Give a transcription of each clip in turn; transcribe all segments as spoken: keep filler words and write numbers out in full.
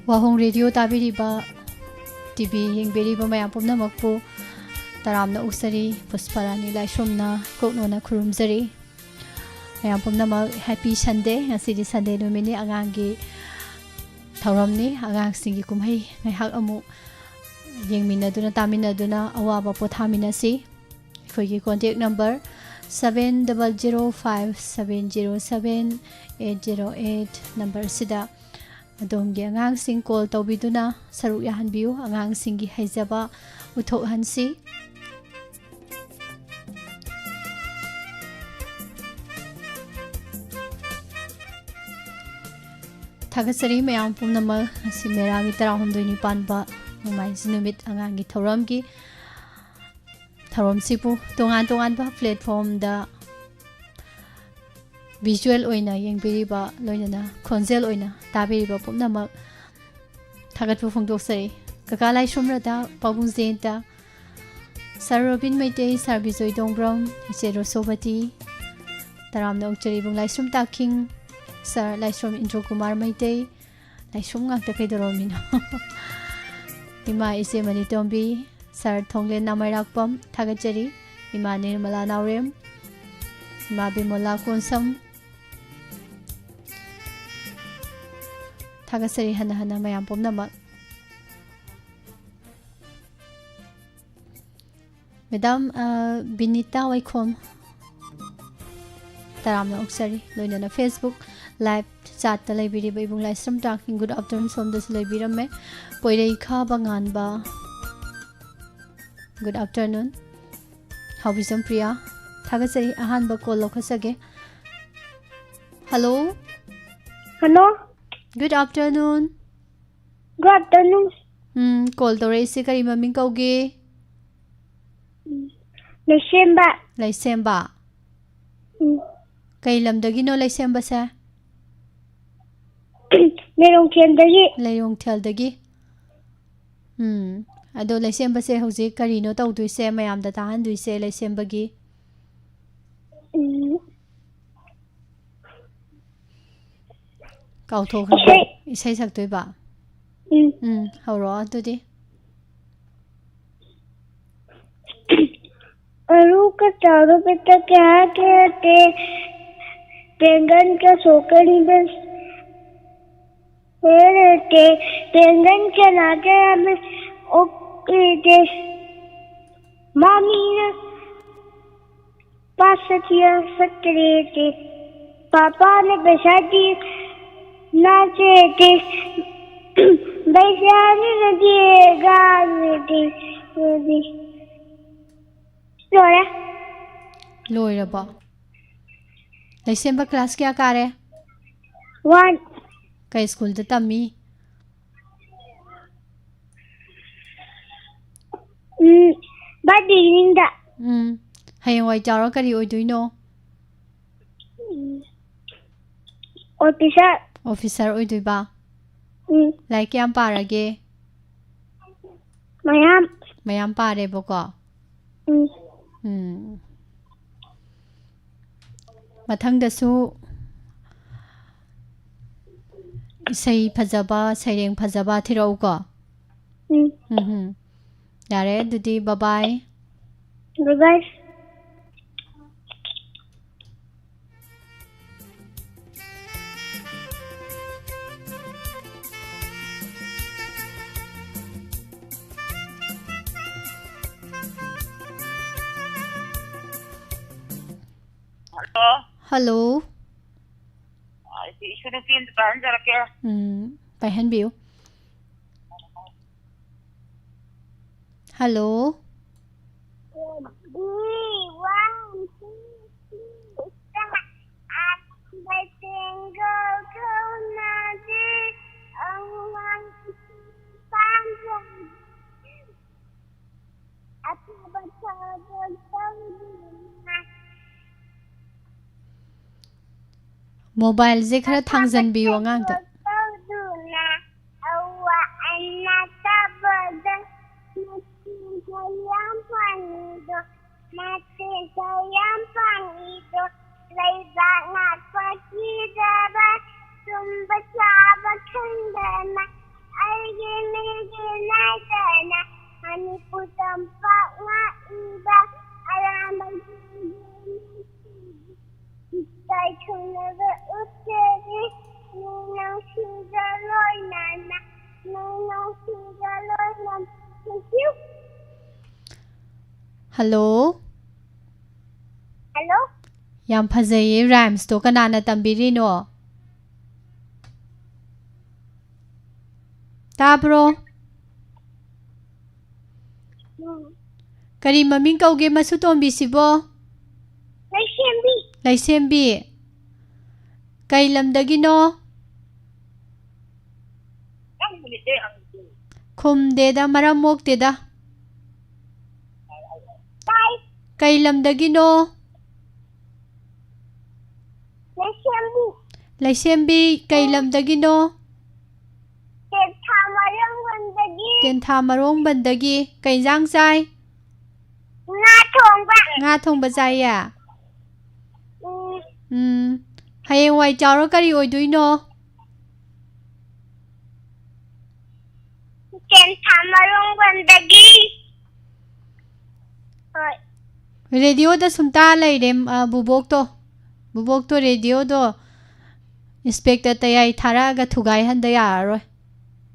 ꯋꯥꯍꯣꯡ radio ꯇꯥꯕꯤꯔꯤꯕ, TV ꯌꯦꯡꯕꯤꯔꯤꯕ ꯃꯌꯥꯝ ꯄꯨꯝꯅꯃꯛꯄꯨ ꯇꯔꯥꯝꯅ ꯑꯣꯛꯆꯔꯤ꯫ ꯄꯨꯁꯄꯥꯔꯥꯅꯤ ꯂꯥꯏꯁ꯭ꯔꯝꯅ ꯀꯣꯛꯅꯣꯟꯅ ꯈꯨꯔꯨꯝꯖꯔꯤ꯫ ꯃꯌꯥꯝ ꯄꯨꯝꯅꯃꯛ ꯍꯦꯄꯤ ꯁꯟꯗꯦ꯫ ꯉꯁꯤꯗꯤ ꯁꯟꯗꯦ ꯅꯨꯃꯤꯠꯅꯤ, ꯑꯉꯥꯡꯒꯤ ꯊꯧꯔꯝꯅꯤ꯫ ꯑꯉꯥꯡꯁꯤꯡꯒꯤ ꯀꯨꯝꯍꯩ ꯉꯥꯏꯍꯥꯛ ꯑꯃꯨꯛ ꯌꯦꯡꯃꯤꯟꯅꯗꯨꯅ, ꯇꯥꯃꯤꯟꯅꯗꯨꯅ ꯑꯋꯥꯕ ꯄꯣꯊꯥꯃꯤꯟꯅꯁꯤ꯫ ꯑꯩꯈꯣꯏꯒꯤ contact number seven double zero five seven zero seven eight zero eight number ꯑꯁꯤꯗ ꯑꯗꯣꯝꯒꯤ ꯑꯉꯥꯡꯁꯤꯡ ꯀꯣꯜ ꯇꯧꯕꯤꯗꯨꯅ ꯁꯔꯨꯛ ꯌꯥꯍꯟꯕꯤꯌꯨ꯫ ꯑꯉꯥꯡꯁꯤꯡꯒꯤ ꯍꯩꯖꯕ ꯎꯠꯊꯣꯛꯍꯟꯁꯤ꯫ ꯊꯥꯒꯠꯆꯔꯤ ꯃꯌꯥꯝ ꯄꯨꯝꯅꯃꯛ꯫ ꯉꯁꯤ ꯃꯦꯔꯥꯒꯤ ꯇꯔꯥꯍꯨꯝꯗꯣꯏꯅꯤ ꯄꯥꯟꯕ ꯅꯣꯡꯃꯥꯏꯖꯤꯡ ꯅꯨꯃꯤꯠ ꯑꯉꯥꯡꯒꯤ ꯊꯧꯔꯝꯒꯤ ꯊꯧꯔꯝꯁꯤꯕꯨ ꯇꯣꯉꯥꯟ ꯇꯣꯉꯥꯟꯕ ꯄ꯭ꯂꯦꯠꯐꯣꯝꯗ ꯚꯤꯖꯨꯋꯦꯜ ꯑꯣꯏꯅ ꯌꯦꯡꯕꯤꯔꯤꯕ, ꯂꯣꯏꯅꯅ ꯈꯣꯟꯖꯦꯜ ꯑꯣꯏꯅ ꯇꯥꯕꯤꯔꯤꯕ ꯄꯨꯝꯅꯃꯛ ꯊꯥꯒꯠꯄ ꯐꯣꯡꯗꯣꯛꯆꯔꯤ꯫ ꯀꯀꯥ ꯂꯥꯏꯁ꯭ꯔꯝ ꯔꯗꯥ, ꯄꯥꯕꯨꯡ ꯖꯌꯟꯇ, ꯁꯥꯔ ꯔꯣꯕꯤꯟ ꯃꯩꯇꯩ, ꯁꯥꯔ ꯕꯤꯖꯣꯏ ꯗꯣꯡꯕ꯭ꯔꯝ, ꯏꯆꯦ ꯔꯣꯁꯣꯕꯇꯤ, ꯇꯔꯥꯝꯅ ꯑꯣꯛꯆꯔꯤ ꯏꯕꯨꯡ ꯂꯥꯏꯁ꯭ꯔꯝ ꯇꯥꯈꯤꯡ, ꯁꯥꯔ ꯂꯥꯏꯁ꯭ꯔꯝ ꯏꯟꯗ꯭ꯔꯣ ꯀꯨꯃꯥꯔ ꯃꯩꯇꯩ, ꯂꯥꯏꯁ꯭ꯔꯝ ꯉꯥꯛꯇ ꯀꯩꯗꯧꯔꯝꯃꯤꯅꯣ? ꯏꯃꯥ ꯏꯆꯦ ꯃꯅꯤꯇꯣꯝꯕꯤ, ꯁꯥꯔ ꯊꯣꯡꯂꯦꯟ ꯅꯥꯃꯩꯔꯥꯛꯄꯝ ꯊꯥꯒꯠꯆꯔꯤ꯫ ꯏꯃꯥ ꯅꯤꯔꯃꯂꯥ ꯅꯥꯎꯔꯦꯝ, ꯏꯃꯥ ꯕꯤꯃꯣꯂꯥ ꯀꯣꯟꯁꯝ, ꯊꯥꯒꯠꯆꯔꯤ ꯍꯟꯅ ꯍꯟꯅ ꯃꯌꯥꯝ ꯄꯨꯝꯅꯃꯛ꯫ ꯃꯦꯗꯥꯝ, ꯑ, ꯕꯤꯅꯤꯇꯥ ꯋꯥꯏꯈꯣꯝ, ꯇꯔꯥꯝꯅ ꯑꯣꯛꯆꯔꯤ꯫ ꯂꯣꯏꯅꯅ Facebook live chatꯇ ꯂꯩꯕꯤꯔꯤꯕ ꯏꯕꯨꯡ ꯂꯥꯏꯁ꯭ꯔꯝ ꯇꯥꯈꯤꯡ, good afternoon ꯁꯣꯝꯗꯁꯨ ꯂꯩꯕꯤꯔꯝꯃꯦ꯫ ꯄꯣꯏꯔꯩꯈꯥꯕ ꯉꯥꯟꯕ, good afternoon꯫ ꯍꯥꯎꯕꯤꯖꯝ ꯄ꯭ꯔꯤꯌꯥ, ꯊꯥꯒꯠꯆꯔꯤ꯫ ꯑꯍꯥꯟꯕ ꯀꯣꯜ ꯂꯧꯈꯠꯆꯒꯦ꯫ Hello. Hello. Good afternoon꯫ Good afternoon꯫ ꯎꯝ, ꯀꯣꯜ ꯇꯧꯔꯛꯏꯁꯦ ꯀꯔꯤ ꯃꯃꯤꯡ ꯀꯧꯒꯦ? ꯎꯝ, ꯂꯩꯁꯦꯝꯕ꯫ ꯂꯩꯁꯦꯝꯕ? ꯎꯝ꯫ ꯀꯩ ꯂꯝꯗꯒꯤꯅꯣ ꯂꯩꯁꯦꯝꯕꯁꯦ? ꯂꯩꯔꯣꯡꯊꯦꯜꯗꯒꯤ꯫ ꯂꯩꯔꯣꯡꯊꯦꯜꯗꯒꯤ꯫ ꯎꯝ꯫ ꯑꯗꯣ ꯂꯩꯁꯦꯝꯕꯁꯦ ꯍꯧꯖꯤꯛ ꯀꯔꯤꯅꯣ ꯇꯧꯗꯣꯏꯁꯦ, ꯃꯌꯥꯝꯗ ꯇꯥꯍꯟꯗꯣꯏꯁꯦ ꯂꯩꯁꯦꯝꯕꯒꯤ? ꯎꯝ꯫ ꯀꯥꯎꯊꯣꯛꯈ꯭ꯔꯕꯣ? ꯏꯁꯩ꯫ ꯏꯁꯩ ꯁꯛꯇꯣꯏꯕ? ꯎꯝ꯫ ꯎꯝ, ꯍꯧꯔꯛꯑꯣ ꯑꯗꯨꯗꯤ꯫ ꯑꯔꯨ ꯀꯆꯥꯔꯨ ꯄꯤꯇ ꯀꯌꯥ ꯀꯦ ꯇꯦ, ꯄꯦꯡꯒꯟ ꯀ ꯁꯣꯀꯅꯤ ꯕꯦ ꯍꯦꯔꯦ ꯇꯦ, ꯄꯦꯡꯒꯟ ꯀ ꯅꯥ ꯀꯌꯥ ꯃꯦ ꯑꯣꯀꯦ ꯇꯦ, ꯃꯥꯃꯤꯅ ꯄꯥꯁ ꯊꯤꯌꯥ ꯁꯛꯇ꯭ꯔꯦ ꯇꯦ, ꯄꯥꯄꯥꯅ ꯄꯩꯁꯥ ꯇꯤ ꯅꯥ ꯆꯦ ꯇꯦ, ꯕꯩꯁꯥꯅꯤꯅ ꯇꯦ ꯒꯥꯅꯤ ꯇꯦ, ꯇꯦ꯫ ꯂꯣꯏꯔꯦ꯫ ꯂꯣꯏꯔꯕꯣ? ꯂꯩꯁꯦꯝꯕ class ꯀꯌꯥ ꯀꯥꯔꯦ? One꯫ ꯀꯩ ꯁ꯭ꯀꯨꯜꯗ ꯇꯝꯃꯤ? ꯎꯝ, ꯕꯥꯔ ꯕꯤꯒꯤꯅꯤꯡꯗ꯫ ꯎꯝ꯫ ꯍꯌꯦꯡꯋꯥꯏ ꯆꯥꯎꯔ ꯀꯔꯤ ꯑꯣꯏꯗꯣꯏꯅꯣ? ꯎꯝ꯫ Officer꯫ Officer ꯑꯣꯏꯗꯣꯏꯕ? ꯎꯝ꯫ ꯂꯥꯏꯔꯤꯛ ꯀꯌꯥꯝ ꯄꯥꯔꯒꯦ? ꯃꯌꯥꯝ꯫ ꯃꯌꯥꯝ ꯄꯥꯔꯦꯕꯀꯣ? ꯎꯝ꯫ ꯎꯝ꯫ ꯃꯊꯪꯗꯁꯨ ꯏꯁꯩ ꯐꯖꯕ, ꯁꯩꯔꯦꯡ ꯐꯖꯕ ꯊꯤꯔꯛꯎꯀꯣ꯫ ꯎꯝ꯫ ꯎꯝ ꯍꯨꯝ꯫ ꯌꯥꯔꯦ, ꯑꯗꯨꯗꯤ bye bye꯫ Bye bye꯫ Hello꯫ Hello꯫ ꯑꯩꯁꯦ ꯏꯁꯨ ꯅꯨꯄꯤ ꯑꯝꯇ ꯄꯥꯏꯍꯟꯖꯔꯛꯀꯦ꯫ ꯎꯝ, ꯄꯥꯏꯍꯟꯕꯤꯌꯨ꯫ Hello꯫ Mobileꯁꯦ ꯈꯔ ꯊꯥꯡꯖꯟꯕꯤꯌꯣ ꯑꯉꯥꯡꯗ꯫ ꯇꯧꯗꯨꯅ ꯑꯋꯥ ꯑꯅꯥ ꯇꯥꯕꯗ ꯃꯆꯤꯟ ꯃꯌꯥꯝ ꯄꯥꯟꯕꯤꯗꯣ, ꯃꯆꯤꯟ ꯃꯌꯥꯝ ꯄꯥꯟꯕꯤꯗꯣ, ꯂꯩꯕꯥꯛ ꯉꯥꯛꯄ ꯀꯤꯗꯕ, ꯇꯨꯝꯕ ꯆꯥꯕ ꯈꯪꯗꯅ ꯑꯩ ꯍꯜꯂꯣ꯫ ꯍꯜꯂꯣ꯫ ꯌꯥꯝ ꯐꯖꯩꯌꯦ, rhymes ꯇꯣ ꯀꯅꯥꯅ ꯇꯝꯕꯤꯔꯤꯅꯣ? ꯇꯥꯕ꯭ꯔꯣ? ꯎꯝ꯫ ꯀꯔꯤ ꯃꯃꯤꯡ ꯀꯧꯒꯦ ꯃꯁꯨ ꯇꯣꯝꯕꯤꯁꯤꯕꯣ? ꯂꯩꯁꯦꯝꯕꯤ꯫ ꯂꯩꯁꯦꯝꯕꯤ꯫ ꯀꯩ ꯂꯝꯗꯒꯤꯅꯣ? ꯈꯨꯝꯗꯦꯗ, ꯃꯔꯝ ꯃꯣꯛꯇꯦꯗ꯫ ꯀꯩ ꯂꯝꯗꯒꯤꯅꯣ? ꯂꯩꯁꯦꯝꯕꯤ꯫ ꯂꯩꯁꯦꯝꯕꯤ, ꯀꯩ ꯂꯝꯗꯒꯤꯅꯣ? ꯇꯦꯟꯊꯥ ꯃꯔꯣꯡꯕꯟꯗꯒꯤ꯫ ꯇꯦꯟꯊꯥ ꯃꯔꯣꯡꯕꯟꯗꯒꯤ꯫ ꯀꯩ ꯏꯟꯖꯥꯡ ꯆꯥꯏ? ꯉꯥ ꯊꯣꯡꯕ꯫ ꯉꯥ ꯊꯣꯡꯕ ꯆꯥꯏꯌꯦ? ꯎꯝ꯫ ꯎꯝ꯫ ꯍꯌꯦꯡꯋꯥꯏ ꯆꯥꯎꯔ ꯀꯔꯤ ꯑꯣꯏꯗꯣꯏꯅꯣ? ꯇꯦꯟꯊꯥ ꯃꯔꯣꯡꯕꯟꯗꯒꯤ꯫ ꯍꯣꯏ꯫ ꯔꯦꯗꯤꯑꯣꯗ ꯁꯨꯝ ꯇꯥ ꯂꯩꯔꯦ, ꯑ, ꯕꯨꯕꯣꯛꯇꯣ꯫ ꯕꯨꯕꯣꯛꯇꯣ ꯔꯦꯗꯤꯑꯣꯗꯣ inspector ꯇꯌꯥꯏ ꯊꯥꯔꯛꯑꯒ ꯊꯨꯒꯥꯏꯍꯟꯗ ꯌꯥꯔꯔꯣꯏ꯫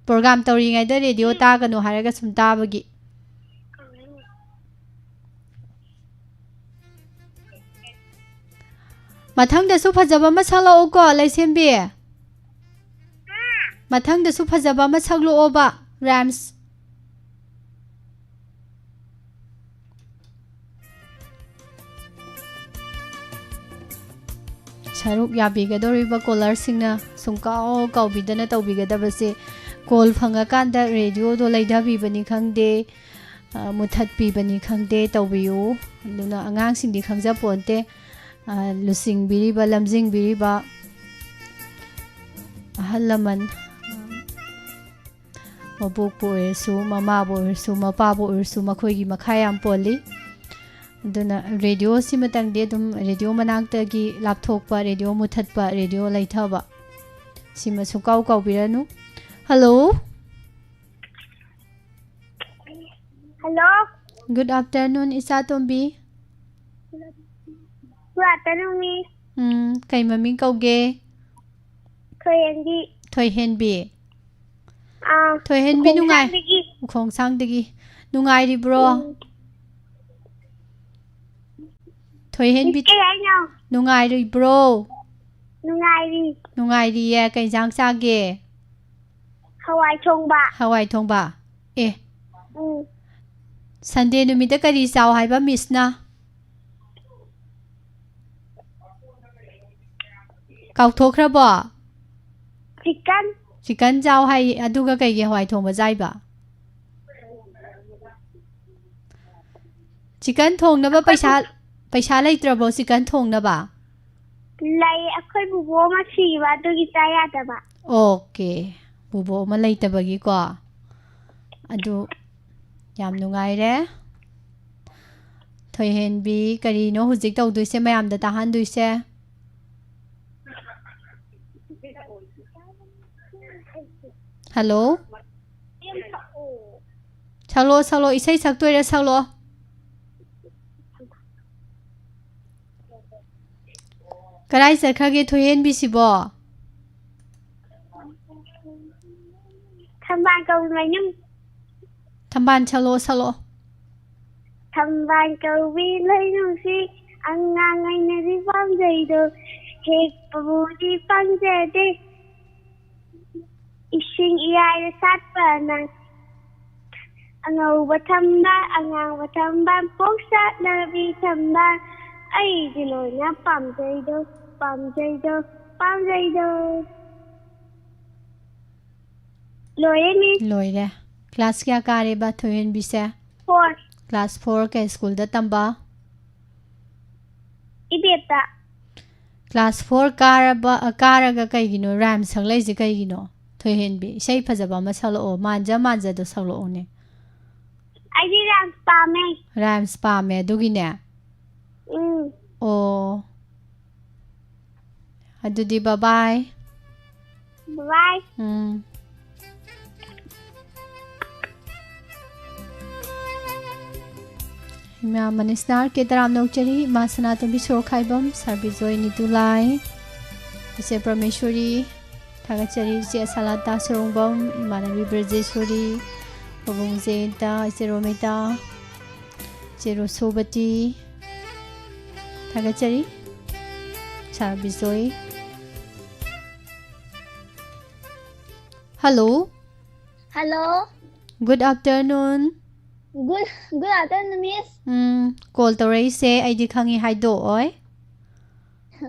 Program ꯇꯧꯔꯤꯉꯩꯗ ꯔꯦꯗꯤꯑꯣ ꯇꯥꯒꯅꯨ ꯍꯥꯏꯔꯒ ꯁꯨꯝ ꯇꯥꯕꯒꯤ꯫ ꯃꯊꯪꯗꯁꯨ ꯐꯖꯕ ꯑꯃ ꯁꯛꯂꯛꯎꯀꯣ, ꯂꯩꯁꯦꯝꯕꯤ꯫ ꯃꯊꯪꯗꯁꯨ ꯐꯖꯕ ꯑꯃ ꯁꯛꯂꯛꯑꯣꯕ, rhymes꯫ ꯁꯔꯨꯛ ꯌꯥꯕꯤꯒꯗꯧꯔꯤꯕ caller ꯁꯤꯡꯅ ꯁꯨꯡꯀꯥꯎ ꯀꯥꯎꯕꯤꯗꯅ ꯇꯧꯕꯤꯒꯗꯕꯁꯦ, call ꯐꯪꯉꯀꯥꯟꯗ ꯔꯦꯗꯤꯑꯣꯗꯣ ꯂꯩꯊꯕꯤꯕꯅꯤ ꯈꯪꯗꯦ, ꯑ, ꯃꯨꯊꯠꯄꯤꯕꯅꯤ ꯈꯪꯗꯦ ꯇꯧꯕꯤꯌꯨ꯫ ꯑꯗꯨꯅ ꯑꯉꯥꯡꯁꯤꯡꯗꯤ ꯈꯪꯖꯄꯣꯟꯇꯦ, ꯑ, ꯂꯨꯆꯤꯡꯕꯤꯔꯤꯕ, ꯂꯝꯖꯤꯡꯕꯤꯔꯤꯕ ꯑꯍꯜ ꯂꯃꯟ, ꯃꯕꯣꯛꯄꯨ ꯑꯣꯏꯔꯁꯨ, ꯃꯃꯥꯕꯨ ꯑꯣꯏꯔꯁꯨ, ꯃꯄꯥꯕꯨ ꯑꯣꯏꯔꯁꯨ, ꯃꯈꯣꯏꯒꯤ ꯃꯈꯥ ꯌꯥꯝ ꯄꯣꯜꯂꯤ꯫ ꯑꯗꯨꯅ ꯔꯦꯗꯤꯑꯣꯁꯤꯃꯇꯪꯗꯤ ꯑꯗꯨꯝ ꯔꯦꯗꯤꯑꯣ ꯃꯅꯥꯛꯇꯒꯤ ꯂꯥꯞꯊꯣꯛꯄ, ꯔꯦꯗꯤꯑꯣ ꯃꯨꯊꯠꯄ, ꯔꯦꯗꯤꯑꯣ ꯂꯩꯊꯕ, ꯁꯤꯃ ꯁꯨꯡꯀꯥꯎ ꯀꯥꯎꯕꯤꯔꯅꯨ꯫ Hello꯫ Hello꯫ Good afternoon, ꯏꯆꯥ ꯇꯣꯝꯕꯤ꯫ Good afternoon, Miss꯫ ꯎꯝ, ꯀꯩ ꯃꯃꯤꯡ ꯀꯧꯒꯦ? ꯊꯣꯏꯍꯦꯟꯕꯤ꯫ ꯊꯣꯏꯍꯦꯟꯕꯤ꯫ ꯑꯥ, ꯊꯣꯏꯍꯦꯟꯕꯤ ꯅꯨꯡꯉꯥꯏ-, ꯎꯈꯣꯡꯁꯥꯡꯗꯒꯤ꯫ ꯎꯈꯣꯡꯁꯥꯡꯗꯒꯤ꯫ ꯅꯨꯡꯉꯥꯏꯔꯤꯕ꯭ꯔꯣ? ꯎꯝ꯫ ꯊꯣꯏꯍꯦꯟꯕꯤ, ꯀꯩ ꯍꯥꯏꯅꯣ? ꯅꯨꯡꯉꯥꯏꯔꯤꯕ꯭ꯔꯣ? ꯅꯨꯡꯉꯥꯏꯔꯤ꯫ ꯅꯨꯡꯉꯥꯏꯔꯤꯌꯦ꯫ ꯀꯩ ꯏꯟꯁꯥꯡ ꯆꯥꯒꯦ? ꯍꯋꯥꯏ ꯊꯣꯡꯕ꯫ ꯍꯋꯥꯏ ꯊꯣꯡꯕ꯫ ꯑꯦ, ꯎꯝ꯫ ꯁꯟꯗꯦ ꯅꯨꯃꯤꯠꯇ ꯀꯔꯤ ꯆꯥꯎ ꯍꯥꯏꯕ ꯃꯤꯁꯅ? ꯀꯥꯎꯊꯣꯛꯈ꯭ꯔꯕꯣ? ꯆꯤꯛꯀꯟ꯫ ꯆꯤꯛꯀꯟ ꯆꯥꯎ ꯍꯥꯏ, ꯑꯗꯨꯒ ꯀꯩꯒꯤ ꯍꯋꯥꯏ ꯊꯣꯡꯕ ꯆꯥꯏꯕ? ꯆꯤꯛꯀꯟ ꯊꯣꯡꯅꯕ ꯄꯩꯁꯥ, ꯄꯩꯁꯥ ꯂꯩꯇ꯭ꯔꯕꯣ ꯆꯤꯛꯀꯟ ꯊꯣꯡꯅꯕ? ꯂꯩ, ꯑꯩꯈꯣꯏ ꯕꯨꯕꯣ ꯑꯃ ꯁꯤꯕ ꯑꯗꯨꯒꯤ ꯆꯥ ꯌꯥꯗꯕ꯫ ꯑꯣꯀꯦ, ꯕꯨꯕꯣ ꯑꯃ ꯂꯩꯇꯕꯒꯤꯀꯣ꯫ ꯑꯗꯨ ꯌꯥꯝ ꯅꯨꯡꯉꯥꯏꯔꯦ꯫ ꯊꯣꯏꯍꯦꯟꯕꯤ, ꯀꯔꯤꯅꯣ ꯍꯧꯖꯤꯛ ꯇꯧꯗꯣꯏꯁꯦ, ꯃꯌꯥꯝꯗ ꯇꯥꯍꯟꯗꯣꯏꯁꯦ? ꯍꯜꯂꯣ? ꯁꯛꯂꯛꯑꯣ, ꯁꯛꯂꯛꯑꯣ, ꯏꯁꯩ ꯁꯛꯇꯣꯏꯔꯥ? ꯁꯛꯂꯛꯑꯣ꯫ ꯀꯗꯥꯏ ꯆꯠꯈ꯭ꯔꯒꯦ ꯊꯣꯏꯍꯦꯟꯕꯤꯁꯤꯕꯣ? ꯊꯝꯕꯥꯜ ꯀꯧꯕꯤ ꯃꯌꯨꯝ꯫ ꯊꯝꯕꯥꯜ ꯁꯛꯂꯛꯑꯣ, ꯁꯛꯂꯛꯑꯣ꯫ ꯊꯝꯕꯥꯜ ꯀꯧꯕꯤ ꯂꯩꯅꯨꯡꯁꯤ, ꯑꯉꯥꯡ ꯑꯩꯅꯗꯤ ꯄꯥꯝꯖꯩꯗꯣ, ꯍꯦꯛꯄꯕꯨꯗꯤ ꯄꯥꯝꯖꯗꯦ꯫ ꯏꯁꯤꯡ ꯏꯌꯥꯏꯗ ꯁꯥꯠꯄ ꯅꯪ, ꯑꯉꯧꯕ ꯊꯝꯕꯥꯜ, ꯑꯉꯥꯡꯕ ꯊꯝꯕꯥꯜ, ꯄꯣꯛꯆꯠꯅꯕꯤ ꯊꯝꯕꯥꯜ, ꯑꯩꯗꯤ ꯂꯣꯏꯅ ꯄꯥꯝꯖꯩꯗꯣ, ꯄꯥꯝꯖꯩꯗꯣ, ꯄꯥꯝꯖꯩꯗꯣ꯫ ꯂꯣꯏꯔꯦ, ꯃꯤꯁ꯫ ꯂꯣꯏꯔꯦ꯫ ꯀ꯭ꯂꯥꯁ ꯀꯌꯥ ꯀꯥꯔꯦꯕ ꯊꯣꯏꯍꯦꯟꯕꯤꯁꯦ? ꯐꯣꯔ꯫ ꯀ꯭ꯂꯥꯁ ꯐꯣꯔ ꯀꯩ ꯁ꯭ꯀꯨꯜꯗ ꯇꯝꯕ? ꯏꯕꯦꯠꯇ꯫ ꯀ꯭ꯂꯥꯁ ꯐꯣꯔ ꯀꯥꯔꯕ, ꯑ, ꯀꯥꯔꯒ ꯀꯩꯒꯤꯅꯣ ꯔꯥꯏꯝ ꯁꯛꯂꯛꯏꯁꯦ ꯀꯩꯒꯤꯅꯣ? ꯊꯣꯏꯍꯦꯟꯕꯤ, ꯏꯁꯩ ꯐꯖꯕ ꯑꯃ ꯁꯛꯂꯛꯑꯣ, ꯃꯥꯟꯖ ꯃꯥꯟꯖꯗꯣ ꯁꯛꯂꯛꯑꯣꯅꯦ꯫ ꯑꯩꯗꯤ ꯔꯥꯏꯝꯁ ꯄꯥꯝꯃꯦ꯫ ꯔꯥꯏꯝꯁ ꯄꯥꯝꯃꯦ ꯑꯗꯨꯒꯤꯅꯦ? ꯎꯝ꯫ ꯑꯣ꯫ ꯑꯗꯨꯗꯤ ꯕꯕꯥꯏ꯫ ꯕꯥꯏ꯫ ꯎꯝ꯫ ꯏꯃꯥ ꯃꯅꯤꯁꯅꯥ ꯑꯥꯔ ꯀꯦ ꯇꯔꯥꯝꯅ ꯑꯣꯛꯆꯔꯤ, ꯏꯃꯥ ꯁꯅꯥꯇꯣꯝꯕꯤ ꯁꯣꯔꯣꯛꯈꯥꯏꯕꯝ, ꯁꯥꯔ ꯕꯤꯖꯣꯏ ꯅꯤꯇꯨꯂꯥꯏ, ꯏꯆꯦ ꯄ꯭ꯔꯃꯦꯁꯣꯔꯤ, ꯊꯥꯒꯠꯆꯔꯤ, ꯏꯆꯦ ꯑꯁꯥꯂꯥꯇꯥ ꯁꯣꯔꯣꯡꯕꯝ, ꯏꯃꯥꯟꯅꯕꯤ ꯕ꯭ꯔꯖꯦꯁꯣꯔꯤ, ꯄꯥꯕꯨꯡ ꯖꯌꯟꯇ, ꯏꯆꯦ ꯔꯣꯃꯤꯇꯥ, ꯏꯆꯦ ꯔꯣꯁꯣꯕꯇꯤ, ꯊꯥꯒꯠꯆꯔꯤ꯫ ꯁꯥꯔ Bijoy. Hello꯫ Hello꯫ Good afternoon꯫ Good, good afternoon, Miss꯫ ꯎꯝ, call ꯇꯧꯔꯛꯏꯁꯦ ꯑꯩꯗꯤ ꯈꯪꯉꯤ ꯍꯥꯏꯗꯣꯛꯑꯣꯏ꯫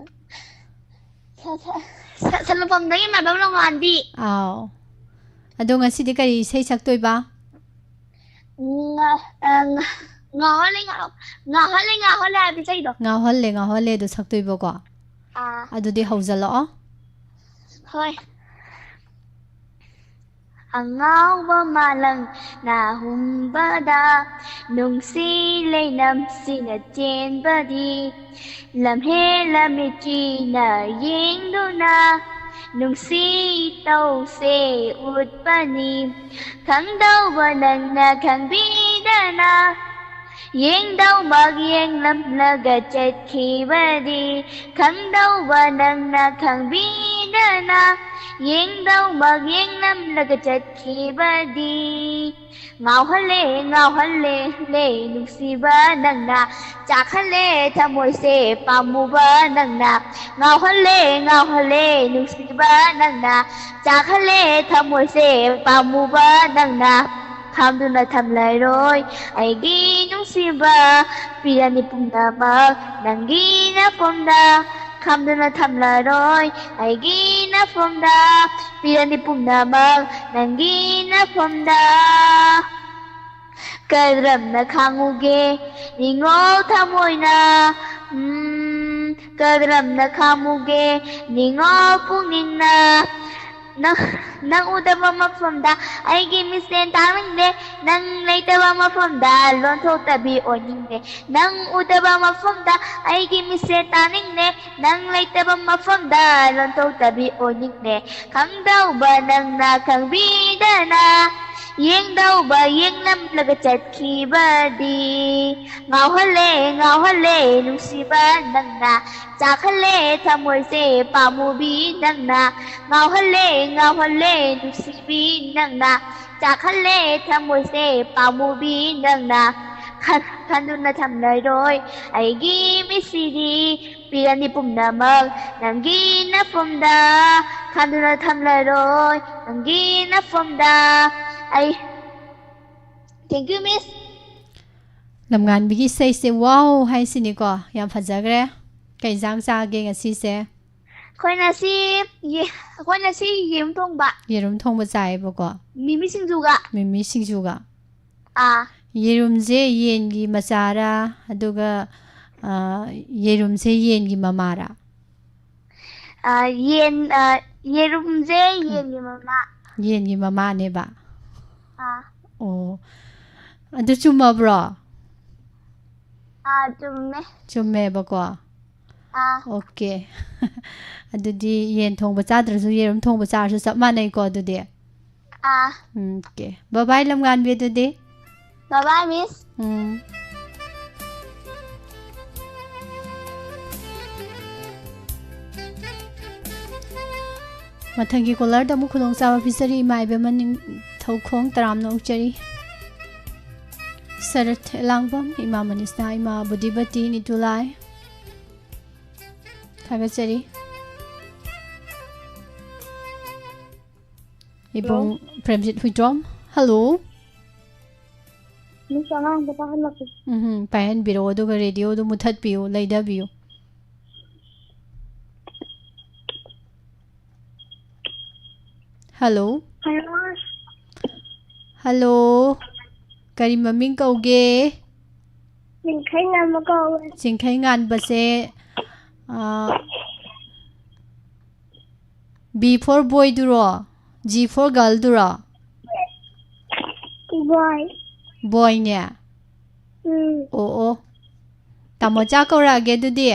ꯁ-, ꯁ-, ꯁ-, ꯁꯅꯐꯝꯗꯒꯤ ꯃꯥꯏꯕꯝ ꯅꯣꯡꯉꯥꯟꯕꯤ꯫ ꯑꯥꯎ꯫ ꯑꯗꯣ ꯉꯁꯤꯗꯤ ꯀꯔꯤ ꯏꯁꯩ ꯁꯛꯇꯣꯏꯕ? ꯉ-, ꯑ, ꯉ-, ꯉꯥꯎꯍꯜꯂꯦ, ꯉꯥꯎ-, ꯉꯥꯎꯍꯜꯂꯦ, ꯉꯥꯎꯍꯜꯂꯦ ꯍꯥꯏꯕ ꯏꯁꯩꯗꯣ꯫ ꯉꯥꯎꯍꯜꯂꯦ, ꯉꯥꯎꯍꯜꯂꯦ ꯑꯗꯨ ꯁꯛꯇꯣꯏꯕꯀꯣ꯫ ꯑꯥ꯫ ꯑꯗꯨꯗꯤ ꯍꯧꯖꯜꯂꯛꯑꯣ꯫ ꯍꯣꯏ꯫ ꯑꯉꯥꯎꯕ ꯃꯥꯂꯪꯅ ꯍꯨꯝꯕꯗ, ꯅꯨꯡꯁꯤ ꯂꯩꯅꯝꯁꯤꯅ ꯆꯦꯟꯕꯗꯤ, ꯂꯝꯍꯦꯜꯂ ꯃꯤꯠꯀꯤꯅ ꯌꯦꯡꯗꯨꯅ, ꯅꯨꯡꯁꯤ ꯇꯧꯁꯦ ꯎꯠꯄꯅꯤ꯫ ꯈꯪꯗꯧꯕ ꯅꯪꯅ ꯈꯪꯕꯤꯗꯅ, ꯌꯦꯡꯗꯧꯃꯛ ꯌꯦꯡꯂꯝꯂꯒ ꯆꯠꯈꯤꯕꯗꯤ, ꯈꯪꯗꯧꯕ ꯅꯪꯅ ꯈꯪꯕꯤꯗꯅ, ꯌꯦꯡꯗꯧꯃꯛ ꯌꯦꯡꯂꯝꯂꯒ ꯆꯠꯈꯤꯕꯗꯤ꯫ ꯉꯥꯎꯍꯜꯂꯦ, ꯉꯥꯎꯍꯜꯂꯦ, ꯂꯦ, ꯅꯨꯡꯁꯤꯕ ꯅꯪꯅ, ꯆꯥꯛꯍꯜꯂꯦ ꯊꯃꯣꯏꯁꯦ ꯄꯥꯝꯃꯨꯕ ꯅꯪꯅ꯫ ꯉꯥꯎꯍꯜꯂꯦ, ꯉꯥꯎꯍꯜꯂꯦ, ꯅꯨꯡꯁꯤꯕ ꯅꯪꯅ, ꯆꯥꯛꯍꯜꯂꯦ ꯊꯃꯣꯏꯁꯦ ꯄꯥꯝꯃꯨꯕ ꯅꯪꯅ꯫ ꯈꯥꯝꯗꯨꯅ ꯊꯝꯂꯔꯣꯏ ꯑꯩꯒꯤ ꯅꯨꯡꯁꯤꯕ, ꯄꯤꯔꯅꯤ ꯄꯨꯝꯅꯃꯛ ꯅꯪꯒꯤ ꯅꯐꯝꯗ꯫ ꯈꯥꯝꯗꯨꯅ ꯊꯝꯂꯔꯣꯏ ꯑꯩꯒꯤ ꯅꯐꯝꯗ, ꯄꯤꯔꯅꯤ ꯄꯨꯝꯅꯃꯛ ꯅꯪꯒꯤ ꯅꯐꯝꯗ꯫ ꯀꯔꯝꯅ ꯈꯥꯡꯉꯨꯒꯦ ꯅꯤꯡꯉꯣꯜ ꯊꯃꯣꯏꯅ, ꯎꯝ, ꯀꯔꯝꯅ ꯈꯥꯡꯉꯨꯒꯦ ꯅꯤꯡꯉꯣꯜ ꯄꯨꯛꯅꯤꯡꯅ꯫ ꯅꯪ, ꯅꯪ ꯎꯗꯕ ꯃꯐꯝꯗ ꯑꯩꯒꯤ ꯃꯤꯠꯁꯦ ꯇꯥꯡꯅꯤꯡꯗꯦ, ꯅꯪ ꯂꯩꯇꯕ ꯃꯐꯝꯗ ꯂꯣꯟꯊꯣꯛꯇꯕꯤ ꯑꯣꯏꯅꯤꯡꯗꯦ꯫ ꯅꯪ ꯎꯗꯕ ꯃꯐꯝꯗ ꯑꯩꯒꯤ ꯃꯤꯠꯁꯦ ꯇꯥꯡꯅꯤꯡꯗꯦ, ꯅꯪ ꯂꯩꯇꯕ ꯃꯐꯝꯗ ꯂꯣꯟꯊꯣꯛꯇꯕꯤ ꯑꯣꯏꯅꯤꯡꯗꯦ꯫ ꯈꯪꯗꯧꯕ ꯅꯪꯅ ꯈꯪꯕꯤꯗꯅ, ꯌꯦꯡꯗꯧꯕ ꯌꯦꯡꯂꯝꯂꯒ ꯆꯠꯈꯤꯕꯗꯤ꯫ ꯉꯥꯎꯍꯜꯂꯦ, ꯉꯥꯎꯍꯜꯂꯦ ꯅꯨꯡꯁꯤꯕ ꯅꯪꯅ, ꯆꯥꯛꯍꯜꯂꯦ ꯊꯃꯣꯏꯁꯦ ꯄꯥꯝꯃꯨꯕꯤ ꯅꯪꯅ꯫ ꯉꯥꯎꯍꯜꯂꯦ, ꯉꯥꯎꯍꯜꯂꯦ ꯅꯨꯡꯁꯤꯕꯤ ꯅꯪꯅ, ꯆꯥꯛꯍꯜꯂꯦ ꯊꯃꯣꯏꯁꯦ ꯄꯥꯝꯃꯨꯕꯤ ꯅꯪꯅ꯫ ꯈꯟꯗꯨꯅ ꯊꯝꯂꯔꯣꯏ ꯑꯩꯒꯤ ꯃꯤꯠꯁꯤꯗꯤ, ꯄꯤꯔꯅꯤ ꯄꯨꯝꯅꯃꯛ ꯅꯪꯒꯤ ꯅꯐꯝꯗ, ꯈꯟꯗꯨꯅ ꯊꯝꯂꯔꯣꯏ ꯅꯪꯒꯤ ꯅꯐꯝꯗ꯫ ꯑꯩ Thank you, Miss. ꯂꯝꯉꯥꯟꯕꯤꯒꯤ ꯏꯁꯩꯁꯦ ꯋꯥꯎ ꯍꯥꯏꯁꯤꯅꯤꯀꯣ꯫ ꯌꯥꯝ ꯐꯖꯈ꯭ꯔꯦ꯫ ꯀꯩ ꯏꯟꯖꯥꯡ ꯆꯥꯒꯦ ꯉꯁꯤꯁꯦ? ꯑꯩꯈꯣꯏ ꯉꯁꯤ ꯌꯦ-, ꯑꯩꯈꯣꯏ ꯉꯁꯤ ꯌꯦꯔꯨꯝ ꯊꯣꯡꯕ꯫ ꯌꯦꯔꯨꯝ ꯊꯣꯡꯕ ꯆꯥꯏꯌꯦꯕꯀꯣ꯫ ꯃꯤꯃꯤ ꯁꯤꯡꯖꯨꯒ꯫ ꯃꯤꯃꯤ ꯁꯤꯡꯖꯨꯒ꯫ ꯑꯥ꯫ ꯌꯦꯔꯨꯝꯁꯦ ꯌꯦꯟꯒꯤ ꯃꯆꯥꯔꯥ, ꯑꯗꯨꯒ, ꯑ, ꯌꯦꯔꯨꯝꯁꯦ ꯌꯦꯟꯒꯤ ꯃꯃꯥꯔꯥ? ꯑ, ꯌꯦꯟ, ꯑ, ꯌꯦꯔꯨꯝꯁꯦ ꯎꯝ꯫ ꯌꯦꯟꯒꯤ ꯃꯃꯥ꯫ ꯌꯦꯟꯒꯤ ꯃꯃꯥꯅꯦꯕ? ꯑꯥ꯫ ꯑꯣ꯫ ꯑꯗꯨ ꯆꯨꯝꯃꯕ꯭ꯔꯣ? ꯑꯥ, ꯆꯨꯝꯃꯦ꯫ ꯆꯨꯝꯃꯦꯕꯀꯣ? ꯑꯥ꯫ ꯑꯣꯀꯦ꯫ ꯑꯗꯨꯗꯤ ꯌꯦꯟ ꯊꯣꯡꯕ ꯆꯥꯗ꯭ꯔꯁꯨ ꯌꯦꯔꯨꯝ ꯊꯣꯡꯕ ꯆꯥꯔꯁꯨ ꯆꯞ ꯃꯥꯟꯅꯩꯀꯣ ꯑꯗꯨꯗꯤ? ꯑꯥ꯫ ꯎꯝ, ꯑꯣꯀꯦ꯫ Bye bye, ꯂꯝꯉꯥꯟꯕꯤ, ꯑꯗꯨꯗꯤ꯫ Bye bye, Miss. ꯎꯝ꯫ ꯃꯊꯪꯒꯤ caller ꯗ ꯑꯃꯨꯛ ꯈꯨꯗꯣꯡꯆꯥꯕ ꯄꯤꯖꯔꯤ꯫ ꯏꯃꯥ ꯏꯕꯦꯝꯃ ꯅꯤꯡꯊꯧꯈꯣꯡ ꯇꯔꯥꯝꯅ ꯑꯣꯛꯆꯔꯤ꯫ ꯁꯔꯠ ꯂꯥꯡꯕꯝ, ꯏꯃꯥ ꯃꯅꯤꯁꯅꯥ, ꯏꯃꯥ ꯕꯨꯙꯤꯕꯇꯤ, ꯅꯤꯇꯨꯂꯥꯏ꯫ ꯊꯥꯒꯠꯆꯔꯤ꯫ ꯏꯕꯨꯡ hello. Premjit Huidrom. Hello. Miss, ꯑꯉꯥꯡꯗ ꯄꯥꯍꯜꯂꯛꯀꯦ꯫ ꯎꯝ, ꯄꯥꯏꯍꯟꯕꯤꯔꯛꯑꯣ, ꯑꯗꯨꯒ radio ꯗꯣ ꯃꯨꯊꯠꯄꯤꯌꯨ, ꯂꯩꯊꯕꯤꯌꯨ꯫ ꯍꯜꯂꯣ꯫ ꯍꯜꯂꯣ꯫ ꯍꯜꯂꯣ꯫ ꯀꯔꯤ ꯃꯃꯤꯡ ꯀꯧꯒꯦ? ꯆꯤꯡꯈꯩ ꯉꯥꯟꯕ ꯀꯧꯋꯦ꯫ ꯆꯤꯡꯈꯩ ꯉꯥꯟꯕꯁꯦ, ꯑ, B for boy ꯗꯨꯔꯣ? G for girl ꯗꯨꯔꯣ? Boy꯫ Boy ꯅꯦ? ꯎꯝ꯫ ꯑꯣ, ꯑꯣ꯫ ꯇꯥꯃꯣꯆꯥ ꯀꯧꯔꯛꯑꯒꯦ ꯑꯗꯨꯗꯤ꯫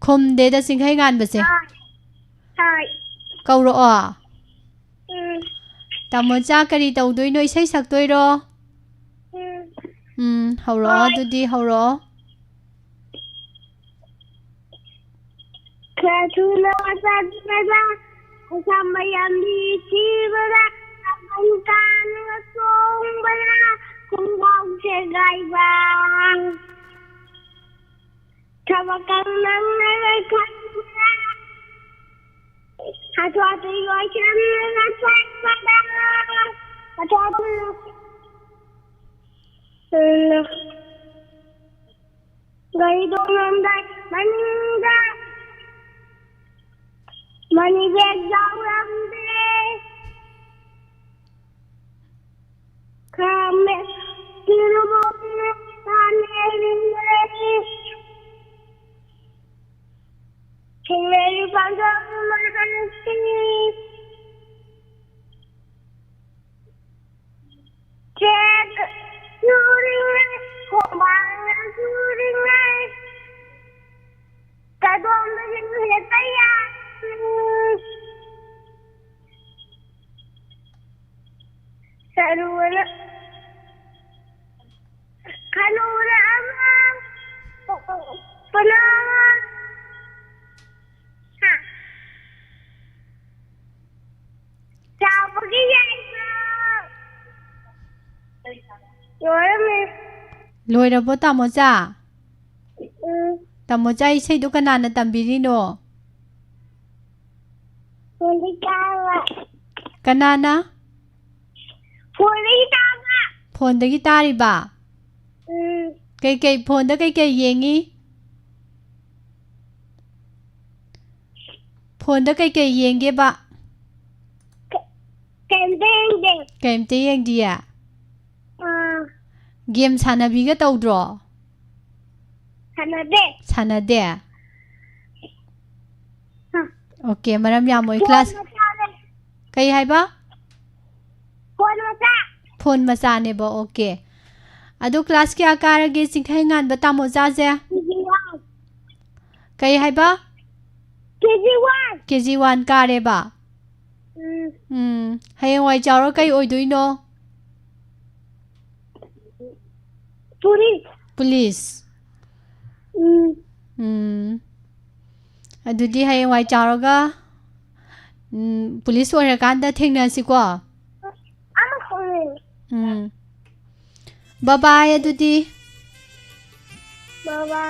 ꯈꯨꯝꯗꯦꯗ ꯆꯤꯡꯈꯩ ꯉꯥꯟꯕꯁꯦ꯫ ꯍꯣꯏ꯫ ꯍꯣꯏ꯫ ꯀꯧꯔꯛꯑꯣ꯫ ꯎꯝ꯫ ꯇꯥꯃꯣꯆꯥ ꯀꯔꯤ ꯇꯧꯗꯣꯏꯅꯣ? ꯏꯁꯩ ꯁꯛꯇꯣꯏꯔꯣ? ꯎꯝ꯫ ꯎꯝ, ꯍꯧꯔꯛꯑꯣ ꯍꯣꯏ꯫ ꯑꯗꯨꯗꯤ, ꯍꯧꯔꯛꯑꯣ꯫ ꯈꯔ ꯊꯨꯅ ꯆꯠꯄꯗ, ꯑꯁꯥꯝ ꯃꯌꯥꯝꯗꯤ ꯊꯤꯕꯗ, ꯇꯥꯅ ꯆꯣꯡꯕꯅ ꯈꯣꯡꯒ꯭ꯔꯥꯎ ꯁꯦꯒꯥꯏꯕ꯫ ꯊꯕꯛ ꯅꯪꯅ ꯈꯟꯕꯗ ꯍꯥꯊꯨ ꯍꯥꯊꯨ ꯂꯣꯏꯁꯤꯟꯅ ꯆꯠꯄꯗ ꯍꯥꯊꯨ ꯍꯥꯊꯨ ꯒꯥꯔꯤ ꯇꯣꯡꯂꯝꯗꯥꯏ ꯃꯅꯤꯡꯗ ꯃꯅꯤ ꯕꯦꯒ ꯌꯥꯎꯔꯝꯗꯦ꯫ ꯈꯥꯝꯃꯦ꯫ ꯇꯤꯔꯨꯕꯣꯝꯅ ꯇꯥꯟꯅꯔꯤꯉꯩ ꯊꯦꯡꯅꯔꯤꯕ ꯃꯍꯥꯛꯁꯤ ꯆꯦꯛ ꯆꯨꯔꯤꯉꯩ, ꯈꯣꯡꯕꯥꯟꯅ ꯆꯨꯔꯤꯉꯩ, ꯀꯗꯣꯝꯗꯒꯤꯅꯣ ꯍꯦꯛꯇ ꯌꯥꯔꯤ꯫ ꯁꯔꯨꯅ ꯈꯅꯨꯅ ꯑꯃ, ꯄꯅꯥ ꯑꯃ꯫ ꯍꯥ? ꯆꯥꯎꯕꯒꯤ ꯌꯥꯏꯃ꯫ ꯂꯣꯏꯔꯝꯃꯦ꯫ ꯂꯣꯏꯔꯕꯣ, ꯇꯥꯃꯣꯆꯥ? ꯎꯝ꯫ ꯇꯥꯃꯣꯆꯥ, ꯏꯁꯩꯗꯣ ꯀꯅꯥꯅ ꯇꯝꯕꯤꯔꯤꯅꯣ? ꯐꯣꯟꯗꯒꯤ ꯇꯥꯕ꯫ ꯀꯅꯥꯅ? ꯐꯣꯟꯗꯒꯤ ꯇꯥꯕ꯫ ꯐꯣꯟꯗꯒꯤ ꯇꯥꯔꯤꯕ? ꯎꯝ꯫ ꯀꯩꯀꯩ, ꯐꯣꯟꯗ ꯀꯩꯀꯩ ꯌꯦꯡꯉꯤ? ꯐꯣꯟꯗ ꯀꯩꯀꯩ ꯌꯦꯡꯒꯦꯕ? ꯀ-, ꯀꯩꯝꯇ ꯌꯦꯡꯗꯦ꯫ ꯀꯩꯝꯇ ꯌꯦꯡꯗꯤꯌꯦ? ꯑꯥ꯫ ꯒꯦꯝ ꯁꯥꯟꯅꯕꯤꯒ ꯇꯧꯗ꯭ꯔꯣ? ꯁꯥꯟꯅꯗꯦ꯫ ꯁꯥꯟꯅꯗꯦ? ꯑꯥ꯫ ꯑꯣꯀꯦ, ꯃꯔꯝ ꯌꯥꯝ ꯃꯣꯛꯏ꯫ ꯐꯣꯟ ꯀ꯭ꯂꯥꯁ ꯃꯆꯥꯅꯦ꯫ ꯀꯩ ꯍꯥꯏꯕ? ꯐꯣꯟ ꯃꯆꯥ꯫ ꯐꯣꯟ ꯃꯆꯥꯅꯦꯕ, ꯑꯣꯀꯦ꯫ ꯑꯗꯨ ꯀ꯭ꯂꯥꯁ ꯀꯌꯥ ꯀꯥꯔꯒꯦ ꯆꯤꯡꯈꯩꯉꯥꯟꯕ ꯇꯥꯃꯣꯆꯥꯁꯦ? K G one. ꯀꯩ ꯍꯥꯏꯕ? K G one. K G one ꯀꯥꯔꯦꯕ? ꯎꯝ꯫ ꯎꯝ꯫ ꯍꯌꯦꯡꯋꯥꯏ ꯆꯥꯎꯔ ꯀꯩ ꯑꯣꯏꯗꯣꯏꯅꯣ? ꯄꯨꯂꯤꯁ꯫ ꯄꯨꯂꯤꯁ꯫ ꯎꯝ꯫ ꯎꯝ꯫ ꯑꯗꯨꯗꯤ ꯍꯌꯦꯡꯋꯥꯏ ꯆꯥꯎꯔꯒ, ꯎꯝ, ꯄꯨꯂꯤꯁ ꯑꯣꯏꯔꯀꯥꯟꯗ ꯊꯦꯡꯅꯁꯤꯀꯣ꯫ ꯎꯝ꯫ ꯕꯕꯥꯏ ꯑꯗꯨꯗꯤ꯫ ꯕꯕꯥ꯫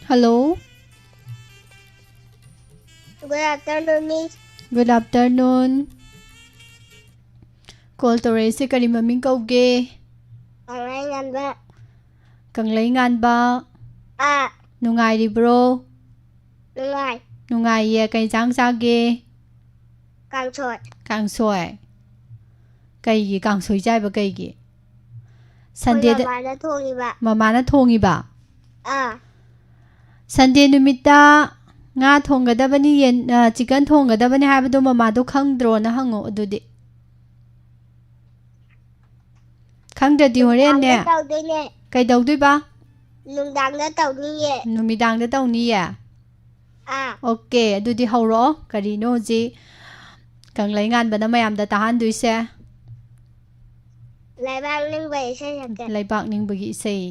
Hello꯫ Good afternoon, Miss꯫ Good afternoon꯫ Call ꯇꯧꯔꯛꯏꯁꯦ ꯀꯔꯤ ꯃꯃꯤꯡ ꯀꯧꯒꯦ? ꯀꯪꯂꯩꯉꯥꯟꯕ꯫ ꯀꯪꯂꯩꯉꯥꯟꯕ꯫ ꯑꯥ꯫ ꯅꯨꯡꯉꯥꯏꯔꯤꯕ꯭ꯔꯣ? ꯅꯨꯡꯉꯥꯏ꯫ ꯅꯨꯡꯉꯥꯏꯌꯦ꯫ ꯀꯩ ꯏꯟꯁꯥꯡ ꯆꯥꯒꯦ? ꯀꯥꯡꯁꯣꯏ꯫ ꯀꯥꯡꯁꯣꯏ꯫ ꯀꯩꯒꯤ ꯀꯥꯡꯁꯣꯏ ꯆꯥꯏꯕ ꯀꯩꯒꯤ? ꯑꯩꯈꯣꯏ ꯁꯟꯗꯦꯗ ꯃꯃꯥꯅ ꯊꯣꯡꯉꯤꯕ꯫ ꯃꯃꯥꯅ ꯊꯣꯡꯉꯤꯕ? ꯑꯥ꯫ ꯁꯟꯗꯦ ꯅꯨꯃꯤꯠꯇ ꯉꯥ ꯊꯣꯡꯒꯗꯕꯅꯤ, ꯌꯦꯟ, ꯑ, ꯆꯤꯀꯟ ꯊꯣꯡꯒꯗꯕꯅꯤ ꯍꯥꯏꯕꯗꯣ ꯃꯃꯥꯗꯣ ꯈꯪꯗ꯭ꯔꯣꯅ ꯍꯪꯉꯣ ꯑꯗꯨꯗꯤ꯫ ꯈꯪꯗ꯭ꯔꯗꯤ ꯍꯣꯔꯦꯟꯅꯦ꯫ ꯅꯨꯡꯗꯥꯡꯗ ꯇꯧꯗꯣꯏꯅꯦ꯫ ꯀꯩꯗꯧꯗꯣꯏꯕ? ꯅꯨꯡꯗꯥꯡꯗ ꯇꯧꯅꯤꯌꯦ꯫ ꯅꯨꯃꯤꯗꯥꯡꯗ ꯇꯧꯅꯤꯌꯦ? ꯑꯥ꯫ ꯑꯣꯀꯦ, ꯑꯗꯨꯗꯤ ꯍꯧꯔꯛꯑꯣ꯫ ꯀꯔꯤꯅꯣ ꯍꯧꯖꯤꯛ ꯀꯪꯂꯩ ꯉꯥꯟꯕꯅ ꯃꯌꯥꯝꯗ ꯇꯥꯍꯟꯗꯣꯏꯁꯦ? ꯂꯩꯕꯥꯛ ꯅꯤꯡꯕ ꯏꯁꯩ ꯁꯛꯀꯦ꯫ ꯂꯩꯕꯥꯛ ꯅꯤꯡꯕꯒꯤ ꯏꯁꯩ꯫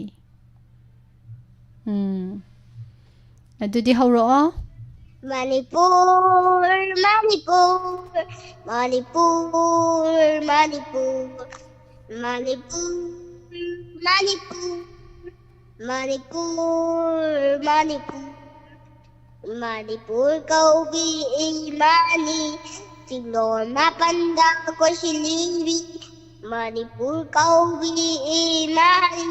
ꯎꯝ꯫ ꯑꯗꯨꯗꯤ ꯍꯧꯔꯛꯑꯣ꯫ ꯃꯅꯤꯄꯨꯔ, ꯃꯅꯤꯄꯨꯔ, ꯃꯅꯤꯄꯨꯔ, ꯃꯅꯤꯄꯨꯔ, ꯃꯅꯤꯄꯨꯔ, ꯃꯅꯤꯄꯨꯔ, ꯃꯅꯤꯄꯨꯔ, ꯃꯅꯤꯄꯨꯔ꯫ ꯃꯅꯤꯄꯨꯔ ꯀꯧꯕꯤ ꯏꯃꯥꯅꯤ, ꯆꯤꯡꯂꯣꯟ ꯃꯥꯄꯟꯗ ꯀꯣꯏꯁꯤꯜꯂꯤꯕꯤ꯫ ꯃꯅꯤꯄꯨꯔ ꯀꯧꯕꯤ ꯏꯃꯥꯅꯤ,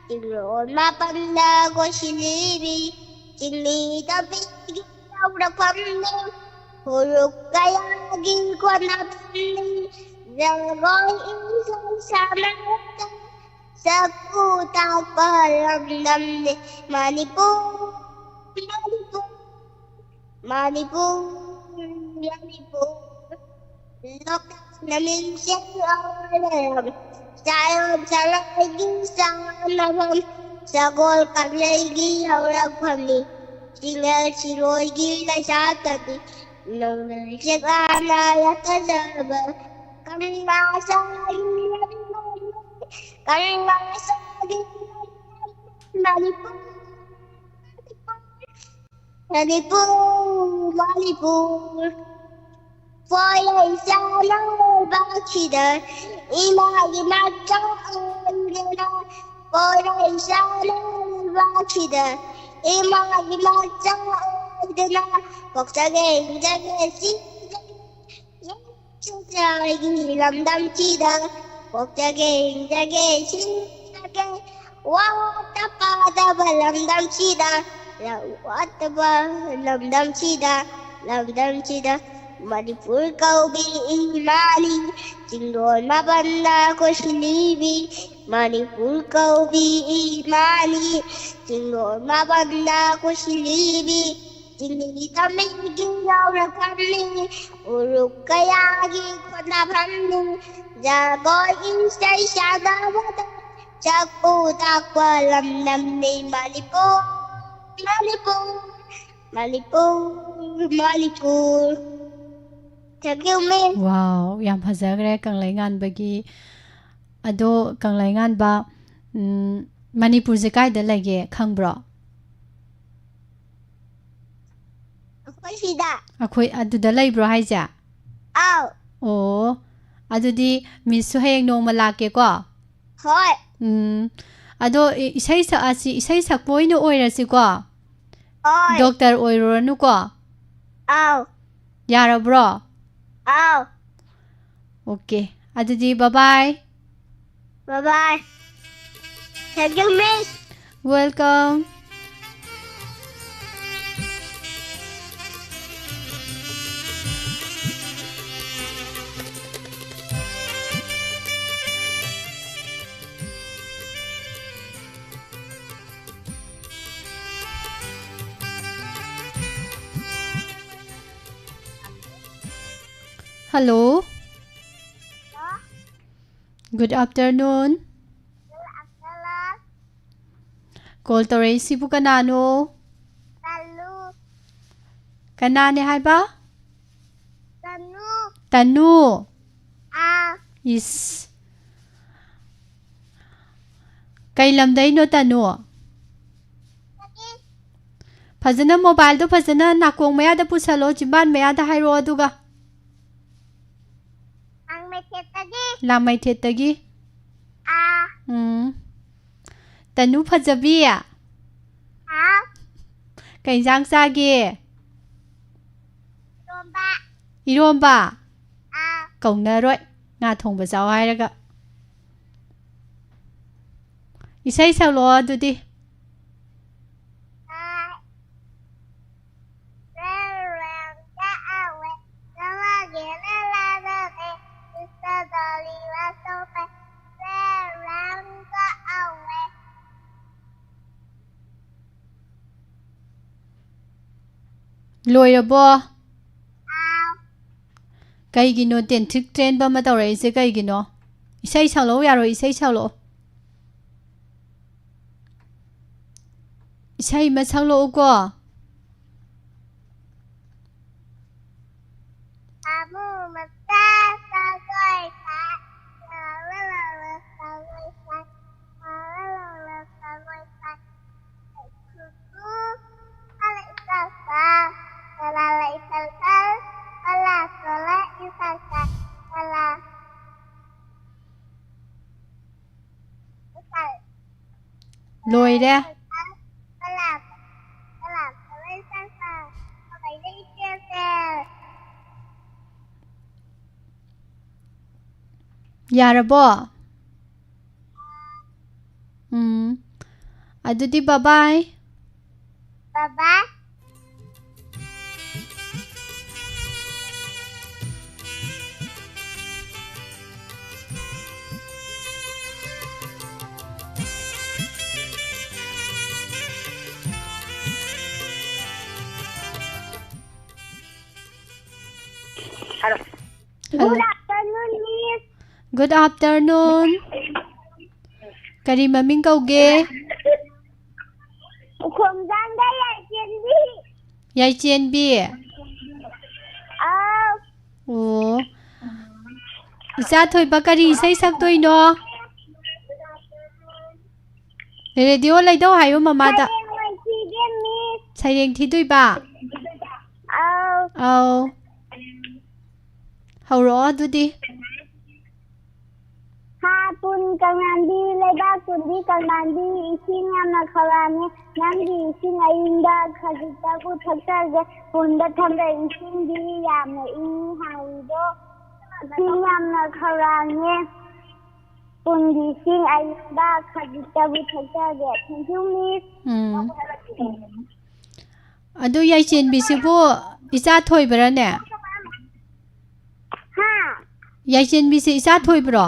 ꯆꯤꯡꯂꯣꯟ ꯃꯥꯄꯟꯗ ꯀꯣꯏꯁꯤꯜꯂꯤꯕꯤ꯫ ꯆꯤꯡꯃꯤ ꯇꯝꯃꯤꯒꯤ ꯍꯧꯔꯛꯐꯝꯅꯤ, ꯐꯨꯔꯨꯞ ꯀꯌꯥꯒꯤ ꯈꯣꯟꯅꯐꯝꯅꯤ꯫ ꯖꯒꯣꯏ ꯏꯁꯩ ꯁꯥꯟꯅꯔꯛꯇꯅ ꯁꯛꯄꯨ ꯇꯥꯛꯄ ꯂꯝꯗꯝꯅꯤ ꯃꯅꯤꯄꯨꯔ, ꯃꯅꯤꯄꯨꯔ, ꯃꯅꯤꯄꯨꯔ, ꯃꯅꯤꯄꯨꯔ꯫ ꯂꯣꯛꯇꯥꯛꯅ ꯃꯤꯡꯁꯦꯜ ꯑꯣꯏꯔꯦ, ꯆꯥꯌꯣꯟ ꯆꯥꯂꯣꯏꯒꯤ ꯆꯥꯅꯐꯝ, ꯁꯒꯣꯜ ꯀꯥꯡꯖꯩꯒꯤ ꯍꯧꯔꯛꯐꯝꯅꯤ, ꯆꯤꯡꯉꯜ ꯁꯤꯔꯣꯏꯒꯤ ꯂꯩꯁꯥꯠꯇꯅꯤ, ꯅꯣꯡꯗꯝ ꯁꯦꯛꯃꯥꯏꯅ ꯌꯥꯠꯆꯖꯕ, ꯀꯪꯂꯥ ꯁꯥꯒꯤ ꯂꯩꯃꯥꯏꯅꯤ꯫ ꯀꯪꯂꯥ ꯁꯥꯕꯤ ꯃꯅꯤꯄꯨꯔ, ꯃꯅꯤꯄꯨꯔ, ꯃꯅꯤꯄꯨꯔ꯫ ꯄꯣꯏꯔꯩ ꯆꯥꯅ ꯂꯩꯕꯥꯛꯁꯤꯗ ꯏꯃꯥꯒꯤ ꯃꯆꯥ ꯑꯣꯏꯗꯅ, ꯄꯣꯏꯔꯩ ꯆꯥꯅ ꯂꯩꯕꯥꯛꯁꯤꯗ ꯏꯃꯥꯒꯤ ꯃꯆꯥ ꯑꯣꯏꯗꯅ ꯄꯣꯛꯆꯒꯦ, ꯍꯤꯡꯖꯒꯦ, ꯁꯤꯖꯒꯦ꯫ ꯁꯤꯖꯒꯦ ꯂꯝꯗꯝꯁꯤꯗ ꯄꯣꯛꯆꯒꯦ, ꯍꯤꯡꯖꯒꯦ, ꯁꯤꯖꯒꯦ꯫ ꯋꯥꯠꯇ ꯄꯥꯗꯕ ꯂꯝꯗꯝꯁꯤꯗ, ꯋꯥꯠꯇꯕ ꯂꯝꯗꯝꯁꯤꯗ, ꯂꯝꯗꯝꯁꯤꯗ꯫ ꯃꯅꯤꯄꯨꯔ ꯀꯧꯕꯤ ꯏꯃꯥꯅꯤ, ꯆꯤꯡꯗꯣꯟ ꯃꯥꯄꯟꯗ ꯀꯣꯏꯁꯤꯜꯂꯤꯕꯤ꯫ ꯃꯅꯤꯄꯨꯔ ꯀꯧꯕꯤ ꯏꯃꯥꯅꯤ, ꯆꯤꯡꯗꯣꯟ ꯃꯥꯄꯟꯗ ꯀꯣꯏꯁꯤꯜꯂꯤꯕꯤ꯫ ꯆꯤꯡꯃꯤ ꯇꯝꯃꯤꯒꯤ ꯌꯥꯎꯔꯛꯐꯝꯅꯤ, ꯎꯔꯨꯛ ꯀꯌꯥꯒꯤ ꯈꯣꯟꯅꯐꯝꯅꯤ꯫ ꯖꯒꯣꯏ ꯏꯁꯩ ꯁꯥꯟꯅꯕꯗ ꯆꯥꯛꯄꯨ ꯇꯥꯛꯄ ꯂꯝꯗꯝꯅꯤ Manipur, Manipur, Manipur, Manipur. Thank you, Miss. ꯋꯥꯎ, ꯌꯥꯝ ꯐꯖꯈ꯭ꯔꯦ ꯀꯪꯂꯩꯉꯥꯟꯕꯒꯤ꯫ ꯑꯗꯣ ꯀꯪꯂꯩꯉꯥꯟꯕ, ꯎꯝ, ꯃꯅꯤꯄꯨꯔꯁꯦ ꯀꯥꯏꯗ ꯂꯩꯒꯦ ꯈꯪꯕ꯭ꯔꯣ? ꯑꯩꯈꯣꯏ ꯁꯤꯗ꯫ ꯑꯩꯈꯣꯏ ꯑꯗꯨꯗ ꯂꯩꯕ꯭ꯔꯣ ꯍꯥꯏꯁꯦ? ꯑꯥꯎ꯫ ꯑꯣ, ꯑꯗꯨꯗꯤ ꯃꯤꯁꯁꯨ ꯍꯌꯦꯡ ꯅꯣꯡꯃ ꯂꯥꯛꯀꯦꯀꯣ꯫ ꯍꯣꯏ꯫ ꯎꯝ, ꯑꯗꯣ ꯏ-, ꯏꯁꯩ ꯁꯛꯑꯁꯤ, ꯏꯁꯩ ꯁꯛꯄ ꯑꯣꯏꯅ ꯑꯣꯏꯔꯁꯤꯀꯣ꯫ ꯍꯣꯏ꯫ ꯗꯣꯛꯇꯔ ꯑꯣꯏꯔꯨꯔꯅꯨꯀꯣ꯫ ꯑꯥꯎ꯫ ꯌꯥꯔꯕ꯭ꯔꯣ? ꯑꯥꯎ꯫ ꯑꯣꯀꯦ, ꯑꯗꯨꯗꯤ bye bye꯫ Bye bye. Thank you, Miss. Welcome. Hello. Good afternoon. Call ꯇꯧꯔꯛꯏꯁꯤꯕꯨ ꯀꯅꯥꯅꯣ? ꯇꯅꯨ꯫ ꯀꯅꯥꯅꯦ ꯍꯥꯏꯕ? ꯇꯅꯨ꯫ ꯇꯅꯨ꯫ ꯑꯥ꯫ ꯏꯁ꯫ ꯀꯩ ꯂꯝꯗꯩꯅꯣ, ꯇꯅꯨ? ꯐꯖꯅ mobileꯗꯣ ꯐꯖꯅ ꯅꯥꯀꯣꯡ ꯃꯌꯥꯗ ꯄꯨꯁꯜꯂꯣ, ꯆꯤꯝꯕꯥꯟ ꯃꯌꯥꯗ ꯍꯥꯏꯔꯛꯑꯣ, ꯑꯗꯨꯒ꯫ ꯂꯥꯡꯃꯩꯊꯦꯠꯇꯒꯤ꯫ ꯂꯥꯡꯃꯩꯊꯦꯠꯇꯒꯤ꯫ ꯑꯥ꯫ ꯎꯝ꯫ ꯇꯅꯨ ꯐꯖꯕꯤ꯫ ꯍꯥꯎ꯫ ꯀꯩ ꯏꯟꯖꯥꯡ ꯆꯥꯒꯦ? ꯏꯔꯣꯝꯕ꯫ ꯏꯔꯣꯝꯕ? ꯑꯥ꯫ ꯀꯧꯅꯔꯣꯏ꯫ ꯉꯥ ꯊꯣꯡꯕ ꯆꯥꯎ ꯍꯥꯏꯔꯒ꯫ ꯏꯁꯩ ꯁꯛꯂꯛꯑꯣ ꯑꯗꯨꯗꯤ꯫ ꯑꯥ꯫ ꯂꯣꯏꯔꯕꯣ? ꯀꯩꯒꯤꯅꯣ ꯇꯦꯟꯊ꯭ꯔꯤꯛ ꯇ꯭ꯔꯦꯟꯕ ꯑꯃ ꯇꯧꯔꯛꯏꯁꯦ ꯀꯩꯒꯤꯅꯣ? ꯏꯁꯩ ꯁꯛꯂꯛꯑꯣ ꯌꯥꯔꯣꯏ, ꯏꯁꯩ ꯁꯛꯂꯛꯑꯣ꯫ ꯏꯁꯩ ꯑꯃ ꯁꯛꯂꯛꯎꯀꯣ꯫ ꯁꯥꯃꯨ ꯃꯆꯥ ꯁꯒꯣꯜ ꯁꯥꯏ, ꯂꯥꯎꯔ ꯂꯥꯎꯔ ꯁꯒꯣꯜ ꯁꯥꯏ, ꯂꯥꯎꯔ ꯂꯥꯎꯔ ꯁꯒꯣꯜ ꯁꯥꯏ꯫ ꯀꯨꯀꯨ, ꯀꯂꯩ ꯁꯥ ꯁꯥ, ꯀꯂꯥ ꯂꯩ ꯁꯪ ꯁꯪ, ꯀꯂꯥ ꯀꯂꯥ ꯏꯁꯥ ꯁꯥ, ꯀꯂꯥ꯫ ꯂꯣꯏꯔꯦ꯫ ꯌꯥꯔꯕꯣ? ꯎꯝ꯫ ꯑꯗꯨꯗꯤ bye bye꯫ Bye bye꯫ Hello. Good afternoon, Miss. Good afternoon. ꯀꯔꯤ ꯃꯃꯤꯡ ꯀꯧꯒꯦ? ꯎꯈꯣꯡꯖꯥꯡꯗ ꯌꯥꯏꯆꯦꯟꯕꯤ꯫ ꯌꯥꯏꯆꯦꯟꯕꯤ? ꯑꯥꯎ꯫ ꯑꯣ꯫ ꯏꯆꯥ ꯊꯣꯏꯕ ꯀꯔꯤ ꯏꯁꯩ ꯁꯛꯇꯣꯏꯅꯣ? ꯔꯦꯗꯤꯑꯣ ꯂꯩꯗꯧ ꯍꯥꯏꯌꯨ ꯃꯃꯥꯗ꯫ ꯁꯩꯔꯦꯡ ꯑꯣꯏ ꯊꯤꯒꯦ, ꯃꯤꯁ꯫ ꯁꯩꯔꯦꯡ ꯊꯤꯗꯣꯏꯕ? ꯑꯧ꯫ ꯑꯧ꯫ ꯍꯧꯔꯛꯑꯣ ꯑꯗꯨꯗꯤ꯫ ꯍꯥ ꯄꯨꯟ ꯀꯪꯂꯥꯟꯕꯤ, ꯂꯩꯕꯥꯛ ꯄꯨꯟꯕꯤ ꯀꯪꯂꯥꯟꯕꯤ, ꯏꯁꯤꯡ ꯌꯥꯝꯅ ꯈꯧꯔꯥꯡꯉꯦ꯫ ꯅꯪꯒꯤ ꯏꯁꯤꯡ ꯑꯏꯪꯕ ꯈꯖꯤꯛꯇꯕꯨ ꯊꯛꯆꯒꯦ꯫ ꯄꯨꯟꯗ ꯊꯝꯕ ꯏꯁꯤꯡꯗꯤ ꯌꯥꯝꯅ ꯏꯪꯉꯤ ꯍꯥꯏꯗꯣ꯫ ꯏꯁꯤꯡ ꯌꯥꯝꯅ ꯈꯧꯔꯥꯡꯉꯦ꯫ ꯄꯨꯟꯒꯤ ꯏꯁꯤꯡ ꯑꯏꯪꯕ ꯈꯖꯤꯛꯇꯕꯨ ꯊꯛꯆꯒꯦ꯫ Thank you, miss꯫ ꯎꯝ꯫ ꯑꯗꯨ ꯌꯥꯏꯆꯦꯟꯕꯤꯁꯤꯕꯨ ꯏꯆꯥ ꯊꯣꯏꯕ꯭ꯔꯥꯅꯦ? ꯍꯥ? ꯌꯥꯏꯆꯦꯟꯕꯤꯁꯤ ꯏꯆꯥ ꯊꯣꯏꯕ꯭ꯔꯣ?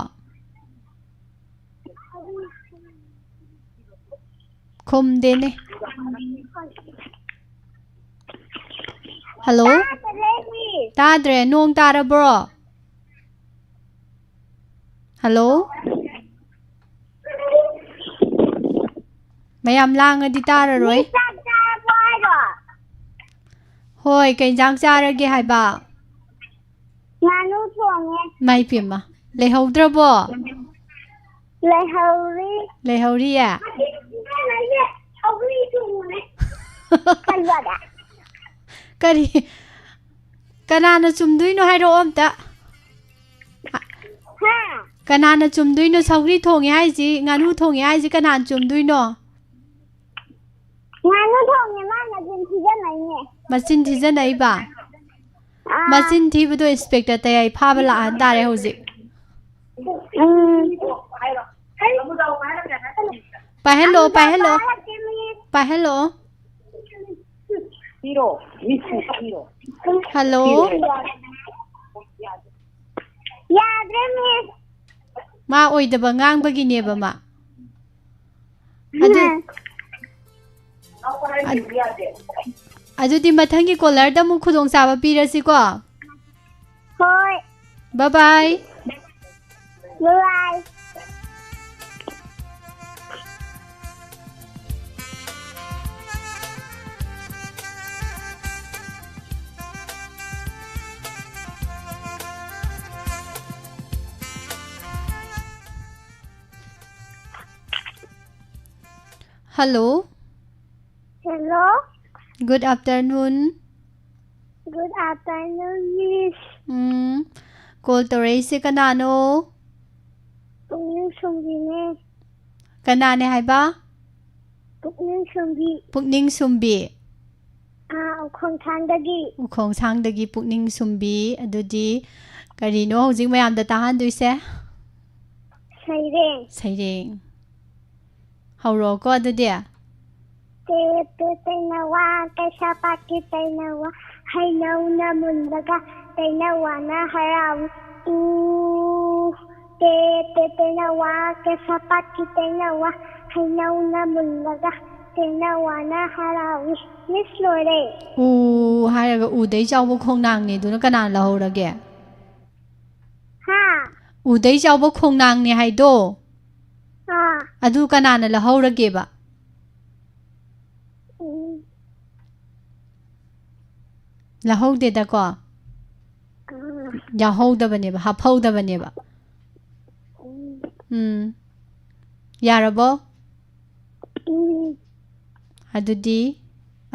ꯈꯨꯝꯗꯦꯅꯦ꯫ ꯍꯜꯂꯣ? ꯇꯥꯗ꯭ꯔꯦ, ꯃꯤꯁ꯫ ꯇꯥꯗ꯭ꯔꯦ꯫ ꯅꯣꯡ ꯇꯥꯔꯕ꯭ꯔꯣ? ꯍꯜꯂꯣ? ꯃꯌꯥꯝ ꯂꯥꯡꯉꯗꯤ ꯇꯥꯔꯔꯣꯏ꯫ ꯃꯤꯁ, ꯆꯥꯛ ꯆꯥꯔꯕꯣ ꯍꯥꯏꯔꯣ? ꯍꯣꯏ, ꯀꯩ ꯏꯟꯖꯥꯡ ꯆꯥꯔꯒꯦ ꯍꯥꯏꯕ? ꯉꯥꯅꯨ ꯊꯣꯡꯉꯦ꯫ ꯃꯥꯏ ꯄꯦꯝꯃ, ꯂꯩꯍꯧꯗ꯭ꯔꯕꯣ? ꯂꯩꯍꯧꯔꯤ꯫ ꯂꯩꯍꯧꯔꯤꯌꯦ? ꯁꯧꯒ꯭ꯔꯤ ꯊꯣꯡꯉꯦ꯫ ꯈꯜꯂꯣꯗ꯫ ꯀꯔꯤ? ꯀꯅꯥꯅ ꯆꯨꯝꯗꯣꯏꯅꯣ ꯍꯥꯏꯔꯛꯑꯣ ꯑꯝꯇ꯫ ꯍꯥ? ꯀꯅꯥꯅ ꯆꯨꯝꯗꯣꯏꯅꯣ? ꯁꯧꯒ꯭ꯔꯤ ꯊꯣꯡꯉꯦ ꯍꯥꯏꯁꯤ, ꯉꯥꯅꯨ ꯊꯣꯡꯉꯦ ꯍꯥꯏꯁꯤ ꯀꯅꯥꯅ ꯆꯨꯝꯗꯣꯏꯅꯣ? ꯉꯥꯅꯨ ꯊꯣꯡꯉꯦ, ꯃꯥ ꯃꯆꯤꯟ ꯊꯤꯖꯟꯅꯩꯅꯦ꯫ ꯃꯆꯤꯟ ꯊꯤꯖꯟꯅꯩꯕ? ꯑꯥ꯫ ꯃꯆꯤꯟ ꯊꯤꯕꯗꯣ ꯏꯟꯁꯄꯦꯛꯇꯔ ꯇꯌꯥꯏ ꯐꯥꯕ ꯂꯥꯛꯍꯟ ꯇꯥꯔꯦ ꯍꯧꯖꯤꯛ꯫ ꯎꯝ꯫ ꯄꯥꯏꯍꯜꯂꯣ, ꯑꯃꯨꯛ ꯄꯥꯏꯍꯜꯂꯣ꯫ ꯄꯥꯏꯔꯛꯀꯦ, ꯃꯤ꯫ ꯄꯥꯏꯍꯜꯂꯣ꯫ ꯍꯜꯂꯣ꯫ ꯌꯥꯗ꯭ꯔꯦ, ꯃꯤ꯫ ꯃꯥ ꯑꯣꯏꯗꯕ ꯉꯥꯡꯕꯒꯤꯅꯦꯕ ꯃꯥ꯫ ꯑꯗꯨ, ꯎꯝ꯫ ꯑꯗ-, ꯑꯗꯨꯗꯤ ꯃꯊꯪꯒꯤ ꯀꯣꯂꯔꯗ ꯑꯃꯨꯛ ꯈꯨꯗꯣꯡꯆꯥꯕ ꯄꯤꯔꯁꯤꯀꯣ꯫ ꯍꯣꯏ꯫ ꯕꯥꯏ ꯕꯥꯏ꯫ ꯕꯥꯏ ꯕꯥꯏ꯫ Hello. Hello. Good afternoon. Good afternoon, Miss. ꯎꯝ, call ꯇꯧꯔꯛꯏꯁꯦ ꯀꯅꯥꯅꯣ? ꯄꯨꯛꯅꯤꯡ ꯁꯨꯝꯕꯤꯅꯦ꯫ ꯀꯅꯥꯅꯦ ꯍꯥꯏꯕ? ꯄꯨꯛꯅꯤꯡ ꯁꯨꯝꯕꯤ꯫ ꯄꯨꯛꯅꯤꯡ ꯁꯨꯝꯕꯤ꯫ ꯑꯥ, ꯎꯈꯣꯡꯊꯥꯡꯗꯒꯤ꯫ ꯎꯈꯣꯡꯁꯥꯡꯗꯒꯤ ꯄꯨꯛꯅꯤꯡ ꯁꯨꯝꯕꯤ꯫ ꯑꯗꯨꯗꯤ ꯀꯔꯤꯅꯣ ꯍꯧꯖꯤꯛ ꯃꯌꯥꯝꯗ ꯇꯥꯍꯟꯗꯣꯏꯁꯦ? ꯁꯩꯔꯦꯡ꯫ ꯁꯩꯔꯦꯡ꯫ ꯍꯧꯔꯛꯑꯣꯀꯣ ꯑꯗꯨꯗꯤ꯫ ꯇꯦ ꯇꯦ ꯇꯩꯅꯋꯥ, ꯀꯩꯁꯥꯝꯄꯥꯠꯀꯤ ꯇꯩꯅꯋꯥ, ꯍꯩꯅꯧꯅ ꯃꯨꯜꯂꯒ ꯇꯩꯅꯋꯥꯅ ꯍꯔꯥꯎꯏ꯫ ꯎ, ꯇꯦ ꯇꯦ ꯇꯩꯅꯋꯥ, ꯀꯩꯁꯥꯝꯄꯥꯠꯀꯤ ꯇꯩꯅꯋꯥ, ꯍꯩꯅꯧꯅ ꯃꯨꯜꯂꯒ ꯇꯩꯅꯋꯥꯅ ꯍꯔꯥꯎꯏ꯫ Miss, ꯂꯣꯏꯔꯦ꯫ ꯎ ꯍꯥꯏꯔꯒ ꯎꯗꯩ ꯆꯥꯎꯕ ꯈꯣꯡꯅꯥꯡꯅꯦ, ꯑꯗꯨꯅ ꯀꯅꯥꯅ ꯂꯧꯍꯧꯔꯒꯦ? ꯍꯥ? ꯎꯗꯩ ꯆꯥꯎꯕ ꯈꯣꯡꯅꯥꯡꯅꯦ ꯍꯥꯏꯗꯣ, ꯑꯥ, ꯑꯗꯨ ꯀꯅꯥꯅ ꯂꯧꯍꯧꯔꯒꯦꯕ? ꯎꯝ, ꯂꯧꯍꯧꯗꯦꯗꯀꯣ꯫ ꯑꯥ, ꯌꯥꯎꯍꯧꯗꯕꯅꯦꯕ, ꯍꯥꯞꯍꯧꯗꯕꯅꯦꯕ꯫ ꯎꯝ, ꯎꯝ, ꯌꯥꯔꯕꯣ? ꯎꯝ, ꯑꯗꯨꯗꯤ,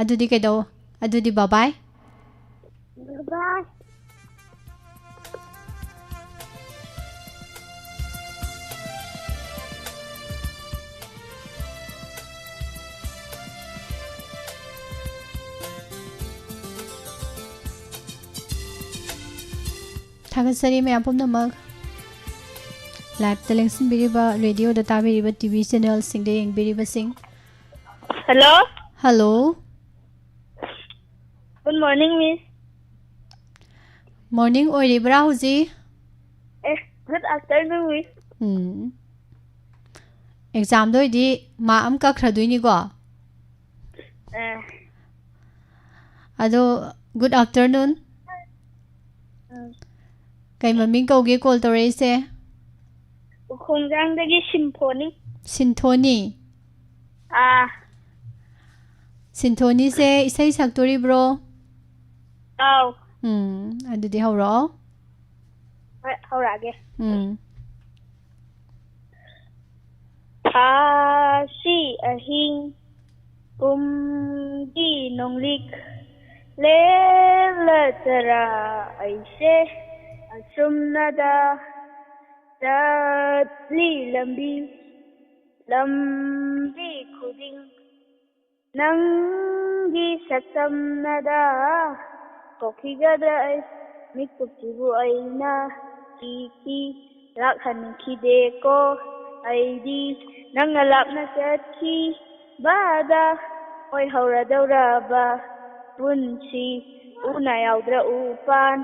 ꯑꯗꯨꯗꯤ ꯀꯩꯗꯧ, ꯑꯗꯨꯗꯤ bye bye꯫ bye bye꯫ ꯊꯥꯒꯠꯆꯔꯤ ꯃꯌꯥꯝ ꯄꯨꯝꯅꯃꯛ꯫ Live ꯇ ꯂꯦꯡꯁꯤꯟꯕꯤꯔꯤꯕ, radio ꯗ ꯇꯥꯕꯤꯔꯤꯕ, T V channel ꯁꯤꯡꯗ ꯌꯦꯡꯕꯤꯔꯤꯕꯁꯤꯡ꯫ Hello. Hello. Good morning, Miss. Morning ꯑꯣꯏꯔꯤꯕ꯭ꯔꯥ ꯍꯧꯖꯤꯛ? Eh, good afternoon, Miss. ꯎꯝ꯫ Exam ꯗ ꯑꯣꯏꯗꯤ mark ꯑꯃ ꯀꯛꯈ꯭ꯔꯗꯣꯏꯅꯤꯀꯣ? Eh, ꯑꯗꯣ, good afternoon꯫ ꯎꯝ꯫ ꯀꯩ ꯃꯃꯤꯡ ꯀꯧꯒꯦ call ꯇꯧꯔꯛꯏꯁꯦ? ꯎꯈꯣꯡꯖꯥꯡꯗꯒꯤ ꯁꯤꯝꯐꯣꯅꯤ꯫ ꯁꯤꯟꯊꯣꯅꯤ꯫ ꯑꯥ꯫ ꯁꯤꯟꯊꯣꯅꯤꯁꯦ ꯏꯁꯩ ꯁꯛꯇꯣꯔꯤꯕ꯭ꯔꯣ? ꯑꯥꯎ꯫ ꯎꯝ, ꯑꯗꯨꯗꯤ ꯍꯧꯔꯛꯑꯣ꯫ ꯍꯣꯏ, ꯍꯧꯔꯛꯑꯒꯦ꯫ ꯎꯝ꯫ ꯊꯥꯁꯤ ꯑꯍꯤꯡ, ꯀꯨꯝꯒꯤ ꯅꯣꯡꯂꯤꯛ, ꯂꯦꯞꯂꯗ꯭ꯔꯥ ꯑꯩꯁꯦ ꯑꯁꯨꯝꯅꯗ ꯆꯠꯂꯤ ꯂꯝꯕꯤ, ꯂꯝꯕꯤ ꯈꯨꯗꯤꯡ ꯅꯪꯒꯤ ꯁꯛꯇꯝꯅꯗ ꯀꯣꯛꯈꯤꯒꯗ꯭ꯔꯥ ꯑꯩ? ꯃꯤꯀꯨꯞꯁꯤꯕꯨ ꯑꯩꯅ ꯀꯤꯈꯤ, ꯂꯥꯛꯍꯟꯈꯤꯗꯦꯀꯣ꯫ ꯑꯩꯗꯤ ꯅꯪꯅ ꯂꯥꯞꯅ ꯆꯠꯈꯤꯕꯗ ꯑꯣꯏꯍꯧꯔꯗꯧꯔꯕ ꯄꯨꯟꯁꯤ ꯎꯅ ꯌꯥꯎꯗ꯭ꯔ ꯎꯄꯥꯟ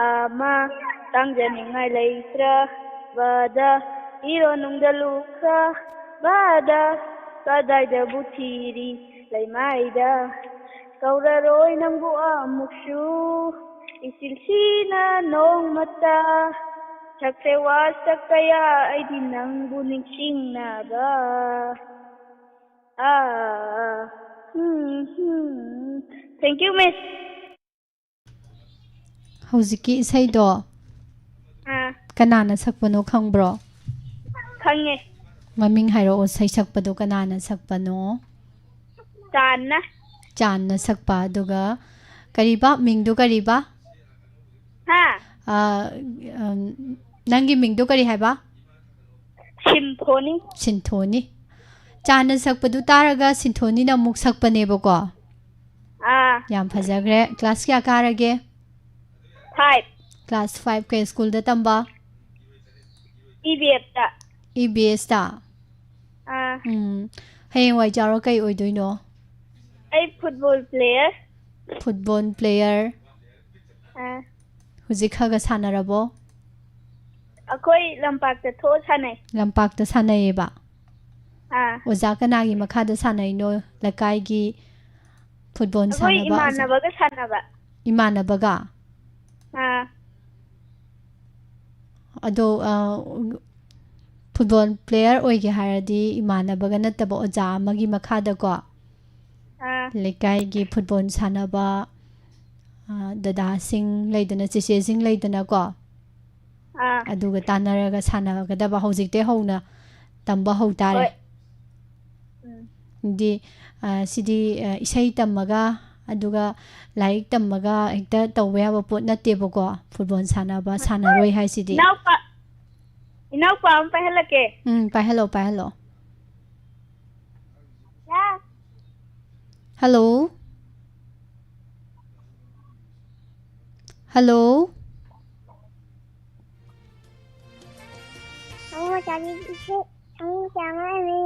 ꯑꯃ ꯇꯥꯡꯖꯅꯤꯡꯉꯥꯏ ꯂꯩꯇ꯭ꯔꯕꯗ ꯏꯔꯣ ꯅꯨꯡꯗ ꯂꯨꯞꯈ꯭ꯔꯕꯗ ꯀꯗꯥꯏꯗꯕꯨ ꯊꯤꯔꯤ ꯂꯩꯃꯥꯏꯗ ꯀꯧꯔꯔꯣꯏ ꯅꯪꯕꯨ ꯑꯃꯨꯛꯁꯨ ꯏꯆꯤꯜꯁꯤꯅ ꯅꯣꯡꯃꯇ ꯁꯛꯈ꯭ꯔꯦ ꯋꯥꯁꯛ ꯀꯌꯥ ꯑꯩꯗꯤ ꯅꯪꯕꯨ ꯅꯤꯡꯁꯤꯡꯅꯕ꯫ ꯑꯥ, ꯍꯝ, ꯍꯝ꯫ Thank you, miss. ꯍꯧꯖꯤꯛꯀꯤ ꯏꯁꯩꯗꯣ ꯑꯥ, ꯀꯅꯥꯅ ꯁꯛꯄꯅꯣ ꯈꯪꯕ꯭ꯔꯣ? ꯈꯪꯉꯦ꯫ ꯃꯃꯤꯡ ꯍꯥꯏꯔꯛꯑꯣ, ꯏꯁꯩ ꯁꯛꯄꯗꯣ ꯀꯅꯥꯅ ꯁꯛꯄꯅꯣ? ꯆꯥꯟꯅ꯫ ꯆꯥꯟꯅ ꯁꯛꯄ꯫ ꯑꯗꯨꯒ ꯀꯔꯤꯕ? ꯃꯤꯡꯗꯣ ꯀꯔꯤꯕ? ꯍꯥ? ꯑꯥ, ꯎꯝ, ꯅꯪꯒꯤ ꯃꯤꯡꯗꯣ ꯀꯔꯤ ꯍꯥꯏꯕ? ꯁꯤꯝꯐꯣꯅꯤ꯫ ꯁꯤꯟꯊꯣꯅꯤ꯫ ꯆꯥꯟꯅ ꯁꯛꯄꯗꯨ ꯇꯥꯔꯒ ꯁꯤꯟꯊꯣꯅꯤꯅ ꯑꯃꯨꯛ ꯁꯛꯄꯅꯦꯕꯀꯣ꯫ ꯑꯥ, ꯌꯥꯝ ꯐꯖꯈ꯭ꯔꯦ꯫ ꯀ꯭ꯂꯥꯁ ꯀꯌꯥ ꯀꯥꯔꯒꯦ? ꯐꯥꯏꯚ꯫ ꯀ꯭ꯂꯥꯁ ꯐꯥꯏꯚ ꯀꯩ ꯁ꯭ꯀꯨꯜꯗ ꯇꯝꯕ? ꯏ ꯕꯤ ꯑꯦꯐꯇ꯫ ꯏ ꯕꯤ ꯑꯦꯁꯇ꯫ ꯑꯥ, ꯎꯝ꯫ ꯍꯌꯦꯡꯋꯥꯏ ꯆꯥꯎꯔ ꯀꯩ ꯑꯣꯏꯗꯣꯏꯅꯣ? ꯑꯩ ꯐꯨꯠꯕꯣꯜ ꯄ꯭ꯂꯦꯌꯔ꯫ Football player. ꯑꯥ, ꯍꯧꯖꯤꯛ ꯈꯔ ꯈꯔ ꯁꯥꯟꯅꯔꯕꯣ? ꯑꯩꯈꯣꯏ ꯂꯝꯄꯥꯛꯇ ꯊꯣꯛꯑ ꯁꯥꯟꯅꯩ꯫ ꯂꯝꯄꯥꯛꯇ ꯁꯥꯟꯅꯩꯌꯦꯕ꯫ ꯑꯥ, ꯑꯣꯖꯥ ꯀꯅꯥꯒꯤ ꯃꯈꯥꯗ ꯁꯥꯟꯅꯩꯅꯣ? ꯂꯩꯀꯥꯏꯒꯤ ꯐꯨꯠꯕꯣꯜ ꯑꯩꯈꯣꯏ ꯁꯥꯟꯅꯕ ꯑꯣꯖꯥ? ꯏꯃꯥꯟꯅꯕꯒ ꯁꯥꯟꯅꯕ꯫ ꯏꯃꯥꯟꯅꯕꯒ? ꯑꯥ, ꯑꯗꯣ, ꯑ, ꯐꯨꯠꯕꯣꯜ ꯄ꯭ꯂꯦꯌꯔ ꯑꯣꯏꯒꯦ ꯍꯥꯏꯔꯗꯤ ꯏꯃꯥꯟꯅꯕꯒ ꯅꯠꯇꯕ ꯑꯣꯖꯥ ꯑꯃꯒꯤ ꯃꯈꯥꯗꯀꯣ, ꯑꯥ, ꯂꯩꯀꯥꯏꯒꯤ ꯐꯨꯠꯕꯣꯜ ꯁꯥꯟꯅꯕ, ꯑ, ꯗꯗꯥꯁꯤꯡ ꯂꯩꯗꯅ, ꯆꯦꯆꯦꯁꯤꯡ ꯂꯩꯗꯅꯀꯣ, ꯑꯥ, ꯑꯗꯨꯒ ꯇꯥꯟꯅꯔꯒ ꯁꯥꯟꯅꯒꯗꯕ ꯍꯧꯖꯤꯛꯇꯩ ꯍꯧꯅ ꯇꯝꯕ ꯍꯧ ꯇꯥꯔꯦ꯫ ꯍꯣꯏ꯫ ꯎꯝ꯫ ꯗꯤ, ꯑ, ꯁꯤꯗꯤ, ꯑ, ꯏꯁꯩ ꯇꯝꯃꯒ, ꯑꯗꯨꯒ ꯂꯥꯏꯔꯤꯛ ꯇꯝꯃꯒ ꯍꯦꯛꯇ ꯇꯧꯕ ꯌꯥꯕ ꯄꯣꯠ ꯅꯠꯇꯦꯕꯀꯣ, ꯐꯨꯠꯕꯣꯜ ꯁꯥꯟꯅꯕ, ꯁꯥꯟꯅꯔꯣꯏ ꯍꯥꯏꯁꯤꯗꯤ꯫ ꯏꯅꯥꯎꯄꯥ, ꯏꯅꯥꯎꯄꯥ ꯑꯃ ꯄꯥꯏꯍꯜꯂꯛꯀꯦ꯫ ꯎꯝ, ꯄꯥꯏꯍꯜꯂꯣ, ꯄꯥꯏꯍꯜꯂꯣ꯫ ꯌꯥ꯫ ꯍꯜꯂꯣ? ꯍꯜꯂꯣ? ꯑꯉꯧꯕ ꯆꯥꯅꯤꯡꯉꯤ, ꯑꯉꯧꯕ ꯆꯥ ꯉꯥꯏꯔꯦ꯫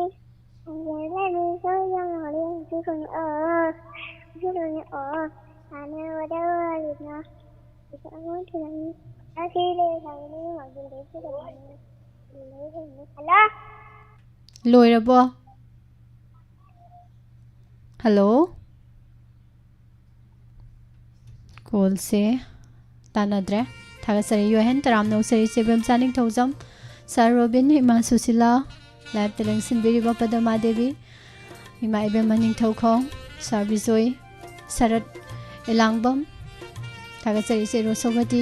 ꯑꯉꯧꯕ ꯂꯩꯔꯦ, ꯁꯣꯏ ꯌꯥꯝ ꯍꯥꯎꯔꯦ, ꯍꯧꯖꯤꯛ ꯀꯣꯟ ꯑꯣ, ꯍꯧꯖꯤꯛ ꯀꯣꯟ ꯑꯣ, ꯁꯥꯟꯅꯕꯗ ꯋꯥꯔꯤꯅ꯫ ꯑꯉꯧꯕ ꯊꯤꯔꯝꯃꯤ꯫ ꯑꯁꯤ ꯂꯩ, ꯁꯥꯟꯅꯕ ꯉꯥꯛꯇ ꯂꯩ, ꯁꯤ ꯂꯩ, ꯁꯤ ꯂꯩ, ꯁꯤ ꯂꯩ꯫ ꯍꯜꯂꯣ? ꯂꯣꯏꯔꯕꯣ? ꯍꯜꯂꯣ? ꯀꯣꯜꯁꯦ ꯇꯥꯟꯅꯗ꯭ꯔꯦ꯫ ꯊꯥꯒꯠꯆꯔꯤ꯫ ꯌꯣꯍꯦꯟ ꯇꯔꯥꯝꯅ ꯅꯣꯛꯆꯔꯤ꯫ ꯏꯆꯦ ꯏꯕꯦꯝꯆꯥ ꯅꯤꯡꯊꯧꯖꯝ, ꯁꯥꯔ ꯔꯣꯕꯤꯟ, ꯏꯃꯥ ꯁꯨꯁꯤꯂꯥ, ꯂꯥꯏꯞꯇ ꯂꯦꯡꯁꯤꯟꯕꯤꯔꯤꯕ ꯄꯗꯃꯥ ꯗꯦꯕꯤ, ꯏꯃꯥ ꯏꯕꯦꯝꯃ ꯅꯤꯡꯊꯧꯈꯣꯡ, ꯁꯥꯔ ꯕꯤꯖꯣꯏ, ꯁꯔꯠ ꯏꯂꯥꯡꯕꯝ, ꯊꯥꯒꯠꯆꯔꯤ ꯏꯆꯦ ꯔꯣꯁꯣꯒꯇꯤ,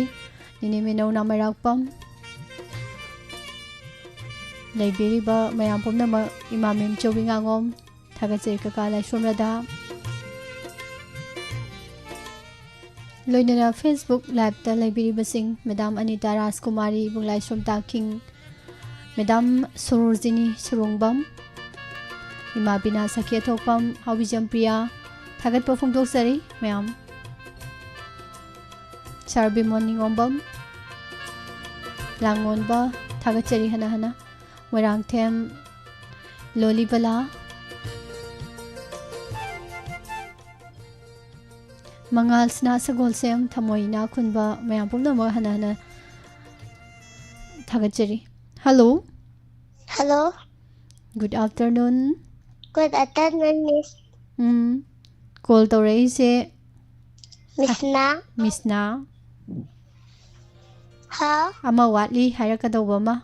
ꯅꯤꯅꯦ ꯃꯤꯅꯧ ꯅꯥꯃꯩꯔꯥꯛꯄꯝ, ꯂꯩꯕꯤꯔꯤꯕ ꯃꯌꯥꯝ ꯄꯨꯝꯅꯃꯛ, ꯏꯃꯥ ꯃꯦꯝꯆꯧꯕꯤ ꯉꯥꯉꯣꯝ, ꯊꯥꯒꯠꯆꯔꯤ ꯀꯀꯥ ꯂꯥꯏꯁ꯭ꯔꯝ ꯔꯥꯙꯥ꯫ ꯂꯣꯏꯅꯅ Facebook ꯂꯥꯏꯞꯇ ꯂꯩꯕꯤꯔꯤꯕꯁꯤꯡ, ꯃꯦꯗꯥꯝ ꯑꯅꯤꯇꯥ ꯔꯥꯖꯀꯨꯃꯥꯔꯤ, ꯏꯕꯨꯡ ꯂꯥꯏꯁ꯭ꯔꯝ ꯇꯥꯈꯤꯡ, ꯃꯦꯗꯥꯝ ꯁꯣꯔꯣꯖꯤꯅꯤ ꯁꯨꯔꯣꯡꯕꯝ, ꯏꯃꯥ ꯕꯤꯅꯥ ꯁꯈꯤ ꯑꯊꯣꯛꯄꯝ, ꯍꯥꯎꯕꯤꯖꯝ ꯄ꯭ꯔꯤꯌꯥ, ꯊꯥꯒꯠꯄ ꯐꯣꯡꯗꯣꯛꯆꯔꯤ ꯃꯌꯥꯝ꯫ ꯁꯥꯔ ꯕꯤꯃꯣꯟ ꯅꯤꯉꯣꯝꯕꯝ, ꯂꯥꯡꯉꯣꯟꯕ, ꯊꯥꯒꯠꯆꯔꯤ ꯍꯟꯅ ꯍꯟꯅ꯫ ꯃꯣꯏꯔꯥꯡꯊꯦꯝ ꯂꯣꯂꯤꯕꯂꯥ, ꯃꯉꯥꯜ ꯁꯅꯥ ꯁꯒꯣꯜꯁꯦꯝ, ꯊꯃꯣꯏ ꯏꯅꯥ ꯈꯨꯟꯕ, ꯃꯌꯥꯝ ꯄꯨꯝꯅꯃꯛ ꯍꯟꯅ ꯍꯟꯅ ꯊꯥꯒꯠꯆꯔꯤ꯫ Hello. Hello. Good afternoon꯫ Good afternoon, Miss꯫ ꯎꯝ꯫ ꯀꯣꯜ ꯇꯧꯔꯛꯏꯁꯦ ꯃꯤꯁꯅ꯫ ꯃꯤꯁꯅ꯫ ꯍꯥꯎ꯫ ꯑꯃ ꯋꯥꯠꯂꯤ ꯍꯥꯏꯔꯛꯀꯗꯧꯕ ꯑꯃ꯫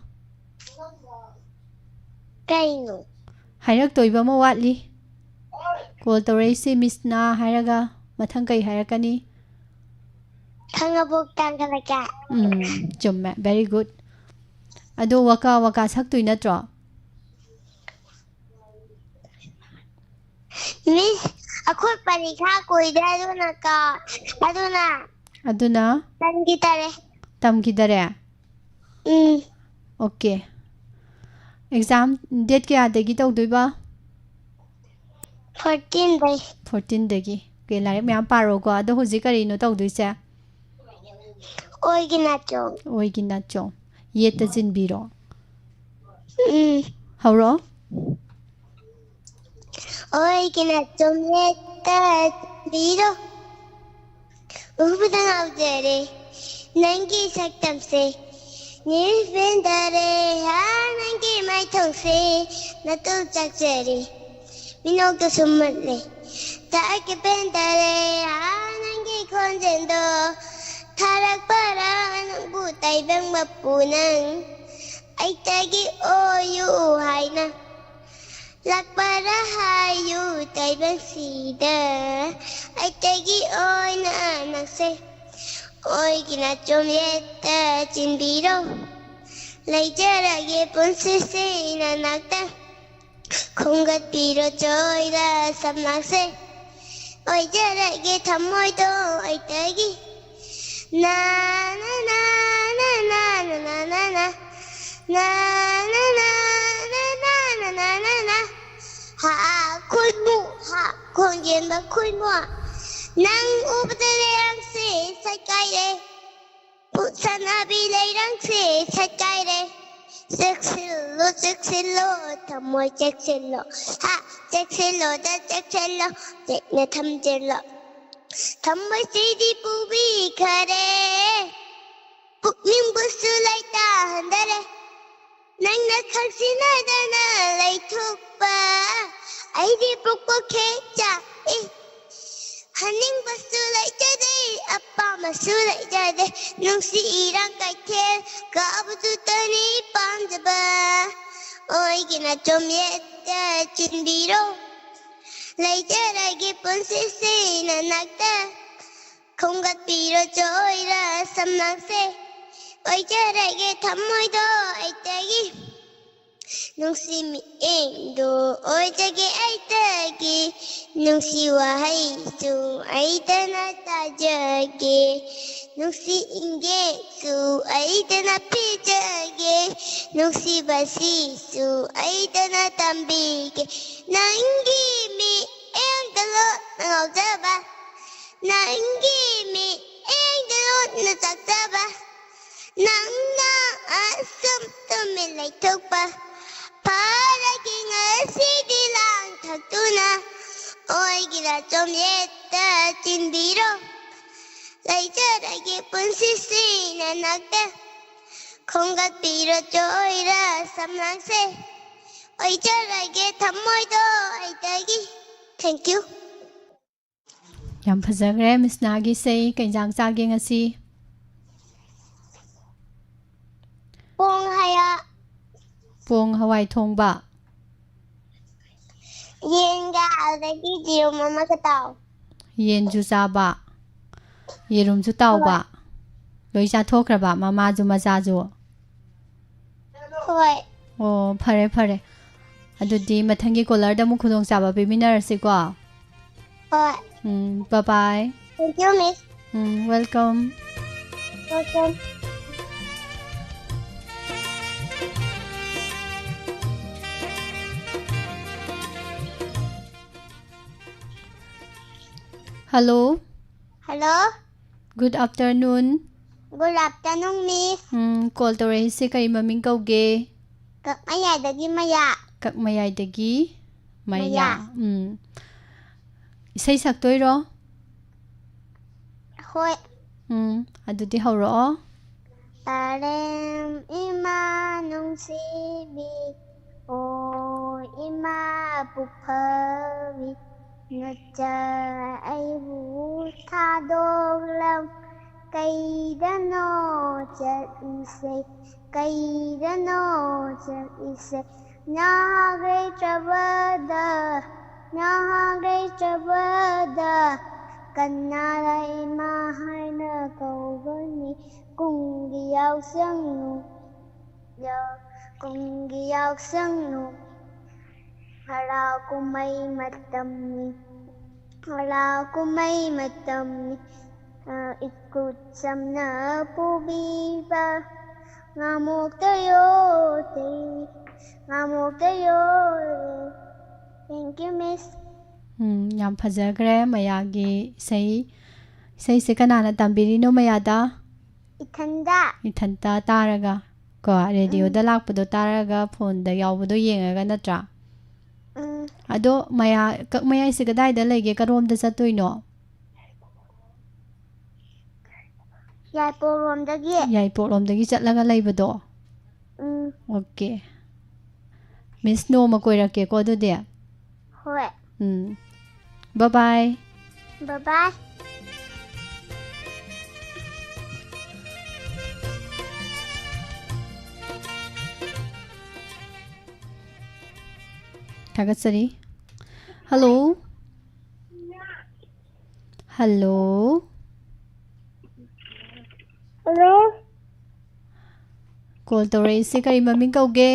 ꯀꯩꯅꯣ? ꯍꯥꯏꯔꯛꯇꯣꯏꯕ ꯑꯃ ꯋꯥꯠꯂꯤ꯫ ꯀꯣꯜ ꯇꯧꯔꯛꯏꯁꯦ ꯃꯤꯁꯅ ꯍꯥꯏꯔꯒ ꯃꯊꯪ ꯀꯩ ꯍꯥꯏꯔꯛꯀꯅꯤ? ꯈꯪꯉꯕꯣꯛ ꯇꯥꯡꯈꯠꯂꯛꯀꯦ꯫ ꯎꯝ, ꯆꯨꯝꯃꯦ꯫ Very good꯫ ꯑꯗꯣ ꯋꯥꯀꯥ ꯋꯥꯀꯥ ꯁꯛꯇꯣꯏ ꯅꯠꯇ꯭ꯔꯣ? ꯃꯤꯁ, ꯑꯩꯈꯣꯏ ꯄꯔꯤꯈꯥ ꯀꯨꯏꯗ꯭ꯔꯦ, ꯑꯗꯨꯅ ꯀꯥ-, ꯑꯗꯨꯅ ꯑꯗꯨꯅ ꯇꯝꯈꯤꯗꯔꯦ꯫ ꯇꯝꯈꯤꯗꯔꯦ? ꯎꯝ꯫ ꯑꯣꯀꯦ꯫ ꯑꯦꯛꯖꯥꯝ ꯗꯦꯠ ꯀꯌꯥꯗꯒꯤ ꯇꯧꯗꯣꯏꯕ? ꯐꯣꯔꯇꯤꯟꯗꯩ꯫ ꯐꯣꯔꯇꯤꯟꯗꯒꯤ꯫ ꯑꯣꯀꯦ, ꯂꯥꯏꯔꯤꯛ ꯃꯌꯥꯝ ꯄꯥꯔꯣꯀꯣ꯫ ꯑꯗꯣ ꯍꯧꯖꯤꯛ ꯀꯔꯤꯅꯣ ꯇꯧꯗꯣꯏꯁꯦ? ꯑꯣꯏꯒꯤ ꯅꯥꯆꯣꯝ꯫ ꯑꯣꯏꯒꯤ ꯅꯥꯆꯣꯝ꯫ ꯌꯦꯠꯇ ꯆꯤꯟꯕꯤꯔꯣ꯫ ꯎꯝ꯫ ꯍꯧꯔꯛꯑꯣ꯫ ꯑꯣꯏꯒꯤ ꯅꯥꯆꯣꯝ ꯌꯦꯠꯇ ꯆꯤꯟꯕꯤꯔꯣ꯫ ꯎꯕꯗ ꯉꯥꯎꯖꯔꯦ ꯅꯪꯒꯤ ꯁꯛꯇꯝꯁꯦ꯫ ꯅꯤꯜ ꯄꯦꯟꯗꯔꯦ ꯍꯥ ꯅꯪꯒꯤ ꯃꯥꯏꯊꯣꯡꯁꯦ꯫ ꯅꯇꯨ ꯆꯥꯛꯆꯔꯦ ꯃꯤꯅꯣꯛꯇ ꯁꯨꯝꯍꯠꯂꯦ꯫ ꯇꯥꯛꯀꯦ ꯄꯦꯟꯗꯔꯦ ꯍꯥ ꯅꯪꯒꯤ ꯈꯣꯟꯖꯦꯜꯗꯣ꯫ ꯊꯥꯔꯛꯄꯔꯥ ꯅꯪꯕꯨ ꯇꯥꯏꯕꯪ ꯃꯄꯨ ꯅꯪ꯫ ꯑꯩꯇꯒꯤ ꯑꯣꯏꯌꯨ ꯍꯥꯏꯅ꯫ ꯂꯥꯛꯄꯔꯥ ꯍꯥꯏꯌꯨ ꯇꯥꯏꯕꯪꯁꯤꯗ꯫ ꯑꯩꯇꯒꯤ ꯑꯣꯏꯅ ꯅꯪꯁꯦ꯫ ꯑꯣꯏꯒꯤ ꯅꯥꯆꯣꯝ ꯌꯦꯠꯇ ꯆꯤꯟꯕꯤꯔꯣ꯫ ꯂꯩꯖꯔꯒꯦ ꯄꯨꯟꯁꯤꯁꯦ ꯅꯅꯥꯛꯇ꯫ ꯈꯣꯝꯒꯠꯄꯤꯔꯣ ꯆꯣꯏꯔ ꯁꯝꯂꯥꯡꯁꯦ꯫ ꯑꯣꯏꯖꯔꯒꯦ ꯊꯃꯣꯏꯗꯣ ꯑꯩꯇꯒꯤ꯫ ꯅꯥ, ꯅꯥ, ꯅꯥ, ꯅꯥ, ꯅꯥ, ꯅꯥ, ꯅꯥ, ꯅꯥ, ꯅꯥ꯫ ꯅꯥ, ꯅꯥ, ꯅꯥ, ꯅꯥ, ꯅꯥ, ꯅꯥ, ꯅꯥ, ꯅꯥ, ꯅꯥ꯫ ꯍꯥ, ꯈꯣꯏꯃꯨ, ꯍꯥ, ꯈꯣꯡꯖꯦꯟꯕ ꯈꯣꯏꯃꯨ꯫ ꯅꯪ ꯎꯕꯗ ꯂꯩꯔꯥꯡꯁꯦ ꯁꯥꯏꯀꯥꯏꯔꯦ꯫ ꯄꯨꯛ ꯁꯥꯟꯅꯕꯤ ꯂꯩꯔꯥꯡꯁꯦ ꯁꯥꯏꯀꯥꯏꯔꯦ꯫ ꯆꯦꯛꯁꯤꯜꯂꯣ, ꯆꯦꯛꯁꯤꯜꯂꯣ, ꯊꯃꯣꯏ ꯆꯦꯛꯁꯤꯜꯂꯣ꯫ ꯍꯥ, ꯆꯦꯛꯁꯤꯜꯂꯣꯗ ꯆꯦꯛꯁꯤꯜꯂꯣ, ꯆꯦꯛꯅ ꯊꯝꯖꯤꯜꯂꯣ꯫ ꯊꯃꯣꯏꯁꯤꯗꯤ ꯄꯨꯕꯤꯈꯔꯦ꯫ ꯄꯨꯛꯅꯤꯡꯕꯨꯁꯨ ꯂꯩꯇꯥꯍꯟꯗꯔꯦ꯫ ꯅꯪꯅ ꯈꯪꯁꯤꯟꯅꯗꯅ ꯂꯩꯊꯣꯛꯄ꯫ ꯑꯩꯗꯤ ꯄꯣꯛꯄ ꯈꯦꯛ ꯆꯥꯛꯏ꯫ ꯍꯟꯅꯤꯡꯕꯁꯨ ꯂꯩꯖꯗꯦ, ꯑꯄꯥꯝꯕꯁꯨ ꯂꯩꯖꯗꯦ꯫ ꯅꯨꯡꯁꯤ ꯏꯔꯥꯡ ꯀꯩꯊꯦꯜ ꯀꯥꯕꯗꯨꯇꯅꯤ ꯄꯥꯝꯖꯕ꯫ ꯑꯣꯏꯒꯤ ꯅꯥꯆꯣꯝ ꯌꯦꯠꯇ ꯆꯤꯟꯕꯤꯔꯣ꯫ ꯂꯩꯖꯔꯒꯦ ꯄꯨꯟꯁꯤꯁꯦ ꯅꯅꯥꯛꯇ꯫ ꯈꯣꯝꯒꯠꯄꯤꯔꯣ ꯆꯣꯏꯔ ꯁꯝꯂꯥꯡꯁꯦ꯫ ꯑꯣꯏꯖꯔꯒꯦ ꯊꯃꯣꯏꯗꯣ ꯑꯩꯇꯒꯤ꯫ ꯅꯨꯡꯁꯤ ꯃꯤꯠꯌꯦꯡꯗꯣ ꯑꯣꯏꯖꯒꯦ ꯑꯩꯗꯒꯤ, ꯅꯨꯡꯁꯤ ꯋꯥꯍꯩꯁꯨ ꯑꯩꯗꯅ ꯇꯥꯖꯒꯦ, ꯅꯨꯡꯁꯤ ꯏꯪꯒꯦꯁꯨ ꯑꯩꯗꯅ ꯄꯤꯖꯒꯦ, ꯅꯨꯡꯁꯤꯕꯁꯤꯁꯨ ꯑꯩꯗꯅ ꯇꯝꯕꯤꯒꯦ, ꯅꯪꯒꯤ ꯃꯤꯠꯌꯦꯡꯗ ꯂꯣꯠꯅ ꯉꯥꯎꯖꯕ, ꯅꯪꯒꯤ ꯃꯤꯠꯌꯦꯡꯗ ꯂꯣꯠꯅ ꯆꯥꯛꯆꯕ, ꯅꯪꯅ ꯑꯁꯨꯝ ꯇꯨꯃꯤꯟ ꯂꯩꯊꯣꯛꯄ꯫ ꯐꯔꯒꯦ ꯉꯁꯤꯗꯤ ꯂꯥꯡ ꯊꯛꯇꯨꯅ, ꯑꯣꯏꯒꯦꯔꯥ ꯆꯣꯝꯌꯦꯠꯇ ꯆꯤꯟꯕꯤꯔꯣ꯫ ꯂꯩꯖꯔꯒꯦ ꯄꯨꯟꯁꯤꯁꯤ ꯅꯅꯥꯛꯇ, ꯈꯣꯝꯒꯠꯄꯤꯔꯣ ꯆꯣꯏꯔ ꯁꯝꯂꯥꯡꯁꯦ, ꯑꯣꯏꯖꯔꯒꯦ ꯊꯃꯣꯏꯗꯣ ꯑꯩꯗꯒꯤ꯫ Thank you. ꯌꯥꯝ ꯐꯖꯈ꯭ꯔꯦ ꯃꯤꯁꯅꯥꯒꯤ ꯏꯁꯩ꯫ ꯀꯩ ꯏꯟꯖꯥꯡ ꯆꯥꯒꯦ ꯉꯁꯤ? ꯄꯣꯡ ꯍꯌꯥ꯫ ꯄꯣꯡ ꯍꯋꯥꯏ ꯊꯣꯡꯕ꯫ ꯌꯦꯟꯒ ꯑꯗꯒꯤ ꯌꯦꯔꯨꯝ ꯑꯃꯒ ꯇꯥꯎ꯫ ꯌꯦꯟꯁꯨ ꯆꯥꯕ, ꯌꯦꯔꯨꯝꯁꯨ ꯇꯥꯎꯕ꯫ ꯂꯣꯏ ꯆꯥꯊꯣꯛꯈ꯭ꯔꯕ ꯃꯃꯥꯁꯨ ꯃꯆꯥꯁꯨ? ꯍꯣꯏ꯫ ꯑꯣ, ꯐꯔꯦ ꯐꯔꯦ꯫ ꯑꯗꯨꯗꯤ ꯃꯊꯪꯒꯤ ꯀꯣꯂꯔꯗ ꯑꯃꯨꯛ ꯈꯨꯗꯣꯡꯆꯥꯕ ꯄꯤꯃꯤꯟꯅꯔꯁꯤꯀꯣ꯫ ꯍꯣꯏ꯫ ꯎꯝ, bye bye. Thank you, Miss. Um, welcome. Welcome. Hello. Hello. Good afternoon. Good afternoon, Miss. Um, call ꯇꯧꯔꯛꯏꯁꯦ ꯀꯔꯤ ꯃꯃꯤꯡ ꯀꯧꯒꯦ? ꯀꯛꯃꯌꯥꯏꯗꯒꯤ ꯃꯌꯥ꯫ ꯀꯛꯃꯌꯥꯏꯗꯒꯤ ꯃꯌꯥ꯫ ꯃꯌꯥ꯫ ꯎꯝ꯫ ꯏꯁꯩ ꯁꯛꯇꯣꯏꯔꯣ? ꯍꯣꯏ꯫ ꯎꯝ, ꯑꯗꯨꯗꯤ ꯍꯧꯔꯛꯑꯣ꯫ ꯄꯔꯦꯝ ꯏꯃꯥ ꯅꯨꯡꯁꯤꯕꯤ, ꯑꯣ ꯏꯃꯥ ꯄꯨꯛꯐꯕꯤ, ꯅꯆꯥ ꯑꯩꯕꯨ ꯊꯥꯗꯣꯛꯂꯝ ꯀꯩꯗꯅꯣ ꯆꯠꯂꯤꯁꯦ, ꯀꯩꯗꯅꯣ ꯆꯠꯂꯤꯁꯦ? ꯅꯍꯥꯛ ꯂꯩꯇ꯭ꯔꯕꯗ, ꯅꯍꯥꯛ ꯂꯩꯇ꯭ꯔꯕꯗ ꯀꯅꯥꯅ ꯏꯃꯥ ꯍꯥꯏꯅ ꯀꯧꯒꯅꯤ? ꯀꯨꯝꯒꯤ ꯌꯥꯎꯁꯪ ꯌꯥꯎ ꯀꯨꯝꯒꯤ ꯌꯥꯎꯁꯪ ꯅꯨꯃꯤꯠ, ꯍꯔꯥꯎ ꯀꯨꯝꯍꯩ ꯃꯇꯝꯅꯤ, ꯍꯔꯥꯎ ꯀꯨꯝꯍꯩ ꯃꯇꯝꯅꯤ꯫ ꯑ, ꯏꯈꯨꯠ ꯁꯝꯅ ꯄꯨꯕꯤꯕ ꯉꯥꯃꯣꯛꯇ ꯌꯣꯜꯂꯤ, ꯉꯥꯃꯣꯛꯇ ꯌꯣꯜꯂꯤ꯫ Thank you, Miss. ꯎꯝ, ꯌꯥꯝ ꯐꯖꯈ꯭ꯔꯦ ꯃꯌꯥꯒꯤ ꯏꯁꯩ꯫ ꯏꯁꯩꯁꯦ ꯀꯅꯥꯅ ꯇꯝꯕꯤꯔꯤꯅꯣ ꯃꯌꯥꯗ? ꯏꯊꯟꯗ꯫ ꯏꯊꯟꯇ ꯇꯥꯔꯒ ꯀꯣ, ꯔꯦꯗꯤꯑꯣꯗ ꯎꯝ꯫ ꯂꯥꯛꯄꯗꯣ ꯇꯥꯔꯒ, ꯐꯣꯟꯗ ꯌꯥꯎꯕꯗꯣ ꯌꯦꯡꯉꯒ, ꯅꯠꯇ꯭ꯔꯥ? ꯎꯝ꯫ ꯑꯗꯣ ꯃꯌꯥ, ꯀꯛꯃꯌꯥꯏꯁꯦ ꯀꯗꯥꯏꯗ ꯂꯩꯒꯦ? ꯀꯔꯣꯝꯗ ꯆꯠꯇꯣꯏꯅꯣ? ꯌꯥꯏꯄꯣꯛꯂꯣꯝꯗꯒꯤ꯫ ꯌꯥꯏꯄꯣꯛꯂꯣꯝꯗꯒꯤ ꯆꯠꯂꯒ ꯂꯩꯕꯗꯣ? ꯎꯝ꯫ ꯑꯣꯀꯦ꯫ ꯃꯤꯁ ꯅꯣꯡꯃ ꯀꯣꯏꯔꯛꯀꯦꯀꯣ ꯑꯗꯨꯗꯤ꯫ ꯍꯣꯏ꯫ ꯎꯝ꯫ ꯕꯥꯏ ꯕꯥꯏ꯫ ꯕꯥꯏ ꯕꯥꯏ꯫ ꯊꯥꯒꯠꯆꯔꯤ꯫ ꯍꯜꯂꯣ꯫ ꯍꯜꯂꯣ꯫ ꯍꯜꯂꯣ꯫ ꯀꯣꯜ ꯇꯧꯔꯛꯏꯁꯦ ꯀꯔꯤ ꯃꯃꯤꯡ ꯀꯧꯒꯦ?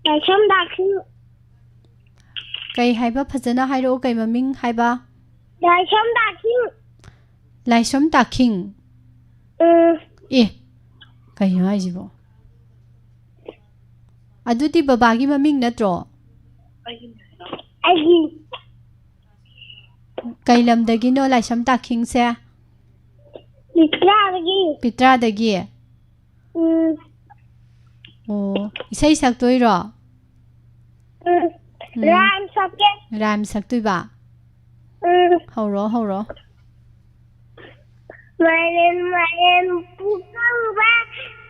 ꯂꯥꯏꯁ꯭ꯔꯝ ꯇꯥꯈꯤꯡ꯫ ꯀꯩ ꯍꯥꯏꯕ? ꯐꯖꯅ ꯍꯥꯏꯔꯛꯑꯣ, ꯀꯩ ꯃꯃꯤꯡ ꯍꯥꯏꯕ? ꯂꯥꯏꯁ꯭ꯔꯝ ꯇꯥꯈꯤꯡ꯫ ꯂꯥꯏꯁ꯭ꯔꯝ ꯇꯥꯈꯤꯡ? ꯎꯝ꯫ ꯑꯦ, ꯀꯩꯅꯣ ꯍꯥꯏꯁꯤꯕꯣ? ꯑꯗꯨꯗꯤ ꯕꯕꯥꯒꯤ ꯃꯃꯤꯡ ꯅꯠꯇ꯭ꯔꯣ? ꯑꯩꯒꯤ꯫ ꯀꯩ ꯂꯝꯗꯒꯤꯅꯣ ꯂꯥꯏꯁ꯭ꯔꯝ ꯇꯥꯈꯤꯡꯁꯦ? ꯄꯤꯇ꯭ꯔꯥꯗꯒꯤ꯫ ꯄꯤꯇ꯭ꯔꯥꯗꯒꯤ? ꯎꯝ꯫ ꯑꯣ, ꯏꯁꯩ ꯁꯛꯇꯣꯏꯔꯣ? ꯎꯝ꯫ ꯎꯝ꯫ ꯔꯥꯏꯝ ꯁꯛꯀꯦ꯫ ꯔꯥꯏꯝ ꯁꯛꯇꯣꯏꯕ? ꯎꯝ꯫ ꯍꯧꯔꯣ, ꯍꯧꯔꯣ꯫ ꯃꯥꯏꯔꯦꯟ, ꯃꯥꯏꯔꯦꯟ ꯄꯨꯀꯪꯕ,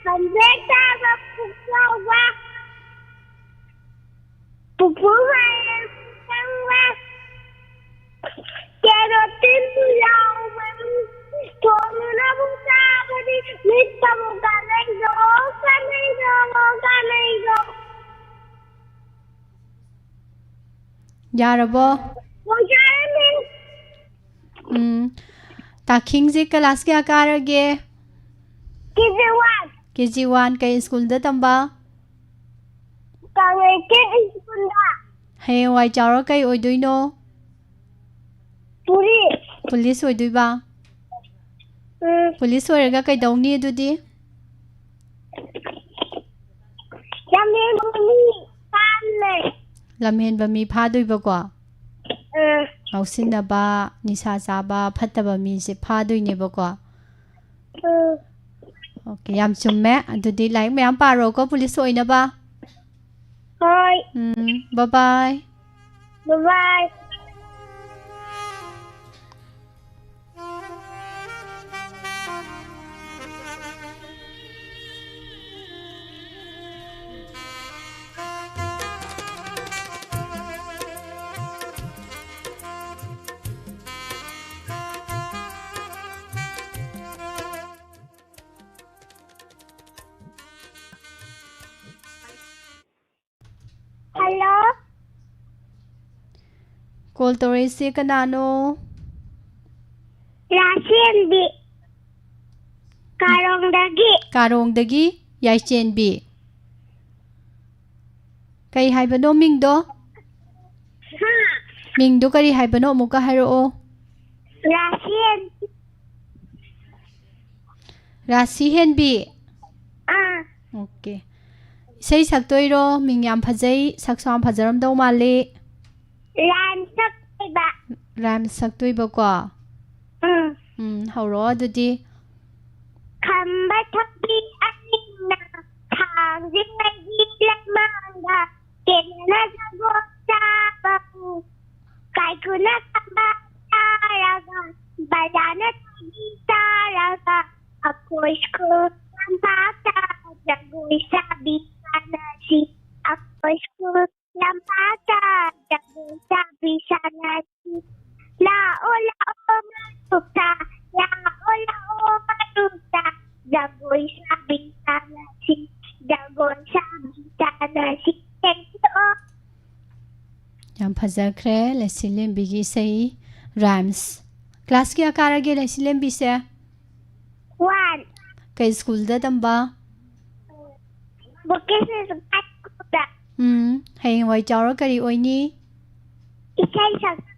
ꯈꯝꯕ꯭ꯔꯦꯛ ꯆꯥꯕ ꯄꯨꯛꯂꯥꯎꯕ꯫ ꯄꯨꯄꯨ ꯃꯥꯏꯔꯦꯟ ꯄꯨꯀꯪꯕ, ꯀꯦꯔꯣꯇꯤꯟ ꯌꯥꯎꯕꯅꯤ꯫ ꯊꯣꯡꯗꯨꯅꯕꯨ ꯆꯥꯕꯗꯤ ꯃꯤꯠꯇꯕꯨ ꯀꯥꯟꯅꯩꯗꯣ, ꯀꯥꯟꯅꯩꯗꯣ, ꯀꯥꯟꯅꯩꯗꯣ꯫ ꯌꯥꯔꯕꯣ? ꯍꯣꯏ, ꯌꯥꯔꯦ, ꯃꯤꯁ꯫ ꯎꯝ꯫ ꯇꯥꯈꯤꯡꯁꯦ ꯀ꯭ꯂꯥꯁ ꯀꯌꯥ ꯀꯥꯔꯒꯦ? ꯀꯦ G one. K G one. ꯀꯩ ꯁ꯭ꯀꯨꯜꯗ ꯇꯝꯕ? ꯀꯥꯡꯂꯩꯀꯦꯝ ꯁ꯭ꯀꯨꯜꯗ꯫ ꯍꯌꯦꯡꯋꯥꯏ ꯆꯥꯎꯔ ꯀꯩ ꯑꯣꯏꯗꯣꯏꯅꯣ? ꯄꯨꯂꯤꯁ꯫ ꯄꯨꯂꯤꯁ ꯑꯣꯏꯗꯣꯏꯕ? ꯎꯝ꯫ ꯄꯨꯂꯤꯁ ꯑꯣꯏꯔꯒ ꯀꯩꯗꯧꯅꯤ ꯑꯗꯨꯗꯤ? ꯂꯝꯍꯦꯟꯕ ꯃꯤ ꯐꯥꯅꯤ꯫ ꯂꯝꯍꯦꯟꯕ ꯃꯤ ꯐꯥꯗꯣꯏꯕꯀꯣ? ꯎꯝ꯫ ꯉꯥꯎꯁꯤꯟꯅꯕ, ꯅꯤꯁꯥ ꯆꯥꯕ, ꯐꯠꯇꯕ ꯃꯤꯁꯦ ꯐꯥꯗꯣꯏꯅꯦꯕꯀꯣ? ꯎꯝ꯫ ꯑꯣꯀꯦ, ꯌꯥꯝ ꯆꯨꯝꯃꯦ꯫ ꯑꯗꯨꯗꯤ ꯂꯥꯏꯔꯤꯛ ꯃꯌꯥꯝ ꯄꯥꯔꯣꯀꯣ, ꯄꯨꯂꯤꯁ ꯑꯣꯏꯅꯕ꯫ ꯍꯣꯏ꯫ ꯎꯝ, bye bye꯫ Bye bye꯫ Hello꯫ Call ꯇꯧꯔꯛꯏꯁꯦ ꯀꯅꯥꯅꯣ? ꯔꯥꯁꯦꯟꯕꯤ꯫ ꯀꯥꯔꯣꯡꯗꯒꯤ꯫ ꯀꯥꯔꯣꯡꯗꯒꯤ ꯌꯥꯏꯆꯦꯟꯕꯤ꯫ ꯀꯩ ꯍꯥꯏꯕꯅꯣ ꯃꯤꯡꯗꯣ? ꯍꯥ? ꯃꯤꯡꯗꯣ ꯀꯔꯤ ꯍꯥꯏꯕꯅꯣ? ꯑꯃꯨꯛꯀ ꯍꯥꯏꯔꯛꯑꯣ꯫ ꯔꯥꯁꯦꯟ꯫ ꯔꯥꯁꯤ ꯍꯦꯟꯕꯤ꯫ ꯑꯥ꯫ ꯑꯣꯀꯦ꯫ ꯏꯁꯩ ꯁꯛꯇꯣꯏꯔꯣ? ꯃꯤꯡ ꯌꯥꯝ ꯐꯖꯩ, ꯁꯛꯁꯨ ꯌꯥꯝ ꯐꯖꯔꯝꯗꯧ ꯃꯥꯜꯂꯤ꯫ Rhyme ꯁꯛꯇꯣꯏꯕ꯫ Rhyme ꯁꯛꯇꯣꯏꯕꯀꯣ? ꯎꯝ꯫ ꯎꯝ, ꯍꯧꯔꯛꯑꯣ ꯑꯗꯨꯗꯤ꯫ ꯈꯝꯕ ꯊꯣꯏꯕꯤ ꯑꯅꯤꯅ ꯊꯥꯡꯖꯤꯡ ꯂꯩꯒꯤ ꯂꯩꯃꯥꯡꯗ ꯀꯦꯅꯅ ꯖꯒꯣꯏ ꯁꯥꯕꯕꯨ ꯀꯥꯏꯀꯨꯅ ꯈꯝꯕ ꯆꯥꯔꯒ, ꯕꯂꯥꯅ ꯊꯣꯏꯕꯤ ꯆꯥꯔꯒ, ꯑꯩꯈꯣꯏ ꯁ꯭ꯀꯨꯜ ꯂꯝꯄꯥꯛꯇ ꯖꯒꯣꯏ ꯁꯥꯕꯤ ꯁꯥꯟꯅꯁꯤ꯫ ꯑꯩꯈꯣꯏ ꯁ꯭ꯀꯨꯜ ꯂꯝꯄꯥꯛꯇ ꯖꯒꯣꯏ ꯁꯥꯕꯤ ꯁꯥꯟꯅꯁꯤ꯫ ꯂꯥꯛꯑꯣ, ꯂꯥꯛꯑꯣ ꯃꯔꯨꯞꯇ, ꯂꯥꯛꯑꯣ, ꯂꯥꯛꯑꯣ ꯃꯔꯨꯞꯇ, ꯖꯒꯣꯏ ꯁꯥꯕꯤ ꯁꯥꯟꯅꯁꯤ, ꯖꯒꯣꯏ ꯁꯥꯕꯤ ꯁꯥꯟꯅꯁꯤ꯫ Thank you all꯫ ꯌꯥꯝ ꯐꯖꯈ꯭ꯔꯦ ꯂꯩꯁꯤꯂꯦꯝꯕꯤꯒꯤ ꯏꯁꯩ, rhymes꯫ Class ꯀꯌꯥ ꯀꯥꯔꯒꯦ ꯂꯩꯁꯤꯂꯦꯝꯕꯤꯁꯦ? One꯫ ꯀꯩ ꯁ꯭ꯀꯨꯜꯗ ꯇꯝꯕ? ꯚꯣꯀꯦꯁꯅꯦꯜ ꯍꯥꯏ ꯁ꯭ꯀꯨꯜꯗ꯫ ꯎꯝ, ꯍꯌꯦꯡꯋꯥꯏ ꯆꯥꯎꯔ ꯀꯔꯤ ꯑꯣꯏꯅꯤ? ꯏꯁꯩ ꯁꯛ-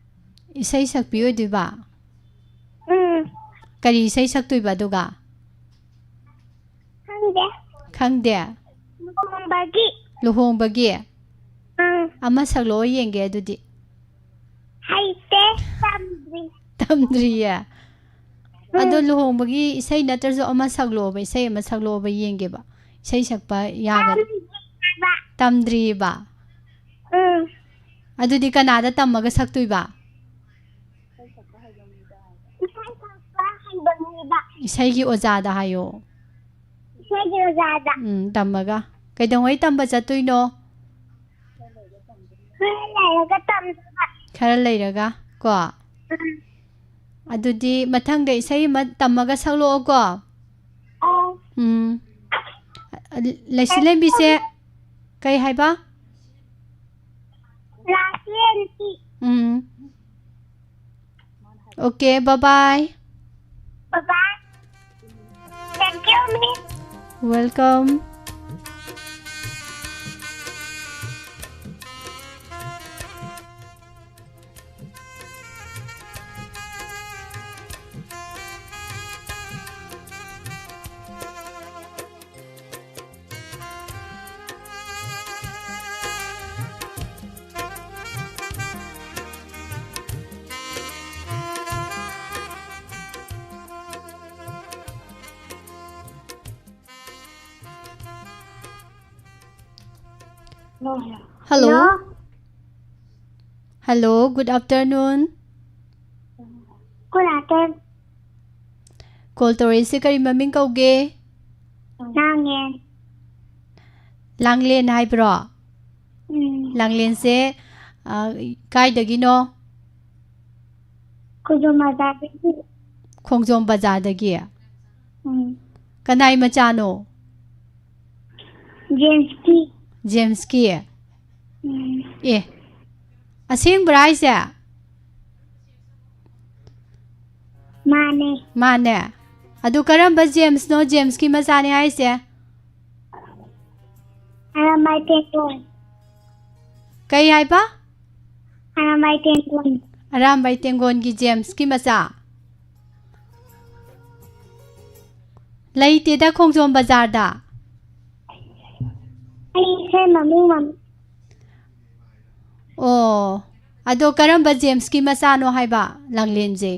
ꯏꯁꯩ ꯁꯛꯄꯤ ꯑꯣꯏꯗꯣꯏꯕ? ꯎꯝ꯫ ꯀꯔꯤ ꯏꯁꯩ ꯁꯛꯇꯣꯏꯕ ꯑꯗꯨꯒ? ꯈꯪꯗꯦ꯫ ꯈꯪꯗꯦ? ꯂꯨꯍꯣꯡꯕꯒꯤ꯫ ꯂꯨꯍꯣꯡꯕꯒꯤ? ꯎꯝ꯫ ꯑꯃ ꯁꯛꯂꯛꯑꯣ ꯌꯦꯡꯒꯦ ꯑꯗꯨꯗꯤ꯫ ꯍꯩꯇꯦ, ꯇꯝꯗ꯭ꯔꯤ꯫ ꯇꯝꯗ꯭ꯔꯤꯌꯦ? ꯎꯝ꯫ ꯑꯗꯣ ꯂꯨꯍꯣꯡꯕꯒꯤ ꯏꯁꯩ ꯅꯠꯇ꯭ꯔꯁꯨ ꯑꯃ ꯁꯛꯂꯛꯑꯣꯕ, ꯏꯁꯩ ꯑꯃ ꯁꯛꯂꯛꯑꯣꯕ ꯌꯦꯡꯒꯦꯕ꯫ ꯏꯁꯩ ꯁꯛꯄ ꯌꯥꯒꯗ꯭ꯔꯥ? ꯇꯝꯗ꯭ꯔꯤꯕ꯫ ꯇꯝꯗ꯭ꯔꯤꯕ? ꯎꯝ꯫ ꯑꯗꯨꯗꯤ ꯀꯅꯥꯗ ꯇꯝꯃꯒ ꯁꯛꯇꯣꯏꯕ? ꯏꯁꯩ ꯁꯛꯄ ꯍꯩꯕ ꯃꯤꯗ ꯍꯥꯏꯕ꯫ ꯏꯁꯩ ꯁꯛꯄ ꯍꯩꯕ ꯃꯤꯗ꯫ ꯏꯁꯩꯒꯤ ꯑꯣꯖꯥꯗ ꯍꯥꯏꯌꯣ꯫ ꯏꯁꯩꯒꯤ ꯑꯣꯖꯥꯗ꯫ ꯎꯝ, ꯇꯝꯃꯒ꯫ ꯀꯩꯗꯧꯉꯩ ꯇꯝꯕ ꯆꯠꯇꯣꯏꯅꯣ? ꯈꯔ ꯂꯩꯔꯒ ꯇꯝꯗꯣꯏꯕ꯫ ꯈꯔ ꯂꯩꯔꯒ, ꯀꯣ? ꯎꯝ꯫ ꯑꯗꯨꯗꯤ ꯃꯊꯪꯗ ꯏꯁꯩ ꯑꯃ ꯇꯝꯃꯒ ꯁꯛꯂꯛꯑꯣꯀꯣ꯫ ꯑꯣ꯫ ꯎꯝ꯫ ꯂꯩꯁꯤꯂꯦꯝꯕꯤꯁꯦ ꯀꯩ ꯍꯥꯏꯕ? ꯂꯥꯁ ꯌꯦꯟꯁꯤ꯫ ꯎꯝ꯫ Okay, bye bye. Bye bye. Thank you, Miss. Welcome. Hello. Hello. Hello, good afternoon. Good afternoon. Call ꯇꯧꯔꯛꯏꯁꯦ ꯀꯔꯤ ꯃꯃꯤꯡ ꯀꯧꯒꯦ? ꯂꯥꯡꯂꯦꯟ꯫ ꯂꯥꯡꯂꯦꯟ ꯍꯥꯏꯕ꯭ꯔꯣ? ꯎꯝ꯫ ꯂꯥꯡꯂꯦꯟꯁꯦ, ꯑ, ꯀꯥꯏꯗꯒꯤꯅꯣ? ꯈꯣꯡꯖꯣꯝ ꯕꯖꯥꯔꯗꯒꯤ꯫ ꯈꯣꯡꯖꯣꯝ ꯕꯖꯥꯔꯗꯒꯤ? ꯎꯝ꯫ ꯀꯅꯥꯏ ꯃꯆꯥꯅꯣ? ꯖꯦꯝꯁꯀꯤ꯫ ꯖꯦꯝꯁꯀꯤ? ꯎꯝ꯫ ꯑꯦ, ꯑꯁꯦꯡꯕ꯭ꯔꯥ ꯍꯥꯏꯁꯦ? ꯃꯥꯅꯦ꯫ ꯃꯥꯅꯦ? ꯑꯗꯨ ꯀꯔꯝꯕ ꯖꯦꯝꯁꯅꯣ ꯖꯦꯝꯁꯀꯤ ꯃꯆꯥꯅꯦ ꯍꯥꯏꯁꯦ? ꯑꯔꯥꯝꯕꯥꯏ ꯇꯦꯡꯒꯣꯟ꯫ ꯀꯩ ꯍꯥꯏꯕ? ꯑꯔꯥꯝꯕꯥꯏ ꯇꯦꯡꯒꯣꯟ꯫ ꯑꯔꯥꯝꯕꯥꯏ ꯇꯦꯡꯒꯣꯟꯒꯤ ꯖꯦꯝꯁꯀꯤ ꯃꯆꯥ꯫ ꯂꯩꯇꯦꯗ ꯈꯣꯡꯖꯣꯝ ꯕꯖꯥꯔꯗ꯫ ꯑꯩ ꯏꯁꯩ ꯃꯃꯤꯡ ꯃꯃꯤꯡ꯫ ꯑꯣ, ꯑꯗꯣ ꯀꯔꯝꯕ ꯖꯦꯝꯁꯀꯤ ꯃꯆꯥꯅꯣ ꯍꯥꯏꯕ ꯂꯥꯡꯂꯦꯟꯁꯦ?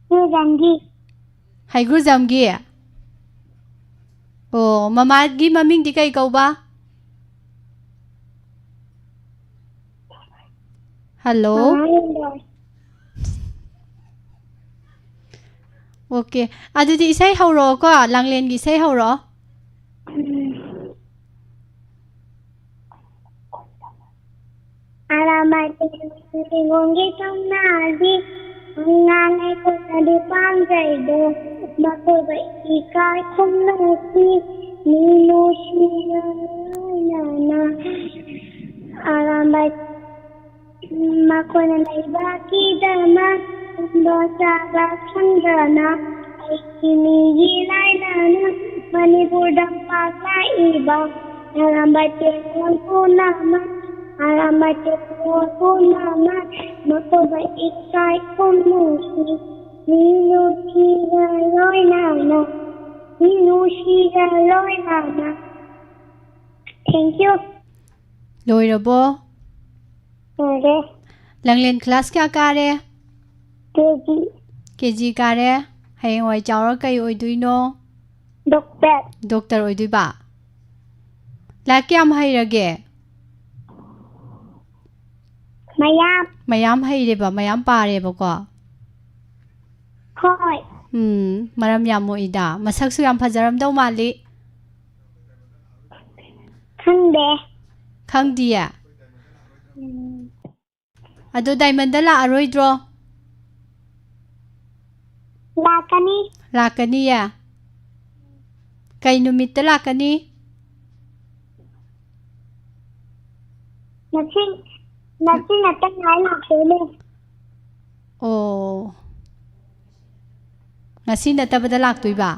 ꯍꯩꯒ꯭ꯔꯨꯖꯝꯒꯤ꯫ ꯍꯩꯒ꯭ꯔꯨꯖꯝꯒꯤ? ꯑꯣ, ꯃꯃꯥꯒꯤ ꯃꯃꯤꯡꯗꯤ ꯀꯩ ꯀꯧꯕ? ꯍꯜꯂꯣ? ꯃꯃꯥ ꯂꯦꯡꯗꯣꯏ꯫ ꯑꯣꯀꯦ, ꯑꯗꯨꯗꯤ ꯏꯁꯩ ꯍꯧꯔꯛꯑꯣꯀꯣ, ꯂꯥꯡꯂꯦꯟꯒꯤ ꯏꯁꯩ ꯍꯧꯔꯛꯑꯣ꯫ ꯎꯝ꯫ ꯑꯔꯥꯃꯥꯏ ꯇꯦꯡꯒꯣꯟꯒꯤ ꯊꯧꯅꯥꯗꯤ ꯉꯥ ꯂꯩꯀꯣꯠꯅꯗꯤ ꯄꯥꯝꯖꯩꯗꯣ, ꯃꯈꯣꯏꯕꯨ ꯏꯀꯥꯏ ꯈꯨꯝꯅꯁꯤ ꯃꯤꯅꯨꯡꯁꯤꯅ ꯂꯣꯏꯅꯅ꯫ ꯑꯔꯥꯃꯥꯏ ꯃꯈꯣꯏꯅ ꯂꯩꯕꯥꯛꯀꯤꯗꯃꯛ ꯇꯨꯝꯕ ꯆꯥꯕ ꯈꯪꯗꯅ ꯑꯩꯒꯤ ꯃꯤꯒꯤ ꯂꯥꯏꯅꯅ ꯃꯅꯤꯄꯨꯔꯗ ꯄꯥꯛ ꯂꯥꯛꯏꯕ ꯑꯔꯥꯃꯥꯏ ꯇꯦꯡꯒꯣꯟ ꯄꯨꯝꯅꯃꯛ, ꯑꯔꯥꯃꯥꯏ ꯇꯦꯡꯒꯣꯟ ꯄꯨꯝꯅꯃꯛ ꯃꯈꯣꯏꯕꯨ ꯏꯀꯥꯏ ꯈꯨꯝꯅꯁꯤ ꯃꯤꯅꯨꯡꯁꯤꯒ ꯂꯣꯏꯅꯅ, ꯃꯤꯅꯨꯡꯁꯤꯒ ꯂꯣꯏꯅꯅ꯫ Thank you. ꯂꯣꯏꯔꯕꯣ? ꯂꯣꯏꯔꯦ꯫ ꯂꯥꯡꯂꯦꯟ class ꯀꯌꯥ ꯀꯥꯔꯦ? KG꯫ KG ꯀꯥꯔꯦ꯫ ꯍꯌꯦꯡꯋꯥꯏ ꯆꯥꯎꯔ ꯀꯩ ꯑꯣꯏꯗꯣꯏꯅꯣ? Doctor꯫ Doctor ꯑꯣꯏꯗꯣꯏꯕ? ꯂꯥꯏꯔꯤꯛ ꯀꯌꯥꯝ ꯍꯩꯔꯒꯦ? ꯃꯌꯥꯝ꯫ ꯃꯌꯥꯝ ꯍꯩꯔꯦꯕ, ꯃꯌꯥꯝ ꯄꯥꯔꯦꯕꯀꯣ? ꯍꯣꯏ꯫ ꯎꯝ, ꯃꯔꯝ ꯌꯥꯝ ꯃꯣꯛꯏꯗ꯫ ꯃꯁꯛꯁꯨ ꯌꯥꯝ ꯐꯖꯔꯝꯗꯧ ꯃꯥꯜꯂꯤ꯫ ꯈꯪꯗꯦ꯫ ꯈꯪꯗꯤꯌꯦ? ꯎꯝ꯫ ꯑꯗꯣ Diamond ꯗ ꯂꯥꯛꯑꯔꯣꯏꯗ꯭ꯔꯣ? ꯂꯥꯛꯀꯅꯤ꯫ ꯂꯥꯛꯀꯅꯤꯌꯦ? ꯀꯩ ꯅꯨꯃꯤꯠꯇ ꯂꯥꯛꯀꯅꯤ? ꯉꯁꯤ, ꯉꯁꯤ ꯉꯥꯛꯇꯪ ꯉꯥꯏ ꯂꯥꯛꯇꯣꯏꯅꯦ꯫ ꯑꯣ꯫ ꯉꯁꯤ ꯅꯠꯇꯕꯗ ꯂꯥꯛꯇꯣꯏꯕ?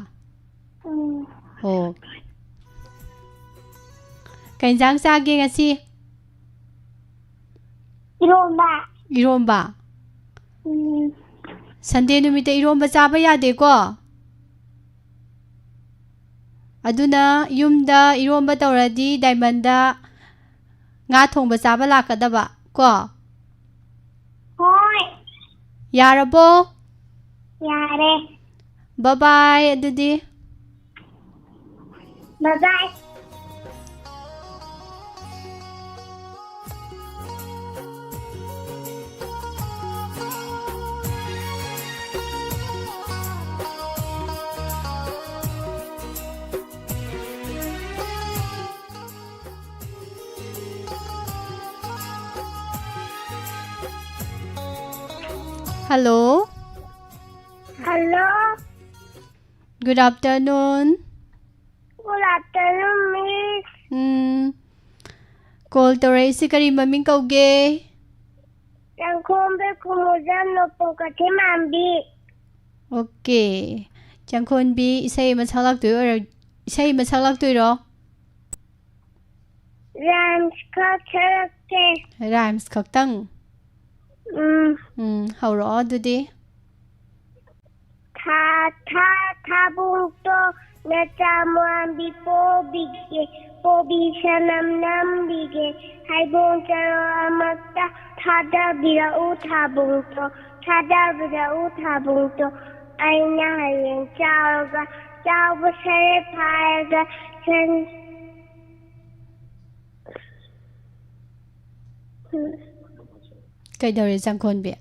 ꯎꯝ꯫ ꯑꯣ꯫ ꯀꯩ ꯏꯟꯖꯥꯡ ꯆꯥꯒꯦ ꯉꯁꯤ? ꯏꯔꯣꯝꯕ꯫ ꯏꯔꯣꯝꯕ? ꯎꯝ꯫ ꯁꯟꯗꯦ ꯅꯨꯃꯤꯠꯇ ꯏꯔꯣꯝꯕ ꯆꯥꯕ ꯌꯥꯗꯦꯀꯣ? ꯑꯗꯨꯅ ꯌꯨꯝꯗ ꯏꯔꯣꯝꯕ ꯇꯧꯔꯗꯤ ꯗꯥꯏꯃꯟꯗ ꯉꯥ ꯊꯣꯡꯕ ꯆꯥꯕ ꯂꯥꯛꯀꯗꯕ ꯀꯣ? ꯍꯣꯏ꯫ ꯌꯥꯔꯕꯣ? ꯌꯥꯔꯦ꯫ ꯕꯕꯥꯏ ꯑꯗꯨꯗꯤ꯫ ꯕꯕꯥꯏ꯫ Hello. Hello. Good afternoon. Good afternoon, Miss. ꯎꯝ꯫ Call ꯇꯧꯔꯛꯏꯁꯤ ꯀꯔꯤ ꯃꯃꯤꯡ ꯀꯧꯒꯦ? ꯆꯪꯈꯣꯝꯕꯤ ꯈꯨꯃꯨꯖꯝ ꯅꯣꯡꯄꯣꯛ ꯀꯩꯊꯦꯜꯃꯥꯟꯕꯤ꯫ Okay. ꯆꯪꯈꯣꯟꯕꯤ ꯏꯁꯩ ꯑꯃ ꯁꯛꯂꯛꯇꯣꯏ ꯑꯣꯏꯔ-, ꯏꯁꯩ ꯑꯃ ꯁꯛꯂꯛꯇꯣꯏꯔꯣ? Rhymes ꯈꯛ ꯁꯛꯂꯛꯀꯦ꯫ Rhymes ꯈꯛꯇꯪ? ꯎꯝ꯫ ꯎꯝ, ꯍꯧꯔꯛꯑꯣ ꯑꯗꯨꯗꯤ꯫ ꯊꯥ ꯊꯥ ꯊꯥꯕꯨꯡꯇꯣ ꯅꯆꯥ ꯃꯨꯍꯟꯕꯤ ꯄꯣꯕꯤꯒꯦ, ꯄꯣꯕꯤ ꯁꯅꯝ ꯅꯝꯕꯤꯒꯦ, ꯍꯩꯕꯣꯡ ꯆꯔꯣ ꯑꯃꯠꯇ ꯊꯥꯗꯕꯤꯔꯛꯎ ꯊꯥꯕꯨꯡꯇꯣ, ꯊꯥꯗꯕꯤꯔꯛꯎ ꯊꯥꯕꯨꯡꯇꯣ, ꯑꯩꯅ ꯍꯌꯦꯡ ꯆꯥꯎꯔꯒ ꯆꯥꯎꯕ ꯁꯔꯦ ꯐꯥꯔꯒ ꯁꯟ-, ꯀꯩꯗꯧꯔꯦ ꯆꯪꯈꯣꯟꯕꯤ?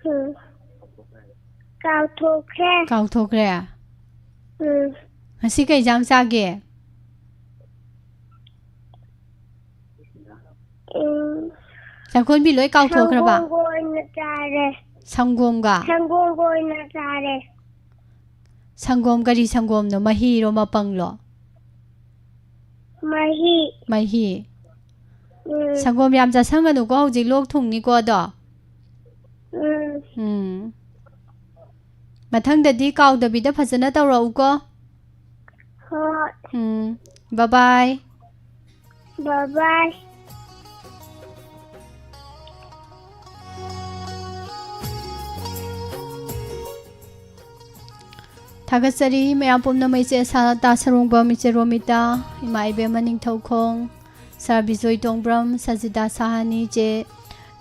ꯎꯝ꯫ ꯀꯥꯎꯊꯣꯛꯈ꯭ꯔꯦ꯫ ꯀꯥꯎꯊꯣꯛꯈ꯭ꯔꯦ? ꯎꯝ꯫ ꯉꯁꯤ ꯀꯩ ꯏꯟꯖꯥꯡ ꯆꯥꯒꯦ? ꯎꯝ꯫ ꯆꯪꯈꯣꯟꯕꯤ ꯂꯣꯏ ꯀꯥꯎꯊꯣꯛꯈ꯭ꯔꯕ? ꯁꯪꯒꯣꯝꯒ ꯑꯣꯏꯅ ꯆꯥꯔꯦ꯫ ꯁꯪꯒꯣꯝꯒ? ꯁꯪꯒꯣꯝꯒ ꯑꯣꯏꯅ ꯆꯥꯔꯦ꯫ ꯁꯪꯒꯣꯝ ꯀꯔꯤ ꯁꯪꯒꯣꯝꯅꯣ? ꯃꯍꯤꯔꯣ ꯃꯄꯪꯂꯣ? ꯃꯍꯤ꯫ ꯃꯍꯤ꯫ ꯎꯝ꯫ ꯁꯪꯒꯣꯝ ꯌꯥꯝ ꯆꯥꯁꯟꯒꯅꯨꯀꯣ, ꯍꯧꯖꯤꯛ ꯂꯣꯛ ꯊꯨꯡꯅꯤꯀꯣ ꯑꯗꯣ꯫ ꯎꯝ꯫ ꯎꯝ꯫ ꯃꯊꯪꯗꯗꯤ ꯀꯥꯎꯗꯕꯤꯗ ꯐꯖꯅ ꯇꯧꯔꯛꯎꯀꯣ꯫ ꯍꯣꯏ꯫ ꯎꯝ꯫ Bye bye꯫ Bye bye꯫ ꯊꯥꯒꯠꯆꯔꯤ ꯃꯌꯥꯝ ꯄꯨꯝꯅꯃꯛ, ꯏꯆꯦ ꯁꯥ-, ꯇꯥ ꯁꯔꯨꯡꯕꯝ, ꯏꯆꯦ ꯔꯣꯃꯤꯇꯥ, ꯏꯃꯥ ꯏꯕꯦꯝꯃ ꯅꯤꯡꯊꯧꯈꯣꯡ, ꯁꯥꯔ ꯕꯤꯖꯣꯏ ꯇꯣꯡꯕ꯭ꯔꯝ, ꯁꯖꯤꯗꯥ ꯁꯥꯍꯥꯅꯤ, ꯏꯆꯦ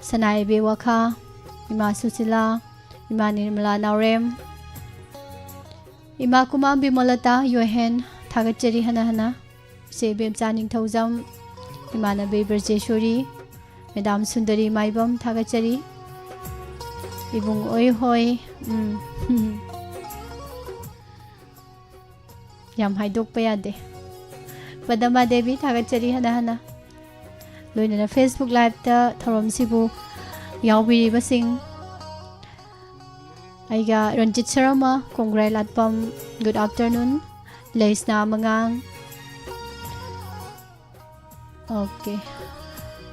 ꯁꯅꯥꯏꯕꯤ ꯋꯥꯈꯥ, ꯏꯃꯥ ꯁꯨꯁꯤꯂꯥ, ꯏꯃꯥ ꯅꯤꯔꯃꯂꯥ ꯅꯥꯎꯔꯦꯝ, ꯏꯃꯥ ꯀꯨꯃꯥꯝ ꯕꯤꯃꯣꯂꯇꯥ, ꯌꯣꯍꯦꯟ, ꯊꯥꯒꯠꯆꯔꯤ ꯍꯟꯅ ꯍꯟꯅ꯫ ꯏꯆꯦ ꯏꯕꯦꯝꯆꯥ ꯅꯤꯡꯊꯧꯖꯝ, ꯏꯃꯥꯟꯅꯕꯤ ꯕ꯭ꯔꯖꯦꯁꯣꯔꯤ, ꯃꯦꯗꯥꯝ ꯁꯨꯟꯗꯔꯤ ꯃꯥꯏꯕꯝ, ꯊꯥꯒꯠꯆꯔꯤ꯫ ꯏꯕꯨꯡ ꯑꯣꯏ ꯍꯣꯏ, ꯎꯝ꯫ ꯌꯥꯝ ꯍꯥꯏꯗꯣꯛꯄ ꯌꯥꯗꯦ꯫ ꯄꯗꯃꯥ ꯗꯦꯕꯤ, ꯊꯥꯒꯠꯆꯔꯤ ꯍꯟꯅ ꯍꯟꯅ꯫ ꯂꯣꯏꯅꯅ Facebook Live-ꯇ ꯊꯧꯔꯝꯁꯤꯕꯨ ꯌꯥꯎꯕꯤꯔꯤꯕꯁꯤꯡ, ꯑꯩꯒ Ranjit Sharma, ꯀꯣꯡꯒ꯭ꯔꯥꯏ ꯂꯥꯠꯄꯝ, good afternoon꯫ ꯂꯩꯁꯅꯥ ꯃꯉꯥꯡ, okay꯫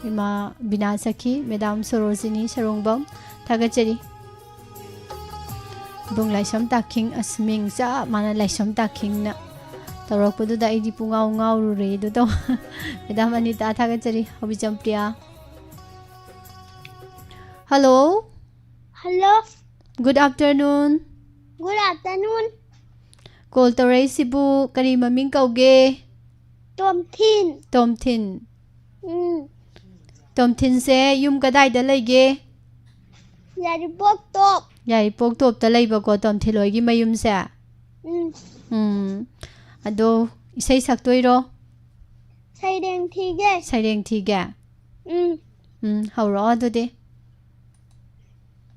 ꯏꯃꯥ ꯕꯤꯅꯥ ꯁꯈꯤ, ꯃꯦꯗꯥꯝ ꯁꯣꯔꯣꯖꯤꯅꯤ ꯁꯔꯣꯡꯕꯝ, ꯊꯥꯒꯠꯆꯔꯤ꯫ ꯏꯕꯨꯡ ꯂꯥꯏꯁ꯭ꯔꯝ ꯇꯥꯈꯤꯡ, ꯑꯁ, ꯃꯤꯡ ꯆꯞ ꯃꯥꯟꯅ, ꯂꯥꯏꯁ꯭ꯔꯝ ꯇꯥꯈꯤꯡꯅ ꯇꯧꯔꯛꯄꯗꯨꯗ ꯑꯩꯗꯤ ꯄꯨꯡꯉꯥꯎ ꯉꯥꯎꯔꯨꯔꯦ ꯑꯗꯨ ꯇꯧ-, ꯃꯦꯗꯥꯝ ꯑꯅꯤꯇꯥ, ꯊꯥꯒꯠꯆꯔꯤ꯫ ꯍꯧꯕꯤꯖꯝ Priya. Hello꯫ Hello꯫ Good afternoon꯫ Good afternoon꯫ Call ꯇꯧꯔꯛꯏꯁꯤꯕꯨ ꯀꯔꯤ ꯃꯃꯤꯡ ꯀꯧꯒꯦ? ꯇꯣꯝꯊꯤꯟ꯫ ꯇꯣꯝꯊꯤꯟ꯫ ꯎꯝ꯫ ꯇꯣꯝꯊꯤꯟꯁꯦ ꯌꯨꯝ ꯀꯗꯥꯏꯗ ꯂꯩꯒꯦ? ꯌꯥꯏꯔꯤꯄꯣꯛ ꯇꯣꯞ꯫ ꯌꯥꯏꯔꯤꯄꯣꯛ ꯇꯣꯞꯇ ꯂꯩꯕꯀꯣ ꯇꯣꯝꯊꯤꯟ ꯍꯣꯏꯒꯤ ꯃꯌꯨꯝꯁꯦ? ꯎꯝ꯫ ꯎꯝ꯫ ꯑꯗꯣ ꯏꯁꯩ ꯁꯛꯇꯣꯏꯔꯣ? ꯁꯩꯔꯦꯡ ꯊꯤꯒꯦ꯫ ꯁꯩꯔꯦꯡ ꯊꯤꯒꯦ? ꯎꯝ꯫ ꯎꯝ, ꯍꯧꯔꯛꯑꯣ ꯑꯗꯨꯗꯤ꯫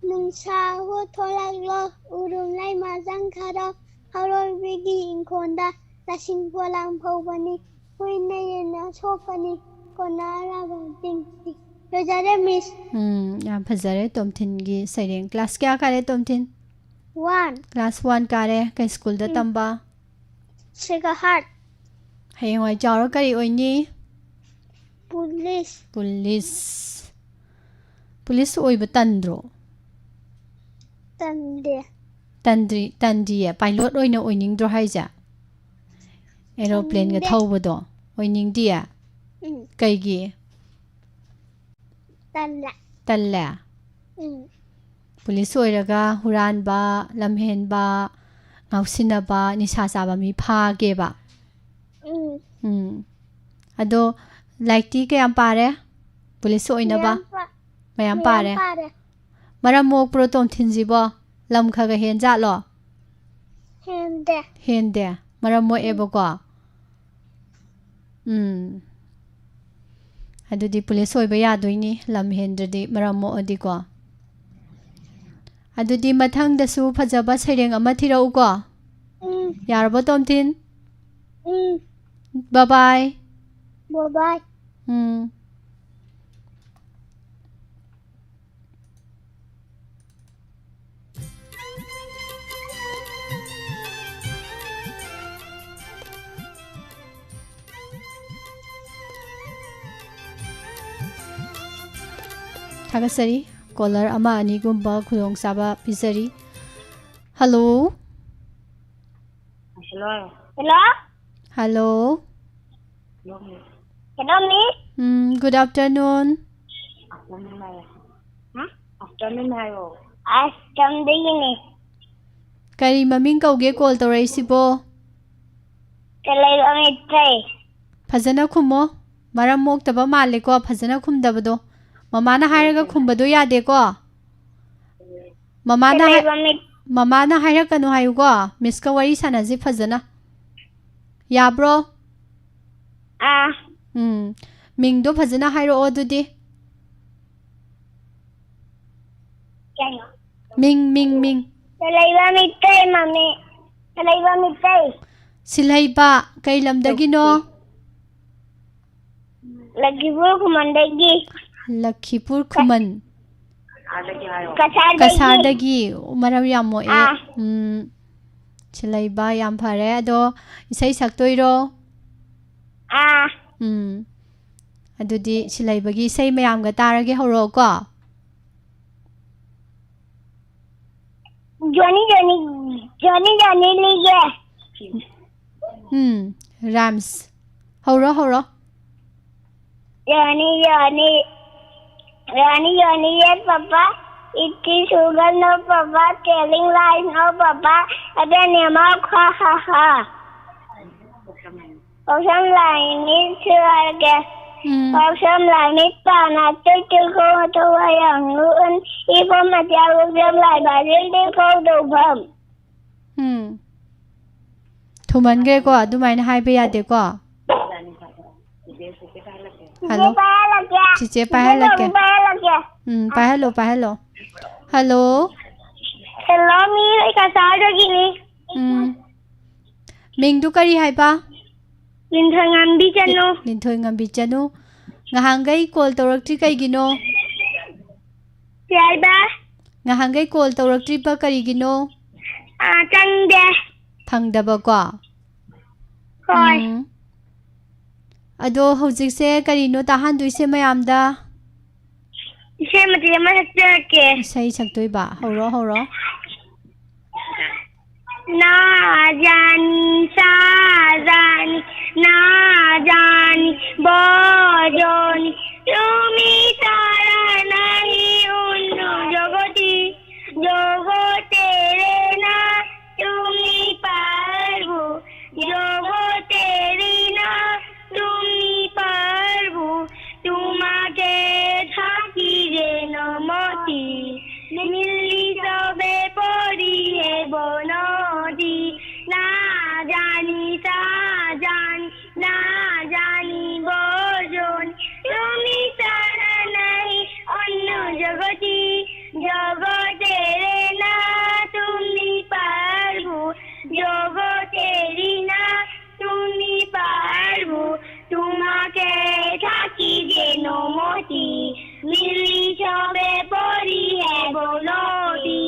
ꯅꯨꯡꯁꯥ ꯍꯣ ꯊꯣꯛꯂꯛꯂꯣ, ꯎꯔꯨꯝ ꯂꯩꯃ ꯆꯪꯈꯔꯣ, ꯍꯧꯔꯣꯏꯕꯤꯒꯤ ꯏꯪꯈꯣꯜꯗ ꯂꯁꯤꯡ ꯄꯣꯂꯥꯡ ꯐꯧꯕꯅꯤ, ꯍꯨꯏꯅ ꯌꯦꯟꯅ ꯁꯣꯛꯀꯅꯤ, ꯀꯣꯟꯅꯔꯕ ꯆꯤꯡꯁꯤ꯫ ꯂꯣꯏꯖꯔꯦ, ꯃꯤꯁ꯫ ꯎꯝ, ꯌꯥꯝ ꯐꯖꯔꯦ ꯇꯣꯝꯊꯤꯟꯒꯤ ꯁꯩꯔꯦꯡ꯫ Class ꯀꯌꯥ ꯀꯥꯔꯦ ꯇꯣꯝꯊꯤꯟ? One꯫ Class one ꯀꯥꯔꯦ꯫ ꯀꯩ ꯁ꯭ꯀꯨꯜꯗ ꯎꯝ꯫ ꯇꯝꯕ? Sacred Heart꯫ ꯍꯌꯦꯡꯋꯥꯏ ꯆꯥꯎꯔ ꯀꯔꯤ ꯑꯣꯏꯅꯤ? Police. Police. Police ꯑꯣꯏꯕ ꯇꯟꯗ꯭ꯔꯣ? ꯇꯟꯗꯦ꯫ ꯇꯟꯗ꯭ꯔꯤ, ꯇꯟꯗꯤꯌꯦ? Pilot ꯑꯣꯏꯅ ꯑꯣꯏꯅꯤꯡꯗ꯭ꯔꯣ ꯍꯥꯏꯁꯦ? Aeroplaneꯒ ꯇꯟꯗꯦ꯫ ꯊꯧꯕꯗꯣ ꯑꯣꯏꯅꯤꯡꯗꯤꯌꯦ? ꯎꯝ꯫ ꯀꯩꯒꯤ? ꯇꯜꯂꯦ꯫ ꯇꯜꯂꯦ? ꯎꯝ꯫ Police ꯑꯣꯏꯔꯒ ꯍꯨꯔꯥꯟꯕ, ꯂꯝꯍꯦꯟꯕ, ꯉꯥꯎꯁꯤꯟꯅꯕ, ꯅꯤꯁꯥ ꯆꯥꯕ ꯃꯤ ꯐꯥꯒꯦꯕ? ꯎꯝ꯫ ꯎꯝ꯫ ꯑꯗꯣ ꯂꯥꯏꯔꯤꯛꯇꯤ ꯀꯌꯥꯝ ꯄꯥꯔꯦ? Police ꯑꯣꯏꯅꯕ? ꯃꯌꯥꯝ ꯄꯥ-, ꯃꯌꯥꯝ ꯃꯌꯥꯝ ꯄꯥꯔꯦ? ꯄꯥꯔꯦ꯫ ꯃꯔꯝ ꯃꯣꯛꯄ꯭ꯔꯣ ꯇꯣꯝꯊꯤꯟꯁꯤꯕꯣ? ꯂꯝ ꯈꯔ ꯈꯔ ꯍꯦꯟꯖꯥꯠꯂꯣ? ꯍꯦꯟꯗꯦ꯫ ꯍꯦꯟꯗꯦ꯫ ꯃꯔꯝ ꯃꯣꯛꯑꯦꯕꯀꯣ? ꯎꯝ꯫ ꯑꯗꯨꯗꯤ police ꯑꯣꯏꯕ ꯌꯥꯗꯣꯏꯅꯤ, ꯂꯝ ꯍꯦꯟꯗ꯭ꯔꯗꯤ, ꯃꯔꯝ ꯃꯣꯛꯑꯗꯤꯀꯣ꯫ ꯑꯗꯨꯗꯤ ꯃꯊꯪꯗꯁꯨ ꯐꯖꯕ ꯁꯩꯔꯦꯡ ꯑꯃ ꯊꯤꯔꯛꯎꯀꯣ꯫ ꯎꯝ꯫ ꯌꯥꯔꯕꯣ, ꯇꯣꯝꯊꯤꯟ? ꯎꯝ꯫ Bye bye꯫ Bye bye꯫ ꯎꯝ꯫ ꯊꯥꯒꯠꯆꯔꯤ꯫ Caller ꯑꯃ ꯑꯅꯤꯒꯨꯝꯕ ꯈꯨꯗꯣꯡꯆꯥꯕ ꯄꯤꯖꯔꯤ꯫ Hello꯫ Hello꯫ Hello꯫ Hello꯫ Hello, miss꯫ ꯎꯝ, good afternoon꯫ Afternoon ꯍꯥꯏꯌꯣ꯫ ꯍꯥ? Afternoon ꯍꯥꯏꯌꯣ꯫ ꯑꯁ, ꯇꯝꯗꯒꯤꯅꯦ꯫ ꯀꯔꯤ ꯃꯃꯤꯡ ꯀꯧꯒꯦ call ꯇꯧꯔꯛꯏꯁꯤꯕꯣ? ꯀꯂꯩꯕ ꯃꯤꯠꯇꯩ꯫ ꯐꯖꯅ ꯈꯨꯝꯃꯣ꯫ ꯃꯔꯝ ꯃꯣꯛꯇꯕ ꯃꯥꯜꯂꯦꯀꯣ, ꯐꯖꯅ ꯈꯨꯝꯗꯕꯗꯣ꯫ ꯃꯃꯥꯅ ꯍꯥꯏꯔꯒ ꯈꯨꯝꯕꯗꯣ ꯌꯥꯗꯦꯀꯣ꯫ ꯃꯃꯥꯅ ꯍꯥꯏ-, ꯀꯂꯩꯕ ꯃꯤꯠ- ꯃꯃꯥꯅ ꯍꯥꯏꯔꯛꯀꯅꯨ ꯍꯥꯏꯌꯨꯀꯣ꯫ Missꯀ ꯋꯥꯔꯤ ꯁꯥꯟꯅꯁꯤ ꯐꯖꯅ꯫ ꯌꯥꯕ꯭ꯔꯣ? ꯑꯥ꯫ ꯎꯝ꯫ ꯃꯤꯡꯗꯣ ꯐꯖꯅ ꯍꯥꯏꯔꯛꯑꯣ ꯑꯗꯨꯗꯤ꯫ ꯀꯩꯅꯣ? ꯃꯤꯡ, ꯃꯤꯡ, ꯃꯤꯡ꯫ ꯀꯂꯩꯕ ꯃꯤꯠꯇꯩ ꯃꯃꯤ-, ꯀꯂꯩꯕ ꯃꯤꯠꯇꯩ꯫ ꯁꯤꯜꯍꯩꯕ, ꯀꯩ ꯂꯝꯗꯒꯤꯅꯣ? ꯂꯈꯤꯄꯨꯔ ꯈꯨꯃꯟꯗꯒꯤ꯫ ꯂꯈꯤꯄꯨꯔ ꯈꯨꯃꯟ꯫ ꯀꯁꯥꯔꯗꯒꯤ꯫ ꯀꯁꯥꯔꯗꯒꯤ꯫ ꯃꯔꯝ ꯌꯥꯝ ꯃꯣꯛꯑꯦ꯫ ꯑꯥ꯫ ꯎꯝ, ꯁꯤꯜꯍꯩꯕ, ꯌꯥꯝ ꯐꯔꯦ꯫ ꯑꯗꯣ ꯏꯁꯩ ꯁꯛꯇꯣꯏꯔꯣ? ꯑꯥ꯫ ꯎꯝ꯫ ꯑꯗꯨꯗꯤ ꯁꯤꯂꯩꯕꯒꯤ ꯏꯁꯩ ꯃꯌꯥꯝꯒ ꯇꯥꯔꯒꯦ, ꯍꯧꯔꯛꯑꯣꯀꯣ꯫ ꯖꯣꯅꯤ ꯖꯣꯅꯤ ꯖꯣꯅꯤ ꯖꯣꯅꯤ ꯂꯤꯒꯦ꯫ ꯎꯝ, ꯔꯥꯏꯝꯁ꯫ ꯍꯧꯔꯣ, ꯍꯧꯔꯣ꯫ ꯖꯣꯅꯤ ꯖꯣꯅꯤ ꯖꯣꯅꯤ ꯖꯣꯅꯤ ꯌꯦꯁ ꯄꯄꯥ, ꯏꯠꯇꯤ ꯁꯨꯒꯔ ꯅꯣ ꯄꯄꯥ, ꯇꯦꯂꯤꯡ ꯂꯥꯏꯁ ꯅꯣ ꯄꯄꯥ, ꯑꯗꯨꯅꯦ ꯃꯥ ꯈꯥ ꯍꯥ ꯍꯥ꯫ ꯄꯥꯎꯁꯝ ꯂꯥꯏꯅꯤ ꯁꯨꯔꯒꯦ꯫ ꯎꯝ, ꯄꯥꯎꯁꯝ ꯂꯥꯏꯅꯤ ꯄꯥꯅ ꯇꯨ ꯇꯨ ꯈꯣ ꯊꯋꯥꯏ ꯌꯥꯝ ꯂꯨ ꯎꯟ, ꯏꯐꯝ ꯑꯇꯤꯌꯥ ꯄꯥꯎꯁꯝ ꯂꯥꯏ ꯕꯥꯖꯤꯜꯗꯤ ꯐꯧꯗꯧꯐꯝ꯫ ꯎꯝ꯫ ꯊꯨꯃꯟꯈ꯭ꯔꯦꯀꯣ, ꯑꯗꯨꯃꯥꯏꯅ ꯍꯥꯏꯕ ꯌꯥꯗꯦꯀꯣ꯫ ꯆꯤꯆꯦ ꯍꯜꯂꯣ꯫ ꯄꯥꯏꯍꯜꯂꯛꯀꯦ꯫ ꯆꯤꯆꯦ ꯄꯥꯏꯍꯜꯂꯛꯀꯦ꯫ ꯄꯥꯏꯍꯜꯂꯛꯀꯦ꯫ ꯎꯝ, ꯄꯥꯏꯍꯜꯂꯣ, ꯄꯥꯏꯍꯜꯂꯣ꯫ ꯍꯜꯂꯣ꯫ ꯍꯦꯜꯂꯣ, ꯃꯤ ꯑꯩ ꯀꯆꯥꯔꯗꯒꯤꯅꯤ꯫ ꯎꯝ꯫ ꯃꯤꯡꯗꯨ ꯀꯔꯤ ꯍꯥꯏꯕ? ꯂꯤꯟꯊꯣꯏꯉꯝꯕꯤ ꯆꯅꯨ꯫ ꯂꯤꯟꯊꯣꯏꯉꯝꯕꯤ ꯆꯅꯨ꯫ ꯉꯍꯥꯟꯈꯩ ꯀꯣꯜ ꯇꯧꯔꯛꯇ꯭ꯔꯤ ꯀꯩꯒꯤꯅꯣ? ꯀꯩ ꯍꯥꯏꯕ? ꯉꯍꯥꯟꯈꯩ ꯀꯣꯜ ꯇꯧꯔꯛꯇ꯭ꯔꯤꯕ ꯀꯔꯤꯒꯤꯅꯣ? ꯑꯥ, ꯆꯪꯗꯦ꯫ ꯐꯪꯗꯕꯀꯣ? ꯍꯣꯏ꯫ ꯎꯝ꯫ ꯑꯗꯣ ꯍꯧꯖꯤꯛꯁꯦ ꯀꯔꯤꯅꯣ ꯇꯥꯍꯟꯗꯣꯏꯁꯦ ꯃꯌꯥꯝꯗ? ꯏꯁꯩ ꯃꯇꯦꯛ ꯑꯃ ꯁꯛꯆꯔꯛꯀꯦ꯫ ꯏꯁꯩ ꯁꯛꯇꯣꯏꯕ? ꯍꯧꯔꯣ, ꯍꯧꯔꯣ꯫ না জানি সাজানি, না জানি বজনি, তুমি তারা নাহি অন্য জগতি, জগতের না তুমি পারবো, জগতের না তুমি পারবো, তোমাকে থাকি যেন মতি, মিললি সবে পরি হে বনতি, না জানি সাজানি, না জানি বজনি, তুমি ছাড়া নাই অন্য জগতি, জগতের না তুমি পারবো, জগতের না তুমি পারবো, তোমাকে থাকি যেন মতি, মিললি সবে পরি হে বনতি,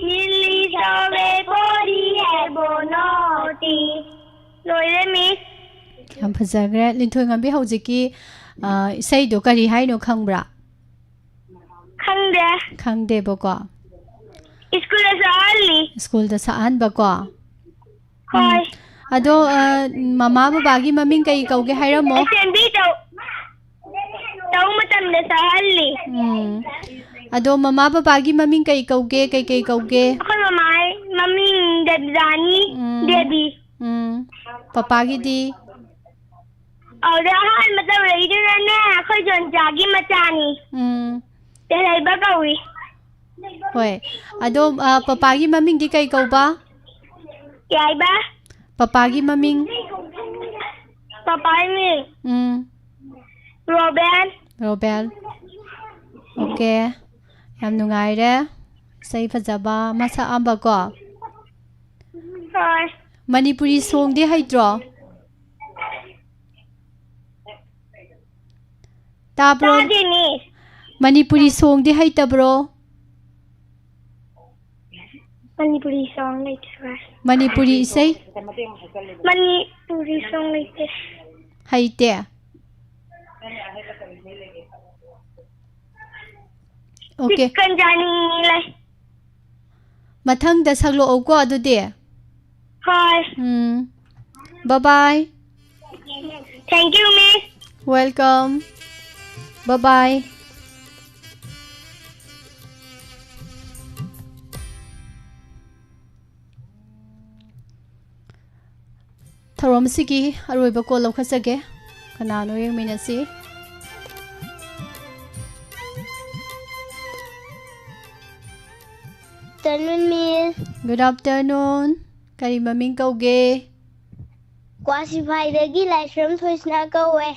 মিললি সবে পরি হে বনতি। ꯂꯣꯏꯔꯦ, ꯃꯤꯁ꯫ ꯌꯥꯝ ꯐꯖꯈ꯭ꯔꯦ꯫ ꯂꯤꯟꯊꯣꯏ ꯉꯝꯕꯤ ꯍꯧꯖꯤꯛꯀꯤ ꯑ, ꯏꯁꯩꯗꯣ ꯀꯔꯤ ꯍꯥꯏꯅꯣ ꯈꯪꯕ꯭ꯔꯥ? ꯈꯪꯗꯦ꯫ ꯈꯪꯗꯦꯕꯀꯣ꯫ ꯁ꯭ꯀꯨꯜꯗ ꯁꯛꯍꯜꯂꯤ꯫ ꯁ꯭ꯀꯨꯜꯗ ꯁꯛꯍꯟꯕꯀꯣ꯫ ꯍꯣꯏ꯫ ꯎꯝ꯫ ꯑꯗꯣ, ꯑ, ꯃꯃꯥ ꯕꯕꯥꯒꯤ ꯃꯃꯤꯡ ꯀꯩ ꯀꯧꯒꯦ ꯍꯥꯏꯔꯝꯃꯣ? ꯑꯦꯁꯦꯝꯕ꯭ꯂꯤ ꯇꯧ-, ꯇꯧ ꯃꯇꯝꯗ ꯁꯛꯍꯜꯂꯤ꯫ ꯎꯝ꯫ ꯑꯗꯣ ꯃꯃꯥ ꯕꯕꯥꯒꯤ ꯃꯃꯤꯡ ꯀꯩ ꯀꯧꯒꯦ? ꯀꯩ ꯀꯩ ꯀꯧꯒꯦ? ꯑꯩꯈꯣꯏ ꯃꯃꯥꯒꯤ ꯃꯃꯤꯡ ꯗꯦꯕꯤꯔꯥꯅꯤ ꯎꯝ꯫ ꯗꯦꯕꯤ꯫ ꯎꯝ꯫ ꯄꯄꯥꯒꯤꯗꯤ? ꯑꯗꯨꯗ ꯑꯍꯥꯟꯕ ꯇꯧꯔꯛꯏꯗꯨꯅꯅꯦ, ꯑꯩꯈꯣꯏ ꯖꯣꯟꯖꯥꯒꯤ ꯃꯆꯥꯅꯤ꯫ ꯎꯝ꯫ ꯇꯦꯂꯩꯕ ꯀꯧꯏ꯫ ꯍꯣꯏ꯫ ꯑꯗꯣ, ꯑ, ꯄꯄꯥꯒꯤ ꯃꯃꯤꯡꯗꯤ ꯀꯩ ꯀꯧꯕ? ꯀꯩ ꯍꯥꯏꯕ? ꯄꯄꯥꯒꯤ ꯃꯃꯤꯡ? ꯄꯄꯥꯒꯤ ꯃꯤꯡ? ꯎꯝ꯫ ꯔꯣꯕꯦꯜ꯫ ꯔꯣꯕꯦꯜ꯫ ꯑꯣꯀꯦ꯫ ꯌꯥꯝ ꯅꯨꯡꯉꯥꯏꯔꯦ꯫ ꯏꯁꯩ ꯐꯖꯕ ꯑꯃ ꯁꯛꯑꯝꯕꯀꯣ꯫ ꯍꯣꯏ꯫ ꯃꯅꯤꯄꯨꯔꯤ ꯁꯣꯡꯗꯤ ꯍꯩꯇ꯭ꯔꯣ? ꯇꯥꯕ꯭ꯔꯣ? ꯇꯥꯗꯦꯅꯦ꯫ ꯃꯅꯤꯄꯨꯔꯤ ꯁꯣꯡꯗꯤ ꯍꯩꯇꯕ꯭ꯔꯣ? ꯃꯅꯤꯄꯨꯔꯤ ꯁꯣꯡ ꯂꯩꯇꯦ, ꯁꯥꯔ꯫ ꯃꯅꯤꯄꯨꯔꯤ ꯏꯁꯩ? ꯃꯅꯤꯄꯨꯔꯤ ꯁꯣꯡ ꯂꯩꯇꯦ꯫ ꯍꯩꯇꯦ? ꯑꯣꯀꯦ꯫ ꯆꯤꯛꯀꯟ ꯆꯥꯅꯤꯡꯉꯤ ꯂꯩ꯫ ꯃꯊꯪꯗ ꯁꯛꯂꯛꯑꯣꯀꯣ ꯑꯗꯨꯗꯤ꯫ ꯍꯣꯏ꯫ ꯎꯝ꯫ Bye bye꯫ Thank you, miss꯫ Welcome꯫ Bye bye꯫ ꯊꯧꯔꯝ ꯑꯁꯤꯒꯤ ꯑꯔꯣꯏꯕ ꯀꯣꯜ ꯂꯧꯈꯠꯆꯒꯦ꯫ ꯀꯅꯥꯅꯣ ꯌꯦꯡꯃꯤꯟꯅꯁꯤ꯫ Afternoon, miss꯫ Good afternoon꯫ ꯀꯔꯤ ꯃꯃꯤꯡ ꯀꯧꯒꯦ? ꯀ꯭ꯋꯥꯁꯤꯐꯥꯏꯗꯒꯤ ꯂꯥꯏꯁ꯭ꯔꯝ ꯊꯣꯏꯁꯅꯥ ꯀꯧꯋꯦ꯫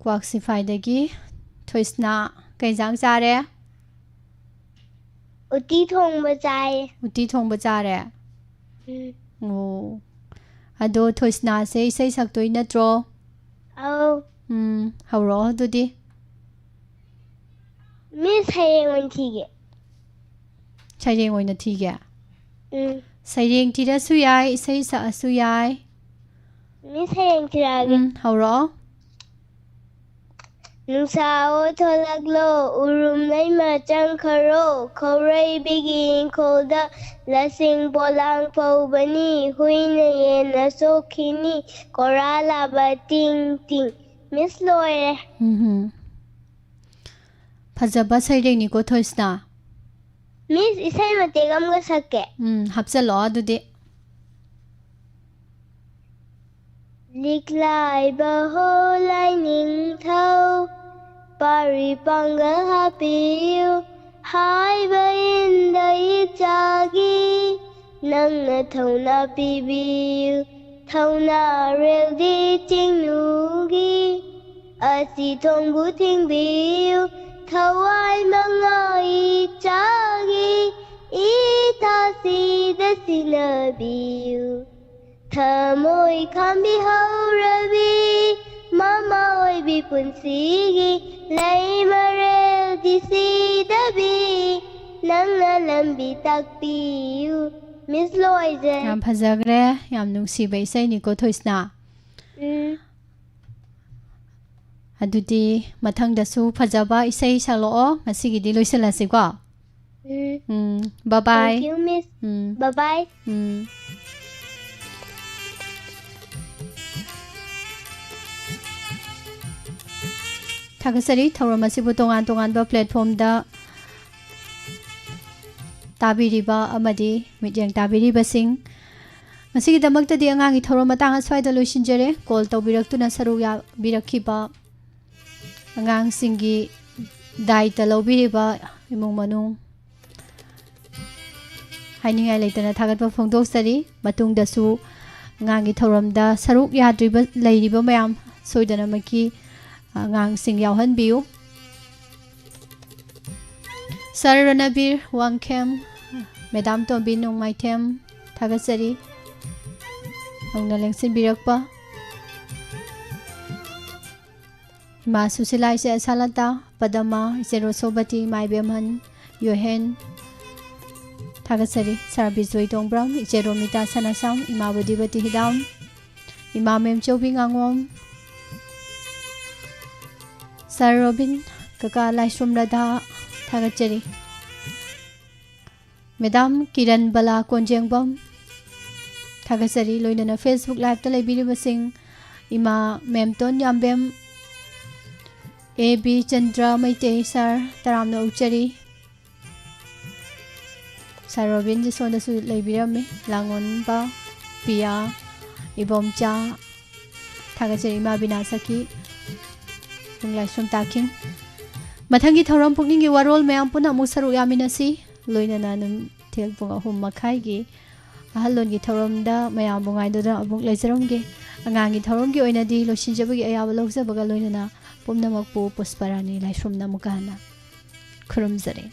ꯀ꯭ꯋꯥꯛꯁꯤꯐꯥꯏꯗꯒꯤ ꯊꯣꯏꯁꯅꯥ꯫ ꯀꯩ ꯏꯟꯖꯥꯡ ꯆꯥꯔꯦ? ꯎꯇꯤ ꯊꯣꯡꯕ ꯆꯥꯏꯌꯦ꯫ ꯎꯇꯤ ꯊꯣꯡꯕ ꯆꯥꯔꯦ? ꯎꯝ꯫ ꯑꯣ꯫ ꯑꯗꯣ ꯊꯣꯏꯁꯅꯥꯁꯦ ꯏꯁꯩ ꯁꯛꯇꯣꯏ ꯅꯠꯇ꯭ꯔꯣ? ꯑꯧ꯫ ꯎꯝ, ꯍꯧꯔꯛꯑꯣ ꯑꯗꯨꯗꯤ꯫ ꯃꯤꯁ, ꯁꯩꯔꯦꯡ ꯑꯣꯏꯅ ꯊꯤꯒꯦ꯫ ꯁꯩꯔꯦꯡ ꯑꯣꯏꯅ ꯊꯤꯒꯦ? ꯎꯝ꯫ ꯁꯩꯔꯦꯡ ꯊꯤꯔꯁꯨ ꯌꯥꯏ, ꯏꯁꯩ ꯁꯛꯑꯁꯨ ꯌꯥꯏ꯫ ꯃꯤꯁ, ꯁꯩꯔꯦꯡ ꯊꯤꯔꯛꯑꯒꯦ꯫ ꯎꯝ, ꯍꯧꯔꯛꯑꯣ꯫ ꯅꯨꯡꯁꯥ ꯑꯣ ꯊꯣꯛꯂꯛꯂꯣ, ꯎꯔꯨꯝ ꯂꯩꯃ ꯆꯪꯈꯔꯣ, ꯈꯧꯔꯩꯕꯤꯒꯤ ꯏꯪꯈꯣꯜꯗ ꯂꯁꯤꯡ ꯄꯣꯂꯥꯡ ꯐꯧꯕꯅꯤ, ꯍꯨꯏꯅ ꯌꯦꯟꯅ ꯁꯣꯛꯈꯤꯅꯤ, ꯀꯣꯔꯥ ꯂꯥꯕ ꯇꯤꯡ ꯇꯤꯡ꯫ ꯃꯤꯁ, ꯂꯣꯏꯔꯦ꯫ ꯎꯝ꯫ ꯐꯖꯕ ꯁꯩꯔꯦꯡꯅꯤꯀꯣ, ꯊꯣꯏꯁꯅꯥ꯫ ꯃꯤꯁ, ꯏꯁꯩ ꯃꯇꯦꯛ ꯑꯃꯒ ꯁꯛꯀꯦ꯫ ꯎꯝ, ꯍꯥꯞꯆꯜꯂꯣ ꯑꯗꯨꯗꯤ꯫ ꯂꯤꯛꯂꯥꯏꯕ ꯍꯣ ꯂꯥꯏꯅꯤꯡꯊꯧ, ꯄꯥꯔꯤ ꯄꯥꯡꯒꯜ ꯍꯥꯞꯄꯤꯌꯨ, ꯍꯥꯏꯕ ꯏꯟꯗ ꯏꯆꯥꯒꯤ, ꯅꯪꯅ ꯊꯧꯅꯥ ꯄꯤꯕꯤꯌꯨ, ꯊꯧꯅꯥꯔꯦꯜꯗꯤ ꯆꯤꯡꯅꯨꯒꯤ, ꯑꯁꯤ ꯊꯣꯡꯕꯨ ꯊꯤꯡꯕꯤꯌꯨ, ꯊꯋꯥꯏ ꯃꯉꯥ ꯏꯆꯥꯒꯤ, ꯏꯊꯥꯁꯤꯗ ꯁꯤꯟꯅꯕꯤꯌꯨ꯫ ꯊꯃꯣꯏ ꯈꯥꯝꯕꯤ ꯍꯧꯔꯕꯤ, ꯃꯃꯥ ꯑꯣꯏꯕꯤ ꯄꯨꯟꯁꯤꯒꯤ, ꯂꯩꯃꯔꯦꯜꯗꯤ ꯁꯤꯗꯕꯤ, ꯅꯪꯅ ꯂꯝꯕꯤ ꯇꯥꯛꯄꯤꯌꯨ꯫ ꯃꯤꯁ, ꯂꯣꯏꯖꯔꯦ꯫ ꯌꯥꯝ ꯐꯖꯈ꯭ꯔꯦ, ꯌꯥꯝ ꯅꯨꯡꯁꯤꯕ ꯏꯁꯩꯅꯤꯀꯣ, ꯊꯣꯏꯁꯅꯥ꯫ ꯎꯝ꯫ ꯑꯗꯨꯗꯤ ꯃꯊꯪꯗꯁꯨ ꯐꯖꯕ ꯏꯁꯩ ꯁꯛꯂꯛꯑꯣ꯫ ꯉꯁꯤꯒꯤꯗꯤ ꯂꯣꯏꯁꯤꯜꯂꯁꯤꯀꯣ꯫ ꯎꯝ꯫ ꯎꯝ, bye bye꯫ Thank you, Miss꯫ Um. Bye bye꯫ ꯎꯝ꯫ ꯊꯥꯒꯠꯆꯔꯤ, ꯊꯧꯔꯝ ꯑꯁꯤꯕꯨ ꯇꯣꯉꯥꯟ ꯇꯣꯉꯥꯟꯕ platformꯗ ꯇꯥꯕꯤꯔꯤꯕ ꯑꯃꯗꯤ ꯃꯤꯠꯌꯦꯡ ꯇꯥꯕꯤꯔꯤꯕꯁꯤꯡ꯫ ꯉꯁꯤꯒꯤꯗꯃꯛꯇꯗꯤ ꯑꯉꯥꯡꯒꯤ ꯊꯧꯔꯝ ꯃꯇꯥꯡ ꯑꯁ꯭ꯋꯥꯏꯗ ꯂꯣꯏꯁꯤꯟꯖꯔꯦ꯫ Call ꯇꯧꯕꯤꯔꯛꯇꯨꯅ ꯁꯔꯨꯛ ꯌꯥꯕꯤꯔꯛꯈꯤꯕ ꯑꯉꯥꯡꯁꯤꯡꯒꯤ ꯗꯥꯏꯇ ꯂꯧꯕꯤꯔꯤꯕ ꯏꯃꯨꯡ ꯃꯅꯨꯡ ꯍꯥꯏꯅꯤꯡꯉꯥꯏ ꯂꯩꯇꯅ ꯊꯥꯒꯠꯄ ꯐꯣꯡꯗꯣꯛꯆꯔꯤ꯫ ꯃꯇꯨꯡꯗꯁꯨ ꯑꯉꯥꯡꯒꯤ ꯊꯧꯔꯝꯗ ꯁꯔꯨꯛ ꯌꯥꯗ꯭ꯔꯤꯕ, ꯂꯩꯔꯤꯕ ꯃꯌꯥꯝ ꯁꯣꯏꯗꯅꯃꯛꯀꯤ ꯑꯉꯥꯡꯁꯤꯡ ꯌꯥꯎꯍꯟꯕꯤꯌꯨ꯫ Sir ꯔꯅꯕꯤꯔ ꯋꯥꯡꯈꯦꯝ, Madam ꯇꯣꯝꯕꯤ ꯅꯣꯡꯃꯥꯏꯊꯦꯝ, ꯊꯥꯒꯠꯆꯔꯤ ꯅꯧꯅ ꯂꯦꯡꯁꯤꯟꯕꯤꯔꯛꯄ꯫ ꯏꯃꯥ ꯁꯨꯁꯤꯂꯥ, ꯏꯆꯦ ꯑꯁꯥꯂꯇꯥ, ꯄꯗꯃ, ꯏꯆꯦ ꯔꯣꯁꯣꯕꯇꯤ, ꯏꯃꯥ ꯏꯕꯦꯝꯍꯟ, ꯌꯣꯍꯦꯟ, ꯊꯥꯒꯠꯆꯔꯤ꯫ Sir ꯕꯤꯖꯣꯏ ꯇꯣꯡꯕ꯭ꯔꯝ, ꯏꯆꯦ ꯔꯣꯃꯤꯇꯥ ꯁꯅꯥꯁꯝ, ꯏꯃꯥ ꯕꯨꯙꯤꯕꯇꯤ ꯍꯤꯗꯥꯝ, ꯏꯃꯥ ꯃꯦꯝꯆꯧꯕꯤ ꯉꯥꯉꯣꯝ, ꯁꯥꯔ ꯔꯣꯕꯤꯟ, ꯀꯀꯥ ꯂꯥꯏꯁ꯭ꯔꯝ ꯔꯥꯙꯥ, ꯊꯥꯒꯠꯆꯔꯤ꯫ ꯃꯦꯗꯥꯝ ꯀꯤꯔꯟ ꯕꯂꯥ ꯀꯣꯟꯖꯦꯡꯕꯝ, ꯊꯥꯒꯠꯆꯔꯤ꯫ ꯂꯣꯏꯅꯅ Facebook Liveꯇ ꯂꯩꯕꯤꯔꯤꯕꯁꯤꯡ, ꯏꯃꯥ ꯃꯦꯝꯇꯣꯟ ꯌꯥꯝꯕꯦꯝ, ꯑꯦ ꯕꯤ ꯆꯟꯗ꯭ꯔ ꯃꯩꯇꯩ ꯁꯥꯔ, ꯇꯔꯥꯝꯅ ꯑꯣꯛꯆꯔꯤ꯫ ꯁꯥꯔ ꯔꯣꯕꯤꯟꯁꯦ ꯁꯣꯝꯗꯁꯨ ꯂꯩꯕꯤꯔꯝꯃꯤ꯫ ꯂꯥꯡꯉꯣꯟꯕ, ꯄꯤꯌꯥ, ꯏꯕꯣꯝꯆꯥ, ꯊꯥꯒꯠꯆꯔꯤ꯫ ꯏꯃꯥ ꯕꯤꯅꯥ ꯁꯈꯤ, ꯅꯨꯡꯂꯥꯏꯁꯣꯝ ꯇꯥꯈꯤꯡ꯫ ꯃꯊꯪꯒꯤ ꯊꯧꯔꯝ ꯄꯨꯛꯅꯤꯡꯒꯤ ꯋꯥꯔꯣꯜ ꯃꯌꯥꯝ ꯄꯨꯟꯅ ꯑꯃꯨꯛ ꯁꯔꯨꯛ ꯌꯥꯃꯤꯟꯅꯁꯤ꯫ ꯂꯣꯏꯅꯅ ꯅꯨꯡꯊꯤꯜ ꯄꯨꯡ ꯑꯍꯨꯝ ꯃꯈꯥꯏꯒꯤ ꯑꯍꯜ ꯂꯣꯟꯒꯤ ꯊꯧꯔꯝꯗ ꯃꯌꯥꯝꯕꯨ ꯉꯥꯏꯗꯨꯅ ꯑꯃꯨꯛ ꯂꯩꯖꯔꯝꯒꯦ꯫ ꯑꯉꯥꯡꯒꯤ ꯊꯧꯔꯝꯒꯤ ꯑꯣꯏꯅꯗꯤ ꯂꯣꯏꯁꯤꯟꯖꯕꯒꯤ ꯑꯌꯥꯕ ꯂꯧꯖꯕꯒ ꯂꯣꯏꯅꯅ ꯄꯨꯝꯅꯃꯛꯄꯨ ꯄꯨꯁꯄꯔꯥꯅꯤ ꯂꯥꯏꯁ꯭ꯔꯝꯅ ꯑꯃꯨꯛꯀ ꯍꯟꯅ ꯈꯨꯔꯨꯝꯖꯔꯤ꯫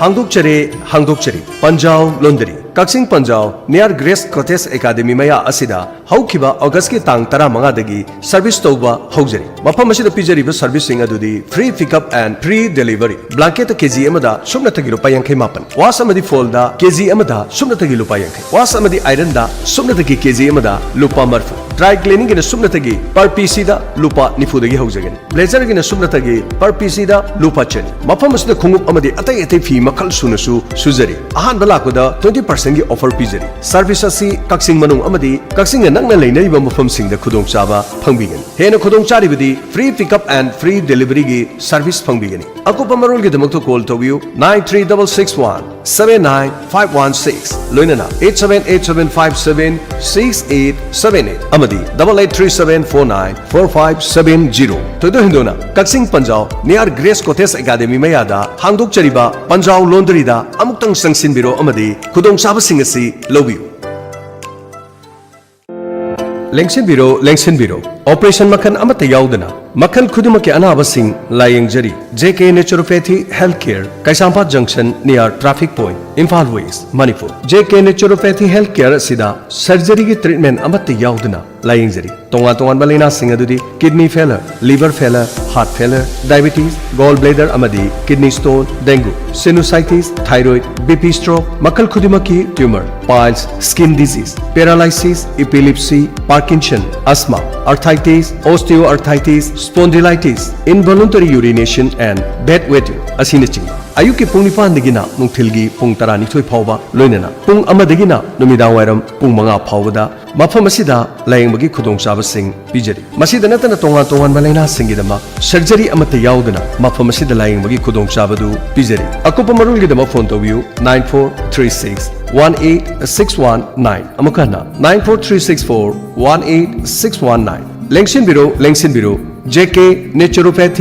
ꯍꯥꯡꯗꯣꯛꯆꯔꯦ, ꯍꯥꯡꯗꯣꯛꯆꯔꯦ꯫ ꯄꯟꯖꯥꯎ ꯂꯣꯟꯗꯔꯤ, ꯀꯛꯆꯤꯡ ꯄꯟꯖꯥꯎ, near Grace Cottage Academy ꯃꯌꯥ ꯑꯁꯤꯗ ꯍꯧꯈꯤꯕ ꯑꯣꯒꯁꯀꯤ ꯇꯥꯡ ꯇꯔꯥꯃꯉꯥꯗꯒꯤ service ꯇꯧꯕ ꯍꯧꯖꯔꯤ꯫ ꯃꯐꯝ ꯑꯁꯤꯗ ꯄꯤꯖꯔꯤꯕ serviceꯁꯤꯡ ꯑꯗꯨꯗꯤ free pickup and free delivery, blanket ꯀꯦꯖꯤ ꯑꯃꯗ ꯁꯨꯞꯅꯇꯒꯤ ꯂꯨꯄꯥ ꯌꯥꯡꯈꯩ ꯃꯥꯄꯟ, wash ꯑꯃꯗꯤ fallꯗ ꯀꯦꯖꯤ ꯑꯃꯗ ꯁꯨꯞꯅꯇꯒꯤ ꯂꯨꯄꯥ ꯌꯥꯡꯈꯩ, wash ꯑꯃꯗꯤ ironꯗ ꯁꯨꯞꯅꯇꯒꯤ ꯀꯦꯖꯤ ꯑꯃꯗ ꯂꯨꯄꯥ ꯃꯔꯤꯐꯨ, dry cleaningꯒꯤꯅ ꯁꯨꯞꯅꯇꯒꯤ per pieceꯗ ꯂꯨꯄꯥ ꯅꯤꯐꯨꯗꯒꯤ ꯍꯧꯖꯒꯅꯤ꯫ Blazerꯒꯤꯅ ꯁꯨꯞꯅꯇꯒꯤ per pieceꯗ ꯂꯨꯄꯥ ꯆꯅꯤ꯫ ꯃꯐꯝ ꯑꯁꯤꯗ ꯈꯣꯡꯎꯞ ꯑꯃꯗꯤ ꯑꯇꯩ ꯑꯇꯩ ꯐꯤ ꯃꯈꯜ ꯁꯨꯅꯁꯨ ꯁꯨꯖꯔꯤ꯫ ꯑꯍꯥꯟꯕ ꯂꯥꯛꯄꯗ twenty percentꯒꯤ offer ꯄꯤꯖꯔꯤ꯫ Service ꯑꯁꯤ ꯀꯛꯆꯤꯡ ꯃꯅꯨꯡ ꯑꯃꯗꯤ ꯀꯛꯆꯤꯡꯒ ꯅꯛꯅ ꯂꯩꯅꯔꯤꯕ ꯃꯐꯝꯁꯤꯡꯗ ꯈꯨꯗꯣꯡꯆꯥꯕ ꯐꯪꯕꯤꯒꯅꯤ꯫ ꯍꯦꯟꯅ ꯈꯨꯗꯣꯡꯆꯥꯔꯤꯕꯗꯤ free pickup and free deliveryꯒꯤ service ꯐꯪꯕꯤꯒꯅꯤ꯫ ꯑꯀꯨꯞꯄ ꯃꯔꯣꯜꯒꯤꯗꯃꯛꯇ call ꯇꯧꯕꯤꯌꯨ, nine three double six one seven nine five one six, ꯂꯣꯏꯅꯅ eight seven eight seven five seven six eight seven eight ꯑꯃꯗꯤ double eight three seven four nine four five seven zero꯫ ꯊꯣꯏꯗꯣꯛ ꯍꯦꯟꯗꯣꯛꯅ ꯀꯛꯆꯤꯡ ꯄꯟꯖꯥꯎ near Grace Cottage Academy ꯃꯌꯥꯗ ꯍꯥꯡꯗꯣꯛꯆꯔꯤꯕ ꯄꯟꯖꯥꯎ ꯂꯣꯟꯗꯔꯤꯗ ꯑꯃꯨꯛꯇꯪ ꯆꯪꯁꯤꯟꯕꯤꯔꯣ ꯑꯃꯗꯤ ꯈꯨꯗꯣꯡꯆꯥꯕꯁꯤꯡ ꯑꯁꯤ ꯂꯧꯕꯤꯌꯨ꯫ ꯂꯦꯡꯁꯤꯟꯕꯤꯔꯣ, ꯂꯦꯡꯁꯤꯟꯕꯤꯔꯣ꯫ Operation ꯃꯈꯜ ꯑꯃꯠꯇ ꯌꯥꯎꯗꯅ ꯃꯈꯜ ꯈꯨꯗꯤꯡꯃꯛꯀꯤ ꯑꯅꯥꯕꯁꯤꯡ ꯂꯥꯌꯦꯡꯖꯔꯤ꯫ J K Naturopathy Health Care, ꯀꯩꯁꯥꯝꯄꯥꯠ Junction near traffic point, Imphal West, Manipur. J K Naturopathy Health Care ꯑꯁꯤꯗ surgeryꯒꯤ treatment ꯑꯃꯠꯇ ꯌꯥꯎꯗꯅ ꯂꯥꯌꯦꯡꯖꯔꯤ꯫ ꯇꯣꯉꯥꯟ ꯇꯣꯉꯥꯟꯕ ꯂꯥꯏꯅꯥꯁꯤꯡ ꯑꯗꯨꯗꯤ kidney failure, liver failure, heart failure, diabetes, gall bladder ꯑꯃꯗꯤ kidney stone, dengue, sinusitis, thyroid, BP stroke, ꯃꯈꯜ ꯈꯨꯗꯤꯡꯃꯛꯀꯤ tumor, piles, skin disease, paralysis, epilepsy, Parkinson, asthma, arthritis, osteoarthritis, spondylitis, involuntary urination and bedwetting ꯑꯁꯤꯅꯆꯤꯡꯕ꯫ ꯑꯌꯨꯛꯀꯤ ꯄꯨꯡ ꯅꯤꯄꯥꯟꯗꯒꯤꯅ ꯅꯨꯡꯊꯤꯜꯒꯤ ꯄꯨꯡ ꯇꯔꯥꯅꯤꯊꯣꯏ ꯐꯥꯎꯕ, ꯂꯣꯏꯅꯅ ꯄꯨꯡ ꯑꯃꯗꯒꯤꯅ ꯅꯨꯃꯤꯗꯥꯡ ꯋꯥꯏꯔꯝ ꯄꯨꯡ ꯃꯉꯥ ꯐꯥꯎꯕꯗ ꯃꯐꯝ ꯑꯁꯤꯗ ꯂꯥꯌꯦꯡꯕꯒꯤ ꯈꯨꯗꯣꯡꯆꯥꯕꯁꯤꯡ ꯄꯤꯖꯔꯤ꯫ ꯃꯁꯤꯗ ꯅꯠꯇꯅ ꯇꯣꯉꯥꯟ ꯇꯣꯉꯥꯟꯕ ꯂꯥꯏꯅꯥꯁꯤꯡꯒꯤꯗꯃꯛ surgery ꯑꯃꯠꯇ ꯌꯥꯎꯗꯅ ꯃꯐꯝ ꯑꯁꯤꯗ ꯂꯥꯌꯦꯡꯕꯒꯤ ꯈꯨꯗꯣꯡꯆꯥꯕꯗꯨ ꯄꯤꯖꯔꯤ꯫ ꯑꯀꯨꯞꯄ ꯃꯔꯣꯜꯒꯤꯗꯃꯛ phone ꯇꯧꯕꯤꯌꯨ nine four three six one eight six one nine꯫ ꯑꯃꯨꯛ ꯍꯟꯅ, nine four three six four one eight six one nine꯫ ꯂꯦꯡꯁꯤꯟꯕꯤꯔꯣ, ꯂꯦꯡꯁꯤꯟꯕꯤꯔꯣ, JK Naturopathy